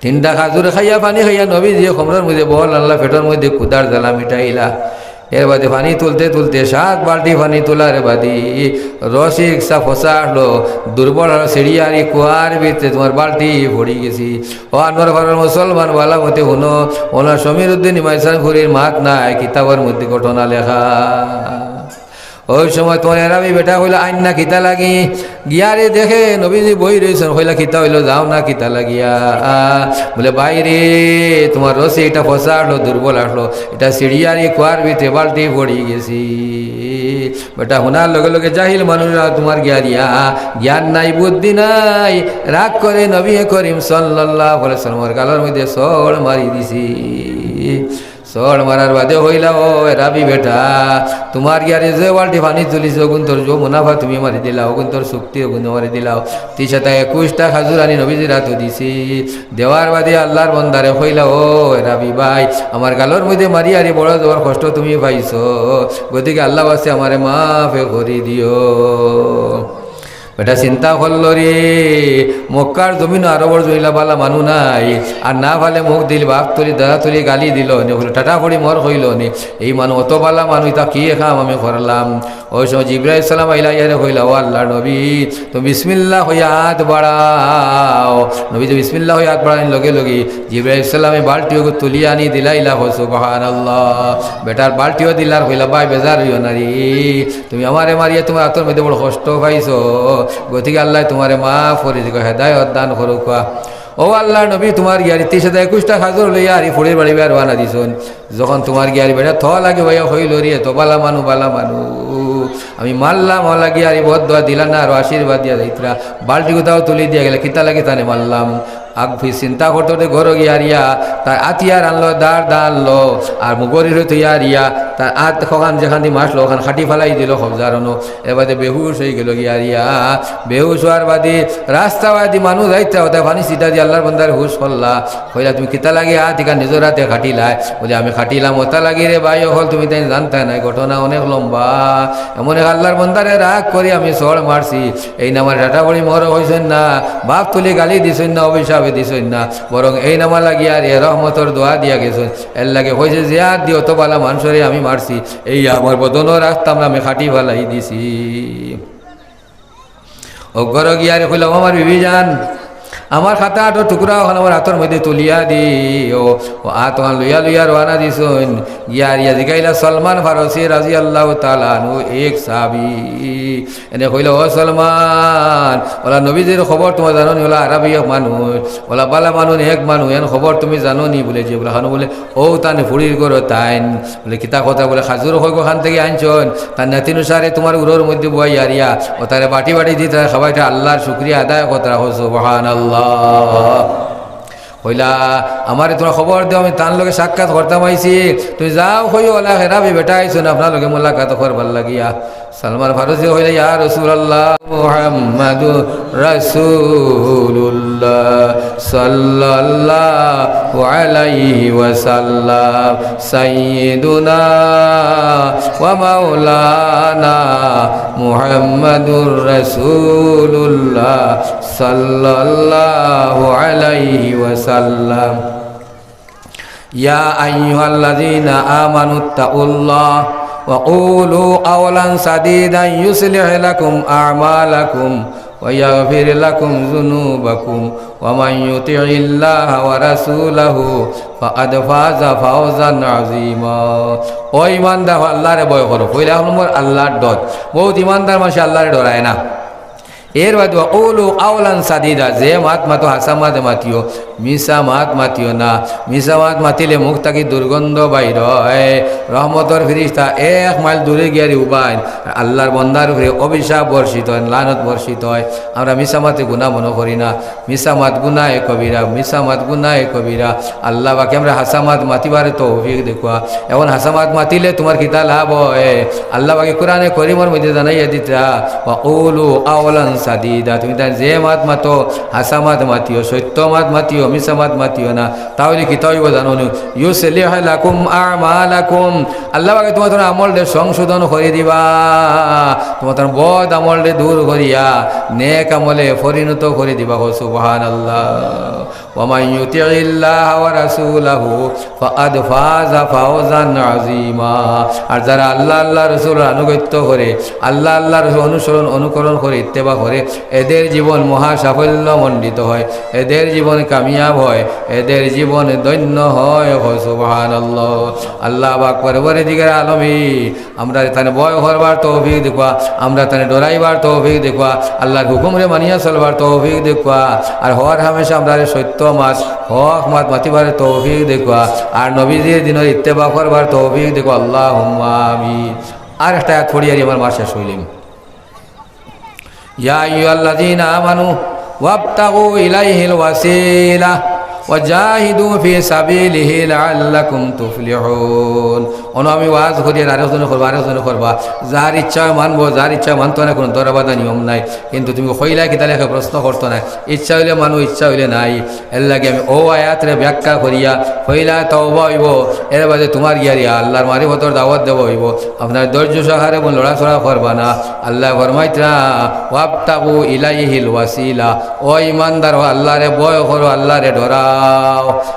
তিনটা খাজুর খাইয়া, পানি খাইয়া নবীজিয়ে কমরর মধ্যে বল আনলা, পেটর মধ্যে ক্ষুধার জ্বালা মিটাইলা। এর বাদে পানি তুলতে তুলতে সাত বালটি পানি তুলার বাদে রশি ইকসা ফসা আসলো, দুর্বল হলো, ছিড়িয়ারি কুয়ার ভিতরে তোমার বালটি পড়ি গেছে। ও আনোয়ার পাড়ার মুসলমান, বালা মতে হুনো, ওনার সমীর উদ্দিন ইমাইসান ফুরির মাত নাই, কিতাবর মধ্যে ঘটনা লেখা। অউ সময় তোমার এরাবি বেটায় কইলা, "আইন না কিতা লাগি?" গিয়ারে দেখে নবীজি বই রইছইন, কইলা, "কিতা অইলো, যাও না কিতা লাগিয়া?" বলে, "ভাই রে, তোমার রশি ইটা ফসা আসলো, দুর্বল আসলো, ইটা ছিড়িয়ারি কুয়ার ভিতরে বালটি পড়ি গেছে।" বেটা হুনার লগে লগে জাহিল মানুষরা তোমার গিয়ারিয়া, জ্ঞান নাই, বুদ্ধি নাই, রাগ করে নবী করিম সাল্লাল্লাহু আলাইহি ওয়াসাল্লামর গালর মধ্যে চড় মারি দিছে। চড় মারার বাদে কইলা, "ও এরাবি বেটা, তোমার গিয়ারে যে বালটি পানি তুলিছে, অগুনতর যে মুনাফা তুমি মারি দিলাও, অগুনতর চুক্তি অগুন মারি দিলাও, তিশাতা একুশটা খাজুর আনি নবীজির আতো দিছি।" দেওয়ার বাদে আল্লার বন্দারে কইলা, "ও এরাবি ভাই, আমার গালর মধ্যে মারিয়ারি বড় জবর কষ্ট তুমি পাইছো, গতিকে আল্লা ওয়াস্তে আমারে মাফ করি দিও।" বেটা চিন্তা করলো রে, মক্কার জমিনো আরবর জমিলা বালা মানু নাই, আর না পালে মুখ দিল, বাপ তুলি, দাদা তুলি গালি দিল নি, কইলো, "টাটা পড়ি মর," কইলো নি, "এই মানু অত বালা মানু, ইতা কি কাম আমি করলাম?" অউ সময় জিব্রাইল সালাম আইলা, ইয়ারে কইলা, "ও আল্লার নবী, তুমি বিসমিল্লাহ কইয়া আত বাড়াও।" নবীজি বিসমিল্লাহ কইয়া আত বাড়াইন, লগে লগে জিব্রাইল সালামে বালটি অগু তুলিয়া আনি দিলাইলা, কও সুবহানাল্লাহ। বেটার বালটিও দিলার, কইলা, "ভাই বেজার অইও না রে, তুমি আমারে মারিয়া তোমার আতর মধ্যে বড় কষ্ট পাইছো, গতিকে আল্লায় তোমারে মাফ করি দিউক্কা, হেদায়ত দান করুক্কা।" ও আল্লার নবী, তোমার গিয়ারি তিশাতা একুশটা খাজুর লইয়া আর ই ফুড়ির বাড়ি বের রওয়ানা দিছইন। যখন তোমার গিয়ারি বেটা থ লাগি ভাইয়া কইলো রে, "এত বালা মানু, বালা মানু, আমি মারলাম, অলা গিয়ারি বদদোয়া দিলা না, আরো আশীর্বাদ দিয়া যাইতরা।" বালটি গুতাও তুলি দিয়া গেলা, "কিতা লাগি তানে মারলাম?" আগ ফিছ চিন্তা করতে করতে ঘরো গিয়ারিয়া তার আতিয়ার আনলো, দার দা আনলো, আর মুগরির থইয়ারিয়া তার আত খখান যেখান দি মারলো, ওখান কাটি ফালাই দিল কবজার অনো। এর বাদে বেহুশ অইগেলো গিয়ারিয়া। বেহুশ অওয়ার বাদে রাস্তাবাদি মানু যাইতরা, অতায় পানি ছিটা দি আল্লার বন্দারে হুশ করলা। কইলা, "তুমি কিতা লাগি আত ইখান নিজর আতে কাটিলায়?" বলে, "আমি কাটিলাম অতা লাগি রে ভাই অকল, তুমি তাইন জানতায় নায়, ঘটনা অনেক লম্বা। এমন এক আল্লার বন্দারে রাগ করি আমি চড় মারছি, এইন আমারে টাটা পড়ি মর কইছইন না, বাপ তুলি গালি দিছইন না, অভিশাপে দিছইন না, বরং এইন আমার লাগিয়ারে রহমতর দোয়া দিয়া গেছইন। এর লাগি কইছে যে আত দি অত বালা মানষরে আমি মারছি, এই আমার বদনও রাখতাম না, আমি কাটি ফালাই দিছি।" অউ ঘরো গিয়ারে কইলা, "ও আমার বিবি জান, আমার খাতা আটো টুকরা অখান আমার আতর মধ্যে তুলিয়া দিও। অউ আত অখান লইয়া লইয়া রওয়ানা দিছইন। গিয়া আরিয়া জিগাইলা সলমান ফারসি রাদিয়াল্লাহু তাআলা আনহু এক সাহাবী। এনে কইলা, "ও সলমান, অলা নবীজির খবর তুমার জানো নি? অলা আরবি এক মানুষ, অলা বালা মানুষ, এক মানুষ, এন খবর তুমি জানো নি?" বুলে, "জি।" বুলে, "খানো?" বুলে, "অউ তান ফুড়ির ঘরো তাইন।" বুলে, "কিতা কথা?" বুলে, "খাজুর কয় অখান থাকি আনছইন, তান নাতিন অসারে তুমার উরর মধ্যে বওয়াইয়া আরিয়া, অতারে বাটি বাটি দি তারে খাওয়াইতা, আল্লার শুকরিয়া আদায় করতা।" কও সুবহানাল্লাহ। কইলা, "আমারে তুমরা খবর দেও, আমি তান লগে সাক্ষাৎ করতাম আইছি। তুমি যাও কইও, অলা হেরাবি বেটা আইছইন আপনার লগে মুলাকাত করবার লাগিয়া।" সলমান ফারসি কইলা, "ইয়া রাসূলুল্লাহ, মুহাম্মাদুর রাসূলুল্লাহ সাল্লাল্লাহু আলাইহি ওয়াসাল্লাম, সাইয়্যিদুনা ওয়া মাওলানা মুহাম্মাদুর রাসূলুল্লাহ সাল্লাল্লাহু আলাইহি ওয়াসাল্লাম।" يا أيها الذين آمنوا اتقوا الله وقولوا قولا سديدا يصلح لكم أعمالكم ويغفر لكم ذنوبكم ومن يطع الله ورسوله فقد فاز فوزا عظيما। ও ইমানদার, আল্লারে ভয় করো। পয়লা এক নম্বর আল্লার ডর। বউত ইমানদার মানষে আল্লারে ডরায় না। এর বাদে ওয়া কুলু কাওলান সাদিদা, যে মাত মাতো হাছা মাত মাতিও, মিছা মাত মাতিও না। মিছা মাত মাতিলে মুখ থাকি দুর্গন্ধ বাইর অয়। রহমতর ফিরিস্তা এক মাইল দূরে গিয়ারি উবাইন, আর আল্লার বন্দার উপরে অভিশাপ বর্ষিত অয়, লানত বর্ষিত অয়। আমরা মিছা মাতে গুনা মনো করি না। মিছা মাত গুনায়ে কবিরা, মিছা মাত গুনায়ে কবিরা। আল্লা পাকে আমরারে হাছা মাত মাতিবারে তৌফিক দেউক্কা। এখন হাছা মাত মাতিলে তুমার কিতা লাভ অয়? আল্লা পাকে কুরআনে করিমর মধ্যে জানাইয়া দিতরা, "ওয়া কুলু কাওলান সাদিদা।" তুমি তাইন যে মাত মাতো, হাছা মাত মাতিও, সত্য মাত মাতিও, মিছা মাত মাতিও না। তাইলে কিতা অইবো জানো নি? ইউসলিহ লাকুম আমালাকুম। আল্লা পাকে তুমার আমলরে সংশোধন করি দিবা, তুমার বদ আমলরে দূর করিয়া নেক আমলে পরিণত করি দিবা। কও সুবহানাল্লাহ। ওয়া মান ইউতিইল্লাহা ওয়া রাসূলাহু ফাকাদ ফাজা ফাওজান আযীমা। আর যারা আল্লা, আল্লার রসুলর আনুগত্য করে, আল্লা, আল্লার রসুল অনুসরণ, অনুকরণ করে, ইত্তেবা করে, এদের জীবন মহা সাফল্য মণ্ডিত হয়, এদের জীবন কামিয়াব হয়, এদের জীবন ধন্য হয়। কও সুবহানাল্লাহ। আল্লা পাক পরওয়ারদিগারে আলমে আমরারে তানে ভয় করবার তৌফিক দেউক্কা, আমরারে তানে ডরাইবার তৌফিক দেউক্কা, আল্লার হুকুমরে মানিয়া চলবার তৌফিক দেউক্কা, আর হর হামেশা আমরারে সত্য মাত, হক মাত মাতিবার তৌফিক দেউক্কা, আর নবীজির দিনর ইত্তেবা করবার তৌফিক দেউক্কা। আল্লাহুম্মা আমিন। আর একটা আয়াত পড়িয়ারি আমার মাত শেষ অইলিম। ইয়া আইয়ুহাল্লাযীনা আমানু ওয়াবতাগু ইলাইহিল ওয়াসিলা ওয়া জাহিদু ফি সাবিলিহি লাআল্লাকুম তুফলিহুন। অনো আমি ওয়াজ করি আর আরেকজনে করবা, আরেকজনে করবা। যার ইচ্ছা অয় মানবো, যার ইচ্ছা অয় মানতো নায়, কুনু ধরাবাধা নিয়ম নাই। কিন্তু তুমি কইলা কিতা লাগি প্রশ্ন করতো নায়। ইচ্ছা অইলে মানু, ইচ্ছা অইলে নাই। এরলাগি আমি অউ আয়াতরে ব্যাখ্যা করিয়া, পয়লা তওবা অইবো, এর বাদে তুমার গিয়ারি আল্লার মারিফতর দাওয়াত দেওয়া অইবো। আপনারা ধৈর্য সহকারে বন লড়াচড়া করবা না। আল্লায় ফরমাইতরা, "ওয়াবতাগু ইলাইহিল ওয়াসিলা।" ও ইমানদার, আল্লারে ভয় করো, আল্লারে ডরাও।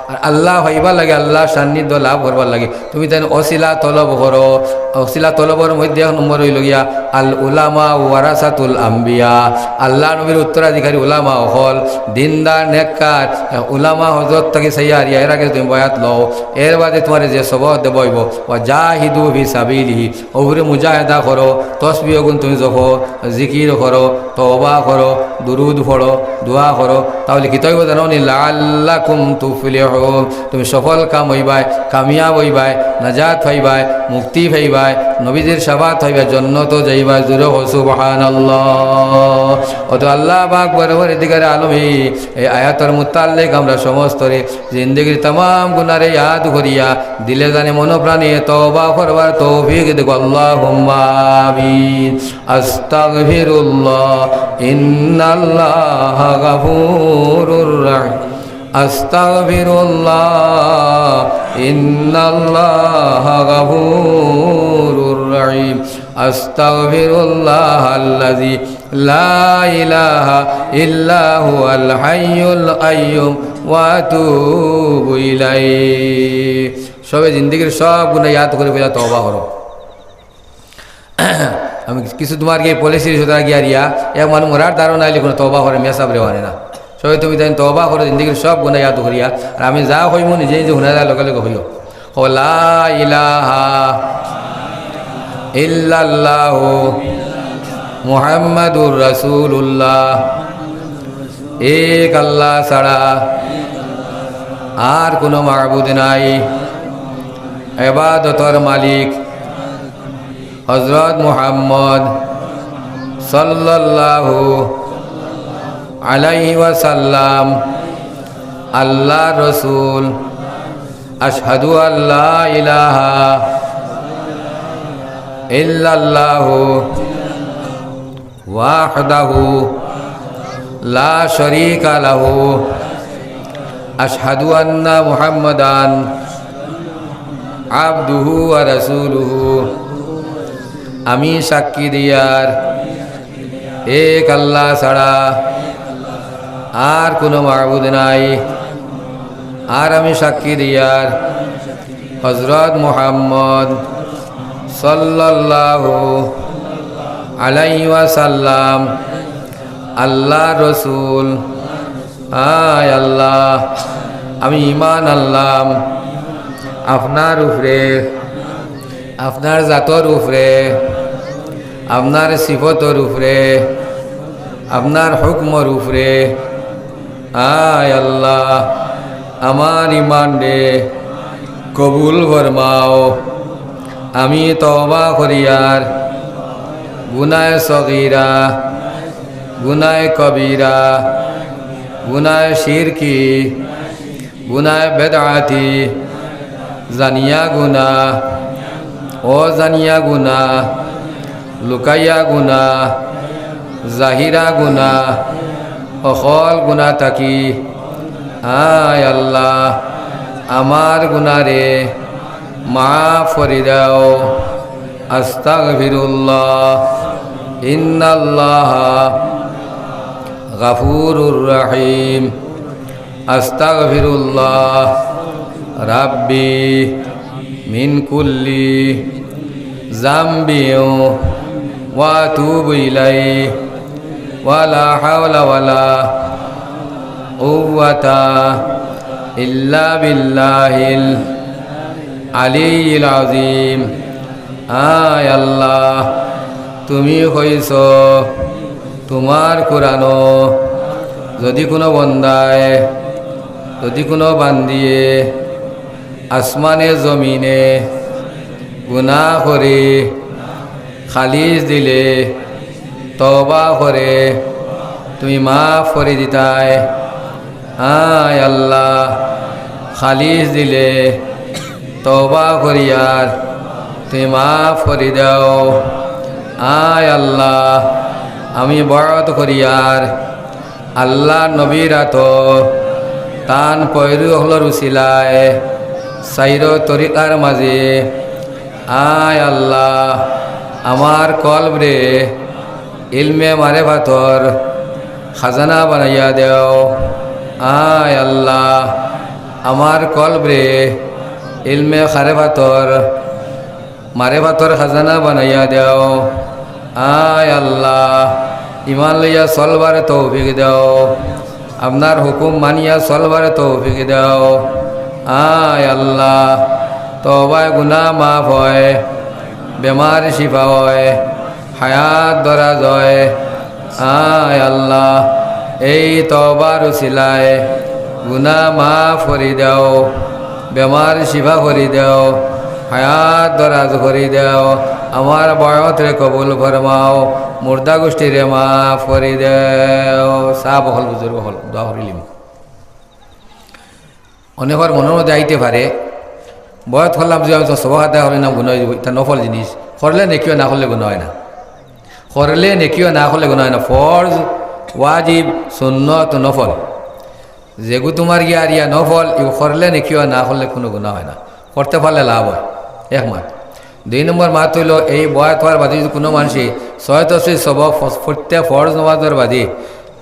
আর আল্লা পাইবার লাগি, আল্লার সান্নিধ্য লাভ করবার লাগি তুমি তাইন ওসিলা তলব করো। ওসিলা তলবর মধ্যে এক নম্বর অইলো গিয়া আল উলামা ওয়ারাসাতুল আম্বিয়া। আল্লার নবীর উত্তরাধিকারী উলামা অকল, দিনদার, নেককার উলামা হজরত থাকি চাইয়া আরিয়া, এরার গেছে তুমি বয়াত লও। এর বাদে তুমারে যে সবক দেওয়া অইবো, ওয়া জাহিদু ফি সাবিলিহি, অগুরে মুজাহেদা করো, তসবিহ অগুন তুমি জপো, জিকির করো, তওবা করো, দুরুদ পড়ো, দোয়া করো, তাইলে কিতা অইবো জানো নি? লাআল্লাকুম তুফলিহুন, তুমি সফল কাম অইবায়, কামিয়াব অইবায়, নাজাত পাইবায়, মুক্তি পাইবায়, নবীজির শাফাআত পাইবায়, জন্নতো যাইবায়। জোরে কও সুবহানাল্লাহ। অতো আল্লা পাক পরওয়ারদিগারে আলমে এই আয়াতর মুতাল্লিক আমরা সমস্তরে জিন্দেগির তামাম গুনারে ইয়াদ করিয়া দিলে জানে মনো প্রাণে তওবা করবার তৌফিক দেউক্কা। আল্লাহুম্মা আমিন। আস্তাগফিরুল্লাহ, ইন্নাল্লাহা গাফুরুর রাহিম। আস্তাগফিরুল্লাহ, ইন্নাল্লাহা গাফুরুর রাহিম। আস্তাগফিরুল্লাহাল্লাযী লা ইলাহা ইল্লা হুয়াল হাইয়ুল কাইয়্যুম ওয়া আতুবু ইলাইহি। সবে জিন্দেগির সব গুনা ইয়াদ করি পয়লা তওবা করো। আমি কিছু তুমার গিয়া পলিসির সুতরাং গিয়া রিয়া, এক মানু মরার ধারণা আইলে কুনু তওবা করে মিয়া সাবরে মানে না। সবে তুমি তাইন তওবা করো, জিন্দেগির সব গুনা ইয়াদ করিয়া। আর আমি যা কইমু নিজে নিজে হুনা যায়, লগে লগে কইও। কও, লা ইলাহা ইল্লাল্লাহু মুহাম্মাদুর রাসূলুল্লাহ। এক আল্লাহ ছাড়া আর কোনো মাবুদ নাই এবাদতর মালিক। হযরত মুহাম্মদ সাল্লাল্লাহু আলাইহি ওয়াসাল্লাম আল্লাহর রসুল। আশহাদু আল্লা ইলাহা ইল্লাল্লাহু ওয়াহদাহু লা শারীকা লাহু। আশহাদু আন্না মুহাম্মাদান আবদুহু ওয়া রাসূলুহু। আমি সাক্ষী দিয়ার এক আল্লাহ ছাড়া আর কোনো মাবুদ নাই। আর আমি সাক্ষী দিয়ার হযরত মুহাম্মদ সাল্লাল্লাহু আলাইহি ওয়াসাল্লাম আল্লাহর রসুল। আয় আল্লাহ, আমি ঈমান আনলাম আপনার উপরে, আপনার জাতর উপরে, আপনার সিফতর উপরে, আপনার হুকুমর উপরে। আয় আল্লাহ, আমার ঈমানরে কবুল ফরমাও। আমি তওবা করিয়ার গুনায়ে সগীরা, গুনায়ে কবীরা, গুনায়ে শিরকি, গুনায়ে বেদআতি, জানিয়া গুনা, অজানিয়া গুনা, লুকাইয়া গুনা, জাহিরা গুনা, হকল গুনা থাকি। আয় আল্লাহ, আমার গুনারে মাফ করি দাও। আস্তাগফিরুল্লাহ, ইন্নাল্লাহা গাফুরুর রাহিম। আস্তাগফিরুল্লাহ রাব্বি মিন কুল্লি জামবি ওয়া আতুবু ইলাইহি। ওয়ালা হাওলা ওয়ালা কুওয়াতা ইল্লা বিল্লাহিল আলিয়্যিল আযীম। আয় আল্লাহ, তুমি কইছো তুমার কুরআনো, যুদি কুনু বন্দায়, যুদি কুনু বান্দিয়ে আসমানে জমিনে গুনা করি খালিস দিলে, তওবা করে, তুমি মাফ করি দিতায়। আয় আল্লাহ, খালিস দিলে, তওবা করিয়ার, তুমি মাফ করি দাও। আয় আল্লাহ, আমি বয়াত করিয়ার, আল্লাহর নবীর আতো, তান পয়রু অকলর উসিলায়, চাইরো তরিকার মাঝে, আয় আল্লাহ, আমার কলবরে ইলমে মারেফাতর খাজানা বানাইয়া দেও। আয় আল্লাহ, আমার কলবরে ইলমে খারেফাতর মারেফাতর খাজানা বানাইয়া দেও। আয় আল্লাহ, ইমান লইয়া চলবার তৌফিক দেও। আপনার হুকুম মানিয়া চলবার তৌফিক দেও। আয় আল্লাহ, তওবায় গুনা মাফ অয়, বেমার শিফা অয়, হায়াত দরাজ অয়। আয় আল্লাহ, এই তওবার উসিলায় গুনা মাফ করি দেও, বেমার শিফা করি দেও, হায়াত দরাজ করি দেও, আমার বয়াতরে কবুল ফরমাও, মুর্দা গুষ্টিরে মাফ করি দেও। সাব অকল, বুজুর্গ অকল, দোয়া করিলিমু। অনেকর মনর মধ্যে আইতে পারে, বয়াত করলাম যে আমি তো সবক আদায় করি না, গুনা অইযিবো, ইটা নফল জিনিস। করলে নেকি অয়, না করলে গুনা অয় না। করলে নেকি অয়, না করলে গুনা অয় না। ফরজ, ওয়াজিব, সুন্নত, নফল। যেগু তুমার গিয়া আর ইয়া নফল, ইগু করলে নেকি অয়, না করলে কুনু গুনা অয় না। করতে পারলে লাভ অয়, এক মাত। দুই নম্বর মাত অইলো, এই বয়াত অওয়ার বাদে যুদি কুনু মানষে ছয় তসবি সবক ফ-, ফরতে ফরজ নমাজর বাদে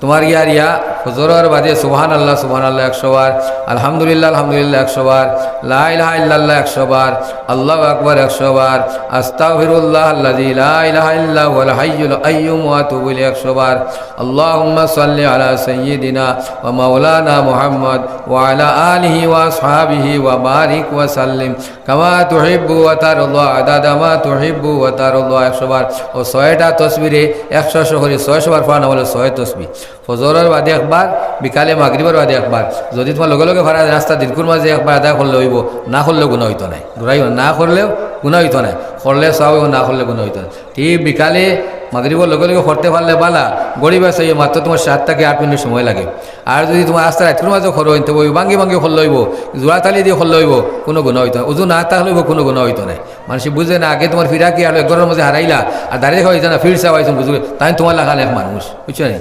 তুমার গিয়া আর ইয়া ফজরর বাদে সুবহানাল্লাহ, সুবহানাল্লাহ একশো বার, আলহামদুলিল্লাহ, আলহামদুলিল্লাহ একশো বার, লা ইলাহা ইল্লাল্লাহ একশো বার, আল্লাহু আকবার একশো বার, আস্তাগফিরুল্লাহ আল্লাযী লা ইলাহা ইল্লা হুয়াল হাইয়ুল কাইয়্যুম ওয়া আতুবু ইলাইহি একশো বার, আল্লাহুম্মা সাল্লি আলা সাইয়্যিদিনা ওয়া মাওলানা মুহাম্মদ ওয়া আলা আলিহি ওয়া আসহাবিহি ওয়া বারিক ওয়া সাল্লিম কামা তুহিব্বু ওয়া তারদা আদাদা মা তুহিব্বু ওয়া তারদা একশো বার। অউ ছয়টা তসবিরে একশো একশো করি ছয়শো বার পড়া অইলো ছয় তসবি। ফজরর বাদে একবার, বিকালে মাগরিবর বাদে একবার। যুদি তুমার লগে লগে পারা যায়, রাস্তা দিরকুর মাঝে একবার আদায় করলে অইবো, না করলেও গুনা অইতো নায়। দূরাই না, না করলেও গুনা অইতো নায়, করলে সওয়াব অইবো, না করলে গুনা অইতো নায়। ঠিক বিকালে মাগরিবর লগে লগে করতে পারলে বালা, গরিব আছে, এই মাত্র তুমার সাত থাকি আট মিনিট সময় লাগে। আর যুদি তুমার আস্তা রাইতকুর মাঝে করো, অইতে অউ ভাঙ্গি ভাঙ্গি করলে অইবো, জোড়াতালি দিয়া করলে অইবো, কুনু গুনা অইতো নায়। উজু না থাকলে অইবো, কুনু গুনা অইতো নায়। মানষে বুঝে না, আগে তুমার ফিরা কি আর এক ঘরর মাঝে হারাইলা, আর দাঁড়িয়ে খাওয়া অইতো না, ফিরছা পাইছো, বুঝবে, তাইন তুমার লাখান এক মানুষ, বুঝছো নি?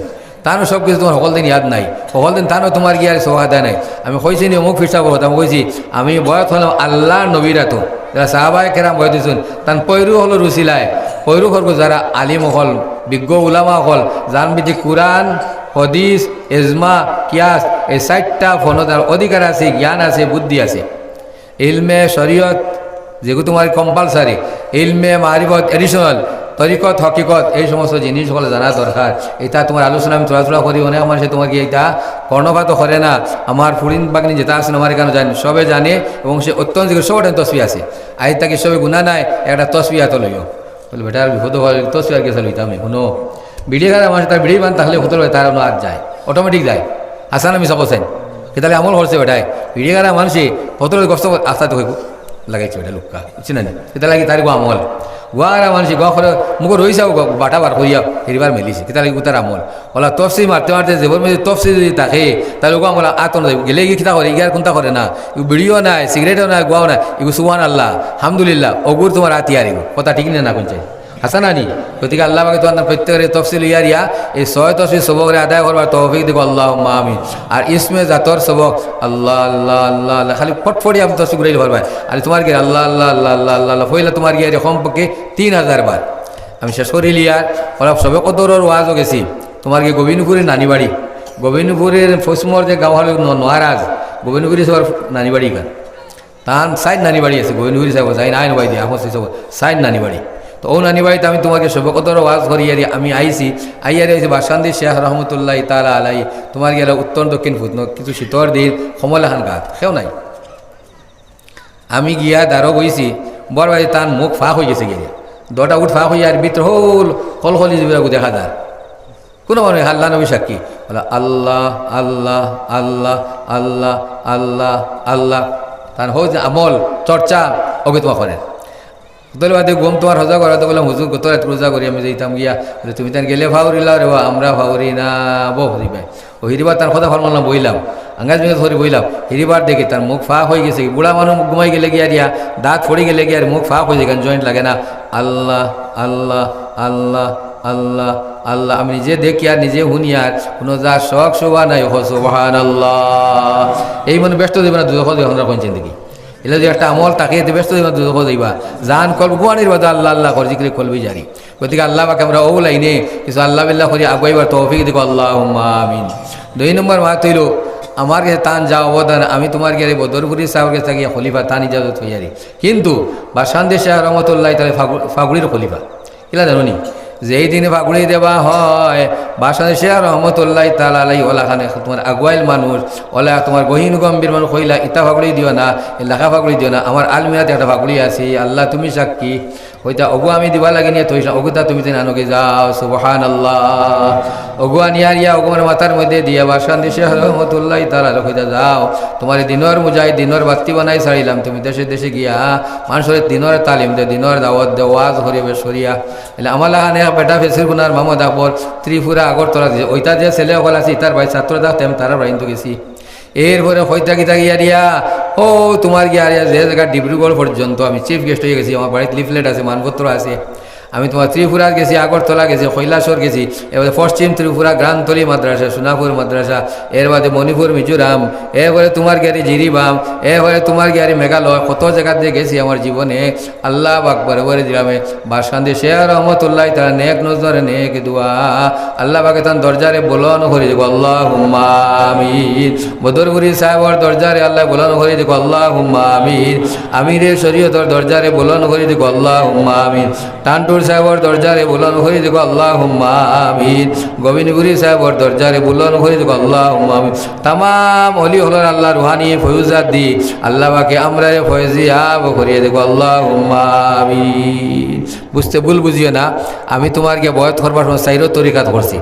তানও সব কিছু তুমার হকল দিন ইয়াদ নাই, হকল দিন তানও তুমার গিয়া আর সওয়াব আদায় নাই। আমি কইছি নি অমুক ফিরছাবর কথা, আমি কইছি, আমি বয়াত করলাম আল্লাহর নবীর আতো, যারা সাহাবায়ে কেরাম বয়াত দিছইন, তান পয়রু অকলর উছিলায়, পয়রু অকল যারা আলিম অকল, বিজ্ঞ উলামা অকল, যান ভিত্তিক কুরআন, হাদিস, ইজমা, কিয়াস, এই চাইরটা ফনো যার অধিকার আছে, জ্ঞান আছে, বুদ্ধি আছে। ইলমে শরিয়ত যেগু তুমার compulsory, ইলমে মারিফত additional, তরিকত হকিকত, এই সমস্ত জিনিস অকল জানা দরকার। ইতা তুমার আলোচনা আমি থুড়া থুড়া করি, অনেক মানষে তুমার গিয়া ইতা কর্ণপাতও করে না। আমার ফুরিন বাগনি যেতা আছইন, আমার ইখানো যাইন, সবে জানে, এবং সে অত্যন্ত জিকির, সবর তসবি আছে। আইজ থাকি সবে গুনা নাই, একটা তসবি আতো লইও। বলে, বেটা, আর বিপদ অইবো, তসবি আর গেছে লইতাম নি, হুনো। বিড়ি খারা মানষে তার বিড়ি বান থাকলে হুতর অয়, তার অনো আত যায়, automatic যায়। হাছা না মিছা কইছইন? কিতালে আমল করছে বেটায়। বিড়ি খারা মানষে হুতর গস্ত আস্তা তো লাগাইছে বেটা লুক্কা, বুঝছো না নি? কিতার লাগি তার গো আমল। গুয়া খারা মানষে গুয়া করে মুখো রইছে, বাটা বার করিয়া হিরিবার মেলিছে। কিতার লাগি? তার আমল। অলা তফসির মারতে মারতে, জেবর মধ্যে তফসির যুদি থাকে, তাইলে অগু আমল আতো না যাইবো। গেলে গিয়া কিতা করে, ইগার কুনতা করে না, ইগু বিড়িও নায়, সিগারেটও নায়, গুয়াও নায়, ইগু সুবহানাল্লাহ, আলহামদুলিল্লাহ, অগুর তুমার আত ইয়ার ইগু। কথা ঠিক নি না কুনছে? হাছা না নি? গতিকে আল্লাহ পাকে তুমার প্রত্যেকরে তফসির ইয়ার ইয়া, এই ছয় তসবি সবকরে আদায় করবার তৌফিক দিক, আল্লাহুম্মা আমিন। আর ইসমে জাতর সবক, আল্লাহ, আল্লাহ, আল্লাহ, আল্লাহ, খালি ফটফটি আমি তসবি ঘুরাইলে পারবায়। আর তুমার গিয়া আল্লাহ, আল্লাহ, আল্লাহ, আল্লাহ, আল্লাহ, আল্লাহ, পয়লা তুমার গিয়া এরকম পক্ষে তিন হাজার বার। আমি শেষ করিলিয়ার, অলা সবে কদরর ওয়াজও গেছি। তুমার গিয়া গোবিন্দপুরে নানি বাড়ি, গোবিন্দপুরের পশ্চিমর যে গাঁও অইলো ন-, নোয়ারাজ, গোবিন্দপুরে সবার নানি বাড়ি ইখান। তান চাইর নানি বাড়ি আছে, গোবিন্দপুরি সাহেব, যাই না, আইন বাড়ি দিয়া, আমার সেই সব চাইর নানি বাড়ি। তো অউ নানি বাড়িত আমি তুমার গিয়া সবে কদরর ওয়াজ করিয়ারি আমি আইছি, আইয়ারি আইছি বাসান্দি শেখ রহমতুল্লাহ তাআলা আলাই, তুমার গিয়া উত্তর দক্ষিণ ফুতনো, কিছু শীতর দিন, কমলাহান গাত, কেউ নাই। আমি গিয়া দারো বইছি, বর বাড়ি তান মুখ ফাঁক অইগেছে গিয়া। দুইটা উট ফাঁক অইয়া আর ভিতরে হউল কলকলি জিবরাগু দেখা যায়। কুনু মানুষ আল্লাহ নবী সাক্ষী। বলে, "আল্লাহ, আল্লাহ, আল্লাহ, আল্লাহ, আল্লাহ, আল্লাহ।" তান হউ যে আমল, চর্চা, অগু তুমরা করে। হুতর বাদে ঘুম তুমার হজা করা তো বললাম, "হুজুর, গত রাইত রোজা করি আমি যাইতাম গিয়া।" বলে, "তুমি তান গেলে ফাউরিলা রে বা, আমরা ফাউরি না।" বউ হরি ভাই। অউ হিরিবার তান কথা ফরমাইলাম, বইলাম। আঙ্গাজ মিঙ্গাজ করি বইলাম। হিরিবার দেখি তান মুখ ফাঁক অইগেছে। বুড়া মানুষ মুখ ঘুমাই গেলে গিয়া দিয়া, দাঁত পড়ি গেলে গিয়া আর মুখ ফাঁক অইযায়, কারণ joint লাগে না। আল্লাহ, আল্লাহ, আল্লাহ, আল্লাহ, আল্লাহ। আমি নিজে দেখিয়ার, নিজে হুনিয়ার, কুনু যার শখ শোভা নাই, কও সুবহানাল্লাহ। এই মানুষ বেহেস্তো যাইবা না দুজখো যাইবা, আপনারা কইন জিন্দেগি। ইলা যে একটা আমল থাকে, এতে বেহেস্তো যাইবা না দুজখো যাইবা। জান কলব গুয়ানির বাদে আল্লাহ আল্লাহ কর, জিকিরে কলবি জারি। গতিকে আল্লাহ পাকে আমরা অউ লাইনে কিছু আল্লাহ বিল্লাহ করি আগুয়াইবার তৌফিক দিক, আল্লাহুম্মা আমিন। দুই নম্বর মাত অইলো, আমার গেছে তান যা অবদান, আমি তুমার গিয়া বদরপুরি সাহেবর গেছে গিয়া খলিফা, তান ইজাজত অইয়ারি। কিন্তু বাসান্দি শেখ রহমতুল্লাহ তাআলা ফাগু-, ফাগুড়ির খলিফা। কিলা জানো নি? যেই দিন ফাগুড়ি দেওয়া হয়, বাসান্দি শেখ রহমতুল্লাহ তাআলা আলাই অলাখান তুমার আগুয়াইল মানুষ, অলা তুমার গহীন গম্ভীর মানুষ কইলা, "ইতা ফাগুড়ি দিও না, এলাকা ফাগুড়ি দিও না, আমার আলমিরাত একটা ফাগুড়ি আছে, আল্লাহ তুমি সাক্ষী।" কইতা, "অগু আমি দিবার লাগি নিয়ত অইছিলাম, অগুতা তুমি তাইন আনোগি যাও।" সুবহানাল্লাহ। অগু আনিয়ার ইয়া, অগু আমার মাথার মধ্যে দিয়া বাসান্দি শেখ রহমতুল্লাহ তাআলা কইতা, "যাও, তুমারে দিনর মুজাহিদ, দিনর বাত্তি বানাই ছাড়িলাম, তুমি দেশে দেশে গিয়া মানষরে দিনর তালিম দেও, দিনর দাওয়াত দেও, ওয়াজ করিও বেশ করিয়া।" এলা আমার লাখান এক বেটা ফেসির কুনার মোহাম্মদ আকবর, ত্রিপুরা আগরতলা দিছে, অইতা যে ছেলে অকল আছে, ইতার ভাই ছাত্র থাকতে আমি তারার বাড়িত গেছি। এরপরে কইতা কিতা গিয়া দিয়া, অউ তুমার গিয়া দিয়া যে জাগা ডিব্রুগড় পর্যন্ত আমি chief guest অইয়া গেছি, আমার বাড়িত leaflet আছে, মানপত্র আছে। আমি তোমার ত্রিপুরাত গেছি, আগরতলা গেছি, কৈলাসহর গেছি, এরবাদে পশ্চিম ত্রিপুরা, গ্রামতলী মাদ্রাসা, সোনাপুর মাদ্রাসা, এরবাদে মণিপুর, মিজোরাম, এরপরে তোমার গিয়ারি জিরিবাম, এরপরে তোমার গিয়ারি মেঘালয়, কত জাগাত যে গেছি আমার জীবনে। আল্লাহ পাক বরাবরে দিলামে বাসকান্দি শেখ রহমতুল্লাহ তাআলা নেক নজর, নেক দোয়া। আল্লাহ পাকে তান দরজারে বুলন্দ করি দিক, আল্লাহুম্মা আমিন। বদরপুরি সাহেবর দরজারে আল্লাহ বুলন্দ করি দিক, আল্লাহুম্মা আমিন। আমিরে শরীয়তর দরজারে বুলন্দ করি দিক, আল্লাহুম্মা আমিন। টান্টুর সাহেবর দরজারে বুলন্দ করি দিক, আল্লাহুম্মা আমিন। গোবিন্দপুরি সাহেবর দরজারে বুলন্দ করি দিক, আল্লাহুম্মা আমিন। তামাম অলি অকলর আল্লাহ রুহানি ফয়ুজাত দি আল্লাহ পাকে আমরারে ফয়েজিয়াব করিয়া দিক, আল্লাহুম্মা আমিন। বুঝতে ভুল বুঝিও না, আমি তোমার গিয়া বয়াত করবার সময় চাইরো তরিকাত করছি।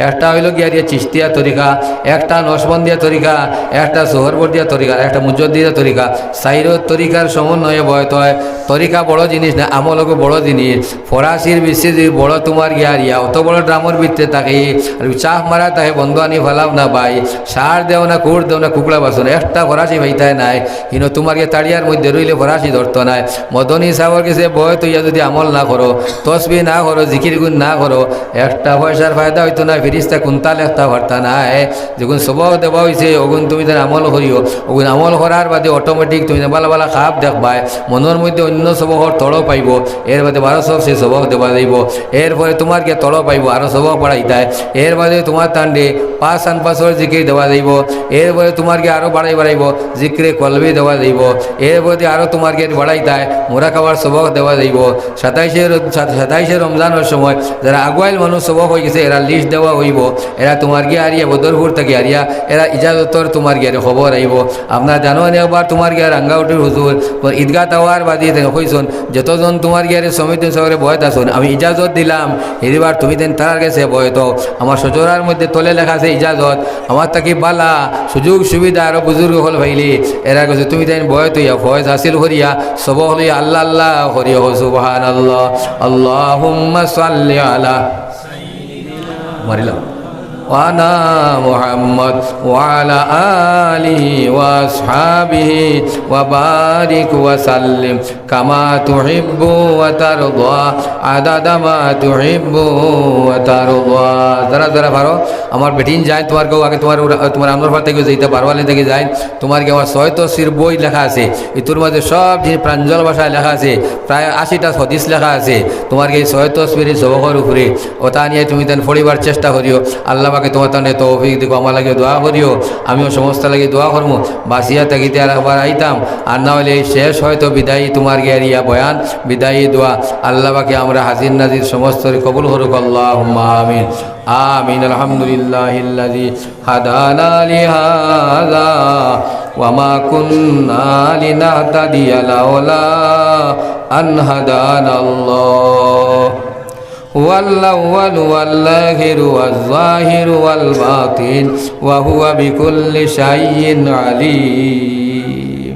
একটা অইলো গিয়ারি চিশতিয়া তরিকা, একটা নকশবন্দিয়া তরিকা, একটা সোহরবর্দিয়া তরিকা, একটা মুজদ্দিদিয়া তরিকা। চাইরো তরিকার সমন্বয়ে বয়াত অয়। তরিকা বড় জিনিস না, আমলও বড় জিনিস। ফরাসির ভিতরে যদি বড় তোমার গিয়ারিয়া অত বড় ড্রামর ভিতরে থাকে, আর চাপ মারা থাকে, বন্দো আনি ফালাও না ভাই, সার দেও না, কুড় দেও না, কুকড়া বাছো না, একটা ফরাসি পাইতায় নায়। হিনো তোমার গিয়া তাড়িয়ার মধ্যে রইলে ফরাসি ধরতো নায়। মদনী সাহেবর গেছে বয়াত অইয়া যদি আমল না করো, তসবি না করো, জিকির গুণ না করো, একটা পয়সার ফায়দা অইতো নায়, ফিরিস্তা কুন্তা লেখতা পারতা নায়। যেগুন সবক দেওয়া অইছে, ওগুন তুমি তান আমল করিও। ওগুন আমল করার বাদে automatic তুমি তান বালা বালা খাব দেখবায়, মনর মধ্যে অন্য সবকর তড়প আইবো, এরবাদে বারো সব সে সবক দেওয়া যাইবো। এরপরে তোমার গিয়া তড়প আইবো, আরো সবক বাড়াইতায়। এরবাদে তোমার তানরে পাঁচ আনফাসর জিকির দেওয়া যাইবো। এরপরে তোমার গিয়া আরো বাড়াই বাড়াইবো, জিকিরে কলবি দেওয়া যাইবো। এরপরে আরো তোমার গিয়া বাড়াইতায়, মুরাকাবার সবক দেওয়া যাইবো। সাতাইশে র-, সাত-, সাতাইশে রমজানর সময় যারা আগুয়াইল মানুষ সবক অইগেছে, এরা list দেওয়া অইবো। এরা তোমার গিয়া আরিয়া বদরপুর থাকি আরিয়া, এরা ইজাজতর তোমার গিয়ারে খবর আইবো। আপনারা জানো নি, একবার তোমার গিয়া রাঙ্গাউটির হুজুর, তোমার ঈদগাহ টাওয়ার বাদি তাইন কইছইন, যতজন তোমার গিয়ারে সমিতি সবরে বয়াত আছইন, আমি ইজাজত দিলাম, হিরিবার তুমি তাইন তারার গেছে বয়াত অও। আমার সচরার মধ্যে তলে লেখা আছে ইজাজত, আমার থাকি বালা সুযোগ সুবিধা আরো বুজুর্গ অকল পাইলে, এরার গেছে তুমি তাইন বয়াত অইয়া ফয়েজ হাসিল করিয়া, সবক লইয়া আল্লাহ আল্লাহ করিয়া, সুবহানাল্লাহ, আল্লাহুম্মা সাল্লি আলা মারিলাম। وعلى محمد وعلى آله وأصحابه وبارك وسلم كما تحب وترضى عدد ما تحب وترضى। যারা যারা পারো, আমার বেটিন যাইন, তোমার কেউ আগে তোমার উরা-, তোমার আমরার পাড়া থাকি যাইতা, বারোয়ালি থাকি যাইন, তোমার কি আমার ছয় তসবির বই লেখা আছে, ইতুর মাঝে সব জিনিস প্রাঞ্জল ভাষায় লেখা আছে, প্রায় আশিটা হাদিস লেখা আছে। তোমার কি এই ছয় তসবির এই সবকর উপরে ওটা নিয়া তুমি তান পড়িবার চেষ্টা করিও। আল্লাহ পাকে তোমার তানে তৌফিক দিক, আমার লাগি দোয়া করিও, আমিও সমস্ত লাগি দোয়া করমু। বাঁচিয়া থাকিতে আর একবার আইতাম, আর না অইলে এই শেষ হয়তো বিদায়ী তোমার গিয়ারিয়া বয়ান, বিদায়ী দোয়া। আল্লাহ পাকে আমরা হাজির নাজির সমস্তরে কবুল করুক, আল্লাহুম্মা আমিন। آمين. الحمد لله الذي هدانا لهذا وما كنا لنهتدي لولا أن هدانا الله. هو الأول والآخر والظاهر والباطن وهو بكل شيء عليم.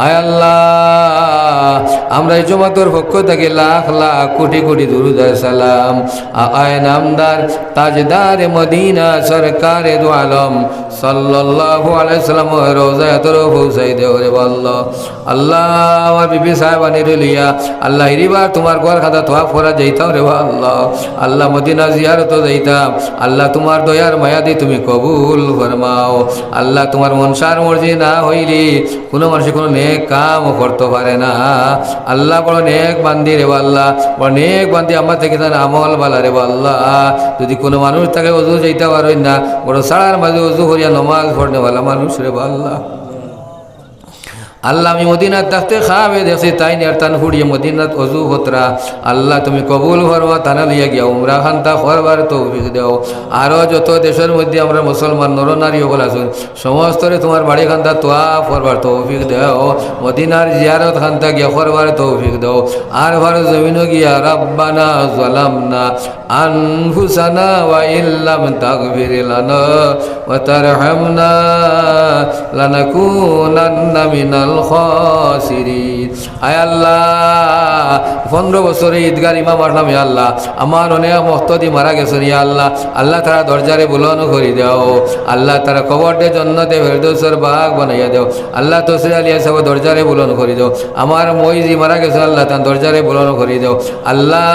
আয় আল্লাহ, আমরা এই জমাতর পক্ষ থাকি লাখ লাখ কোটি কোটি দুরুদ আর সালাম আকায়ে নামদার তাজদারে মদিনা সরকারে দু আলম সাল্লাল্লাহু আলাইহি ওয়াসাল্লামর রওজায় আতহারো পৌঁছাই দেও রেবা আল্লাহ। আল্লাহ, আমার বিবি সাহেবানিরে লইয়া আল্লাহ হিরিবার তোমার ঘর খান্দা তওয়াফ করা যাইতাম রেবা আল্লাহ। আল্লাহ মদিনা জিয়ারতো যাইতাম। আল্লাহ তোমার দয়ার মায়া দি তুমি কবুল ফরমাও। আল্লাহ তোমার মনসার মর্জি না অইলে কুনু মানষে কুনু নেক কামও করতো পারে না। আল্লাহ বড় নেক বান্দি রেবা আল্লাহ, বড় নেক বান্দি। আমার থাকি তান আমল বালা রেবা আল্লাহ। যদি কুনু মানুষ থাকে অজু যাইতা পারইন না, বড় সারার মাঝে অজু করিয়া নমাজ পড়নেওয়ালা মানুষ রেবা আল্লাহ। আল্লাহ, আমি মদিনাত থাকতে খাবে দেখছি তাইন আর তান ফুড়িয়ে মদিনাত অজু করতরা। আল্লাহ তুমি কবুল ফরমাও, তানে লইয়া গিয়া উমরা খান্তা করবার তৌফিক দেও। আরো যত দেশর মধ্যে আমরা মুসলমান নরনারী অকল আছইন, সমস্তরে তোমার বাড়ি খান্তা তওয়াফ করবার তৌফিক দেও, মদিনার জিয়ারত খান্তা গিয়া করবার তৌফিক দেও। আরফার জমিনো গিয়া ربنا ظلمنا أنفسنا وإن لم تغفر لنا وترحمنا لنكونن من الخاسرين. আয় আল্লাহ, পনেরো বছরে ঈদগার ইমাম আসলাম, ইয়া আল্লাহ, আমার অনেক মুক্তাদি মারা গেছইন, ইয়া আল্লাহ, আল্লাহ তারার দরজারে বুলন্দ করি দেও, আল্লাহ তারার কবররে জন্নতে ফেরদৌসর বাগ বানাইয়া দেও, আল্লাহ তসরি আলী সাবর দরজারে বুলন্দ করি দেও, আমার মইজি মারা গেছইন, আল্লাহ তান দরজারে বুলন্দ করি দেও, আল্লাহ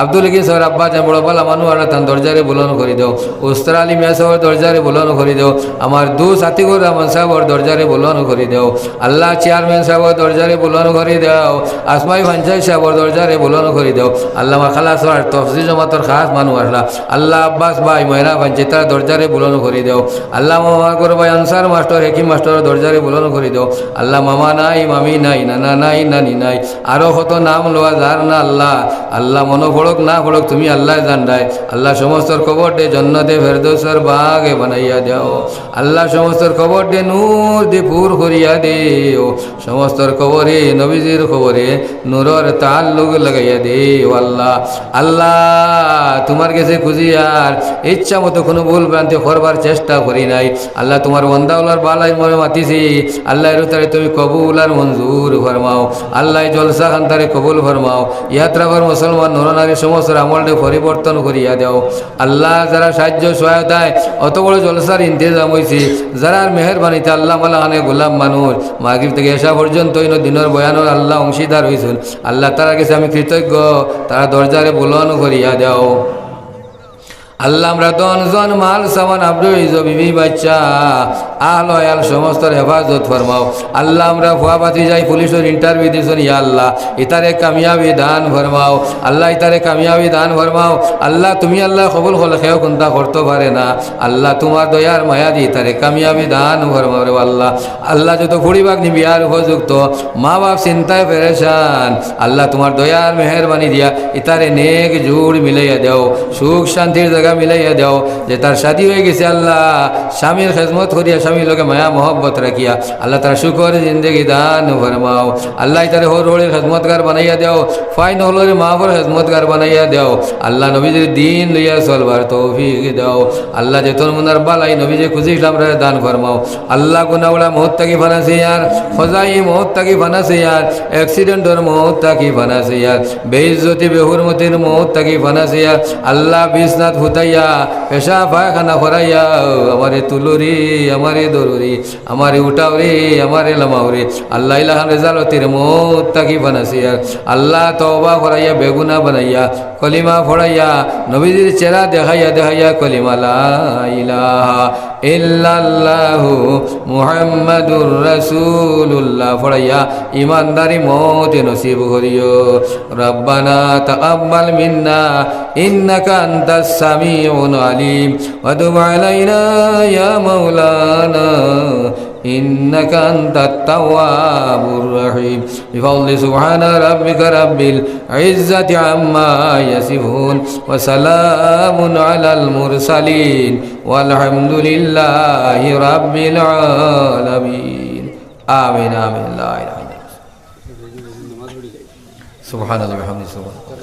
আব্দুল হাকিম সাবর আব্বা জান বড় বালা মানু, আল্লাহ তান দরজারে বুলন্দ করি দেও, উস্তাদ আলী মিয়া সাবর দরজারে বুলন্দ করি দেও, আমার দোস্ত আতিকুর রহমান সাবর দরজারে বুলন্দ করি দেও, আল্লাহ চেয়ারম্যান সাবর দরজারে বুলন্দ করি দেও, আসমা ভাই পঞ্চায়েত সাবর দরজারে বুলন্দ করি দেও, আল্লাহ আমার খালাস আর তফসির জমাতর খাস মানু আসলা, আল্লাহ আব্বাস ভাই ময়না পঞ্চায়েত তারার দরজারে বুলন্দ করি দেও, আল্লাহ আমার বড় ভাই আনসার মাস্টার, হেকিম মাস্টারর দরজারে বুলন্দ করি দেও, আল্লাহ মামা নাই, মামি নাই, নানা নাই, নানি নাই, আরো কত নাম লওয়া যার না আল্লাহ। আল্লাহ মনো পড়ুক না পড়ুক তুমি আল্লায় জানরায়। আল্লাহ সমস্তর কবররে জন্নতে ফেরদৌসর বাগে বানাইয়া দেও। আল্লাহ সমস্তর কবররে নূর দি পুর করিয়া দেও। সমস্তর কবরে নবীজির কবরে নূরর তাল্লুক লাগাইয়া দেও আল্লাহ। আল্লাহ তুমার গেছে খুজিয়ার ইচ্ছা মতো কুনু ভুল ভ্রান্তি করবার চেষ্টা করি নাই। আল্লাহ তুমার বন্দা অকলর বালাইর মনে মাতিছি। আল্লাহ এর তারে তুমি কবুল আর মঞ্জুর ফরমাও। আল্লাহ এই জলসা খান তারে কবুল ফরমাও। ইয়াত্রাফর মুসলমান নরনারী সমস্তর আমলরে পরিবর্তন করিয়া দেও। আল্লাহ যারার সাহায্য সহায়তায় অত বড় জলসার ইন্তেজাম অইছে, যারার মেহেরবানিতে আল্লাহ মালাখানে গোলাম মানুষ মাগরিব থাকি এশা পর্যন্ত ইনো দিনর বয়ানর আল্লাহ অংশীদার অইছইন, আল্লাহ তারার গেছে আমি কৃতজ্ঞ, তারার দরজারে বুলন্দ করিয়া দেও। আল্লাহ আমরা ধন জন মাল সামান আব্রু ইজ্জত বিবি বাচ্চা আহল আয়াল সমস্তর হেফাজত ফরমাও। আল্লাহ আমরা ফুয়া ভাতিজায় পুলিশর interview দিছইন, ইয়া আল্লাহ ইতারে কামিয়াবি দান ফরমাও। আল্লাহ ইতারে কামিয়াবি দান ফরমাও। আল্লাহ তুমি আল্লাহ কবুল করলে কেউ কুন্তা করতো পারে না। আল্লাহ তুমার দয়ার মায়া দি ইতারে কামিয়াবি দান ফরমাও রে আল্লাহ। আল্লাহ যত ফুড়ি ভাগ্নি বিয়ার উপযুক্ত, মা বাপ চিন্তায় পেরেশান, আল্লাহ তুমার দয়ার মেহেরবানি দিয়া ইতারে নেক জুড় মিলাইয়া দেও, সুখ শান্তির জাগা মিলাইয়া দেও। যে তার শাদি অইগেছে আল্লাহ, স্বামীর খেদমত করিয়া স্বামীর লগে মায়া মহব্বত রাখিয়া আল্লাহ তার সুখর জিন্দেগি দান ফরমাও। আল্লাহ ইতারে হউর হউরির খেদমতগার বানাইয়া দেও, ফাইন অকলরে মাফর খেদমতগার বানাইয়া দেও। আল্লাহ নবীজির দিন লইয়া চলবার তৌফিক দেও। আল্লাহ যেতন মনার বালাই নবীজি খুজিছলা আমরারে দান ফরমাও। আল্লাহ গুনা উড়া মউত থাকি ফানা ছিয়ার, খজাই মউত থাকি ফানা ছিয়ার, accidentর মউত থাকি ফানা ছিয়ার, বেইজ্জতি বেহুরমতির মউত থাকি ফানা ছিয়ার। আল্লাহ বিছনাত হুতাইয়া পেশা পায়খানা করাইয়া আমারে তুলুরি, আমারে ধরুরি, আমারে উঠাওরি, আমারে লামাওরি। আল্লাহ ইলাখান রেজালতির মউত থাকি ফানা ছিয়ার। আল্লাহ তওবা করাইয়া বেগুনা বানাইয়া কলিমা পড়াইয়া নবীজির চেহারা দেখাইয়া দেখাইয়া কলিমা লা ইলাহা ইল্লাল্লাহু মুহাম্মাদুর রাসূলুল্লাহ পড়াইয়া ইমানদারি মউত নসিব করিও। ربنا تقبل منا إنك أنت السميع العليم وتب علينا يا مولانا إنك أنت التواب الرحيم. بفضل سبحان ربك رب العزة عما يصفون وسلام على المرسلين والحمد لله رب العالمين. آمين، آمين. لا إله إلا الله. سبحان الله وبحمده، سبحان الله.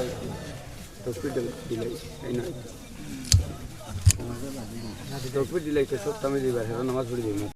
তকবির দিলে একটা সব তামিল দিবার, হেরা নামাজ পড়ি দিবেন।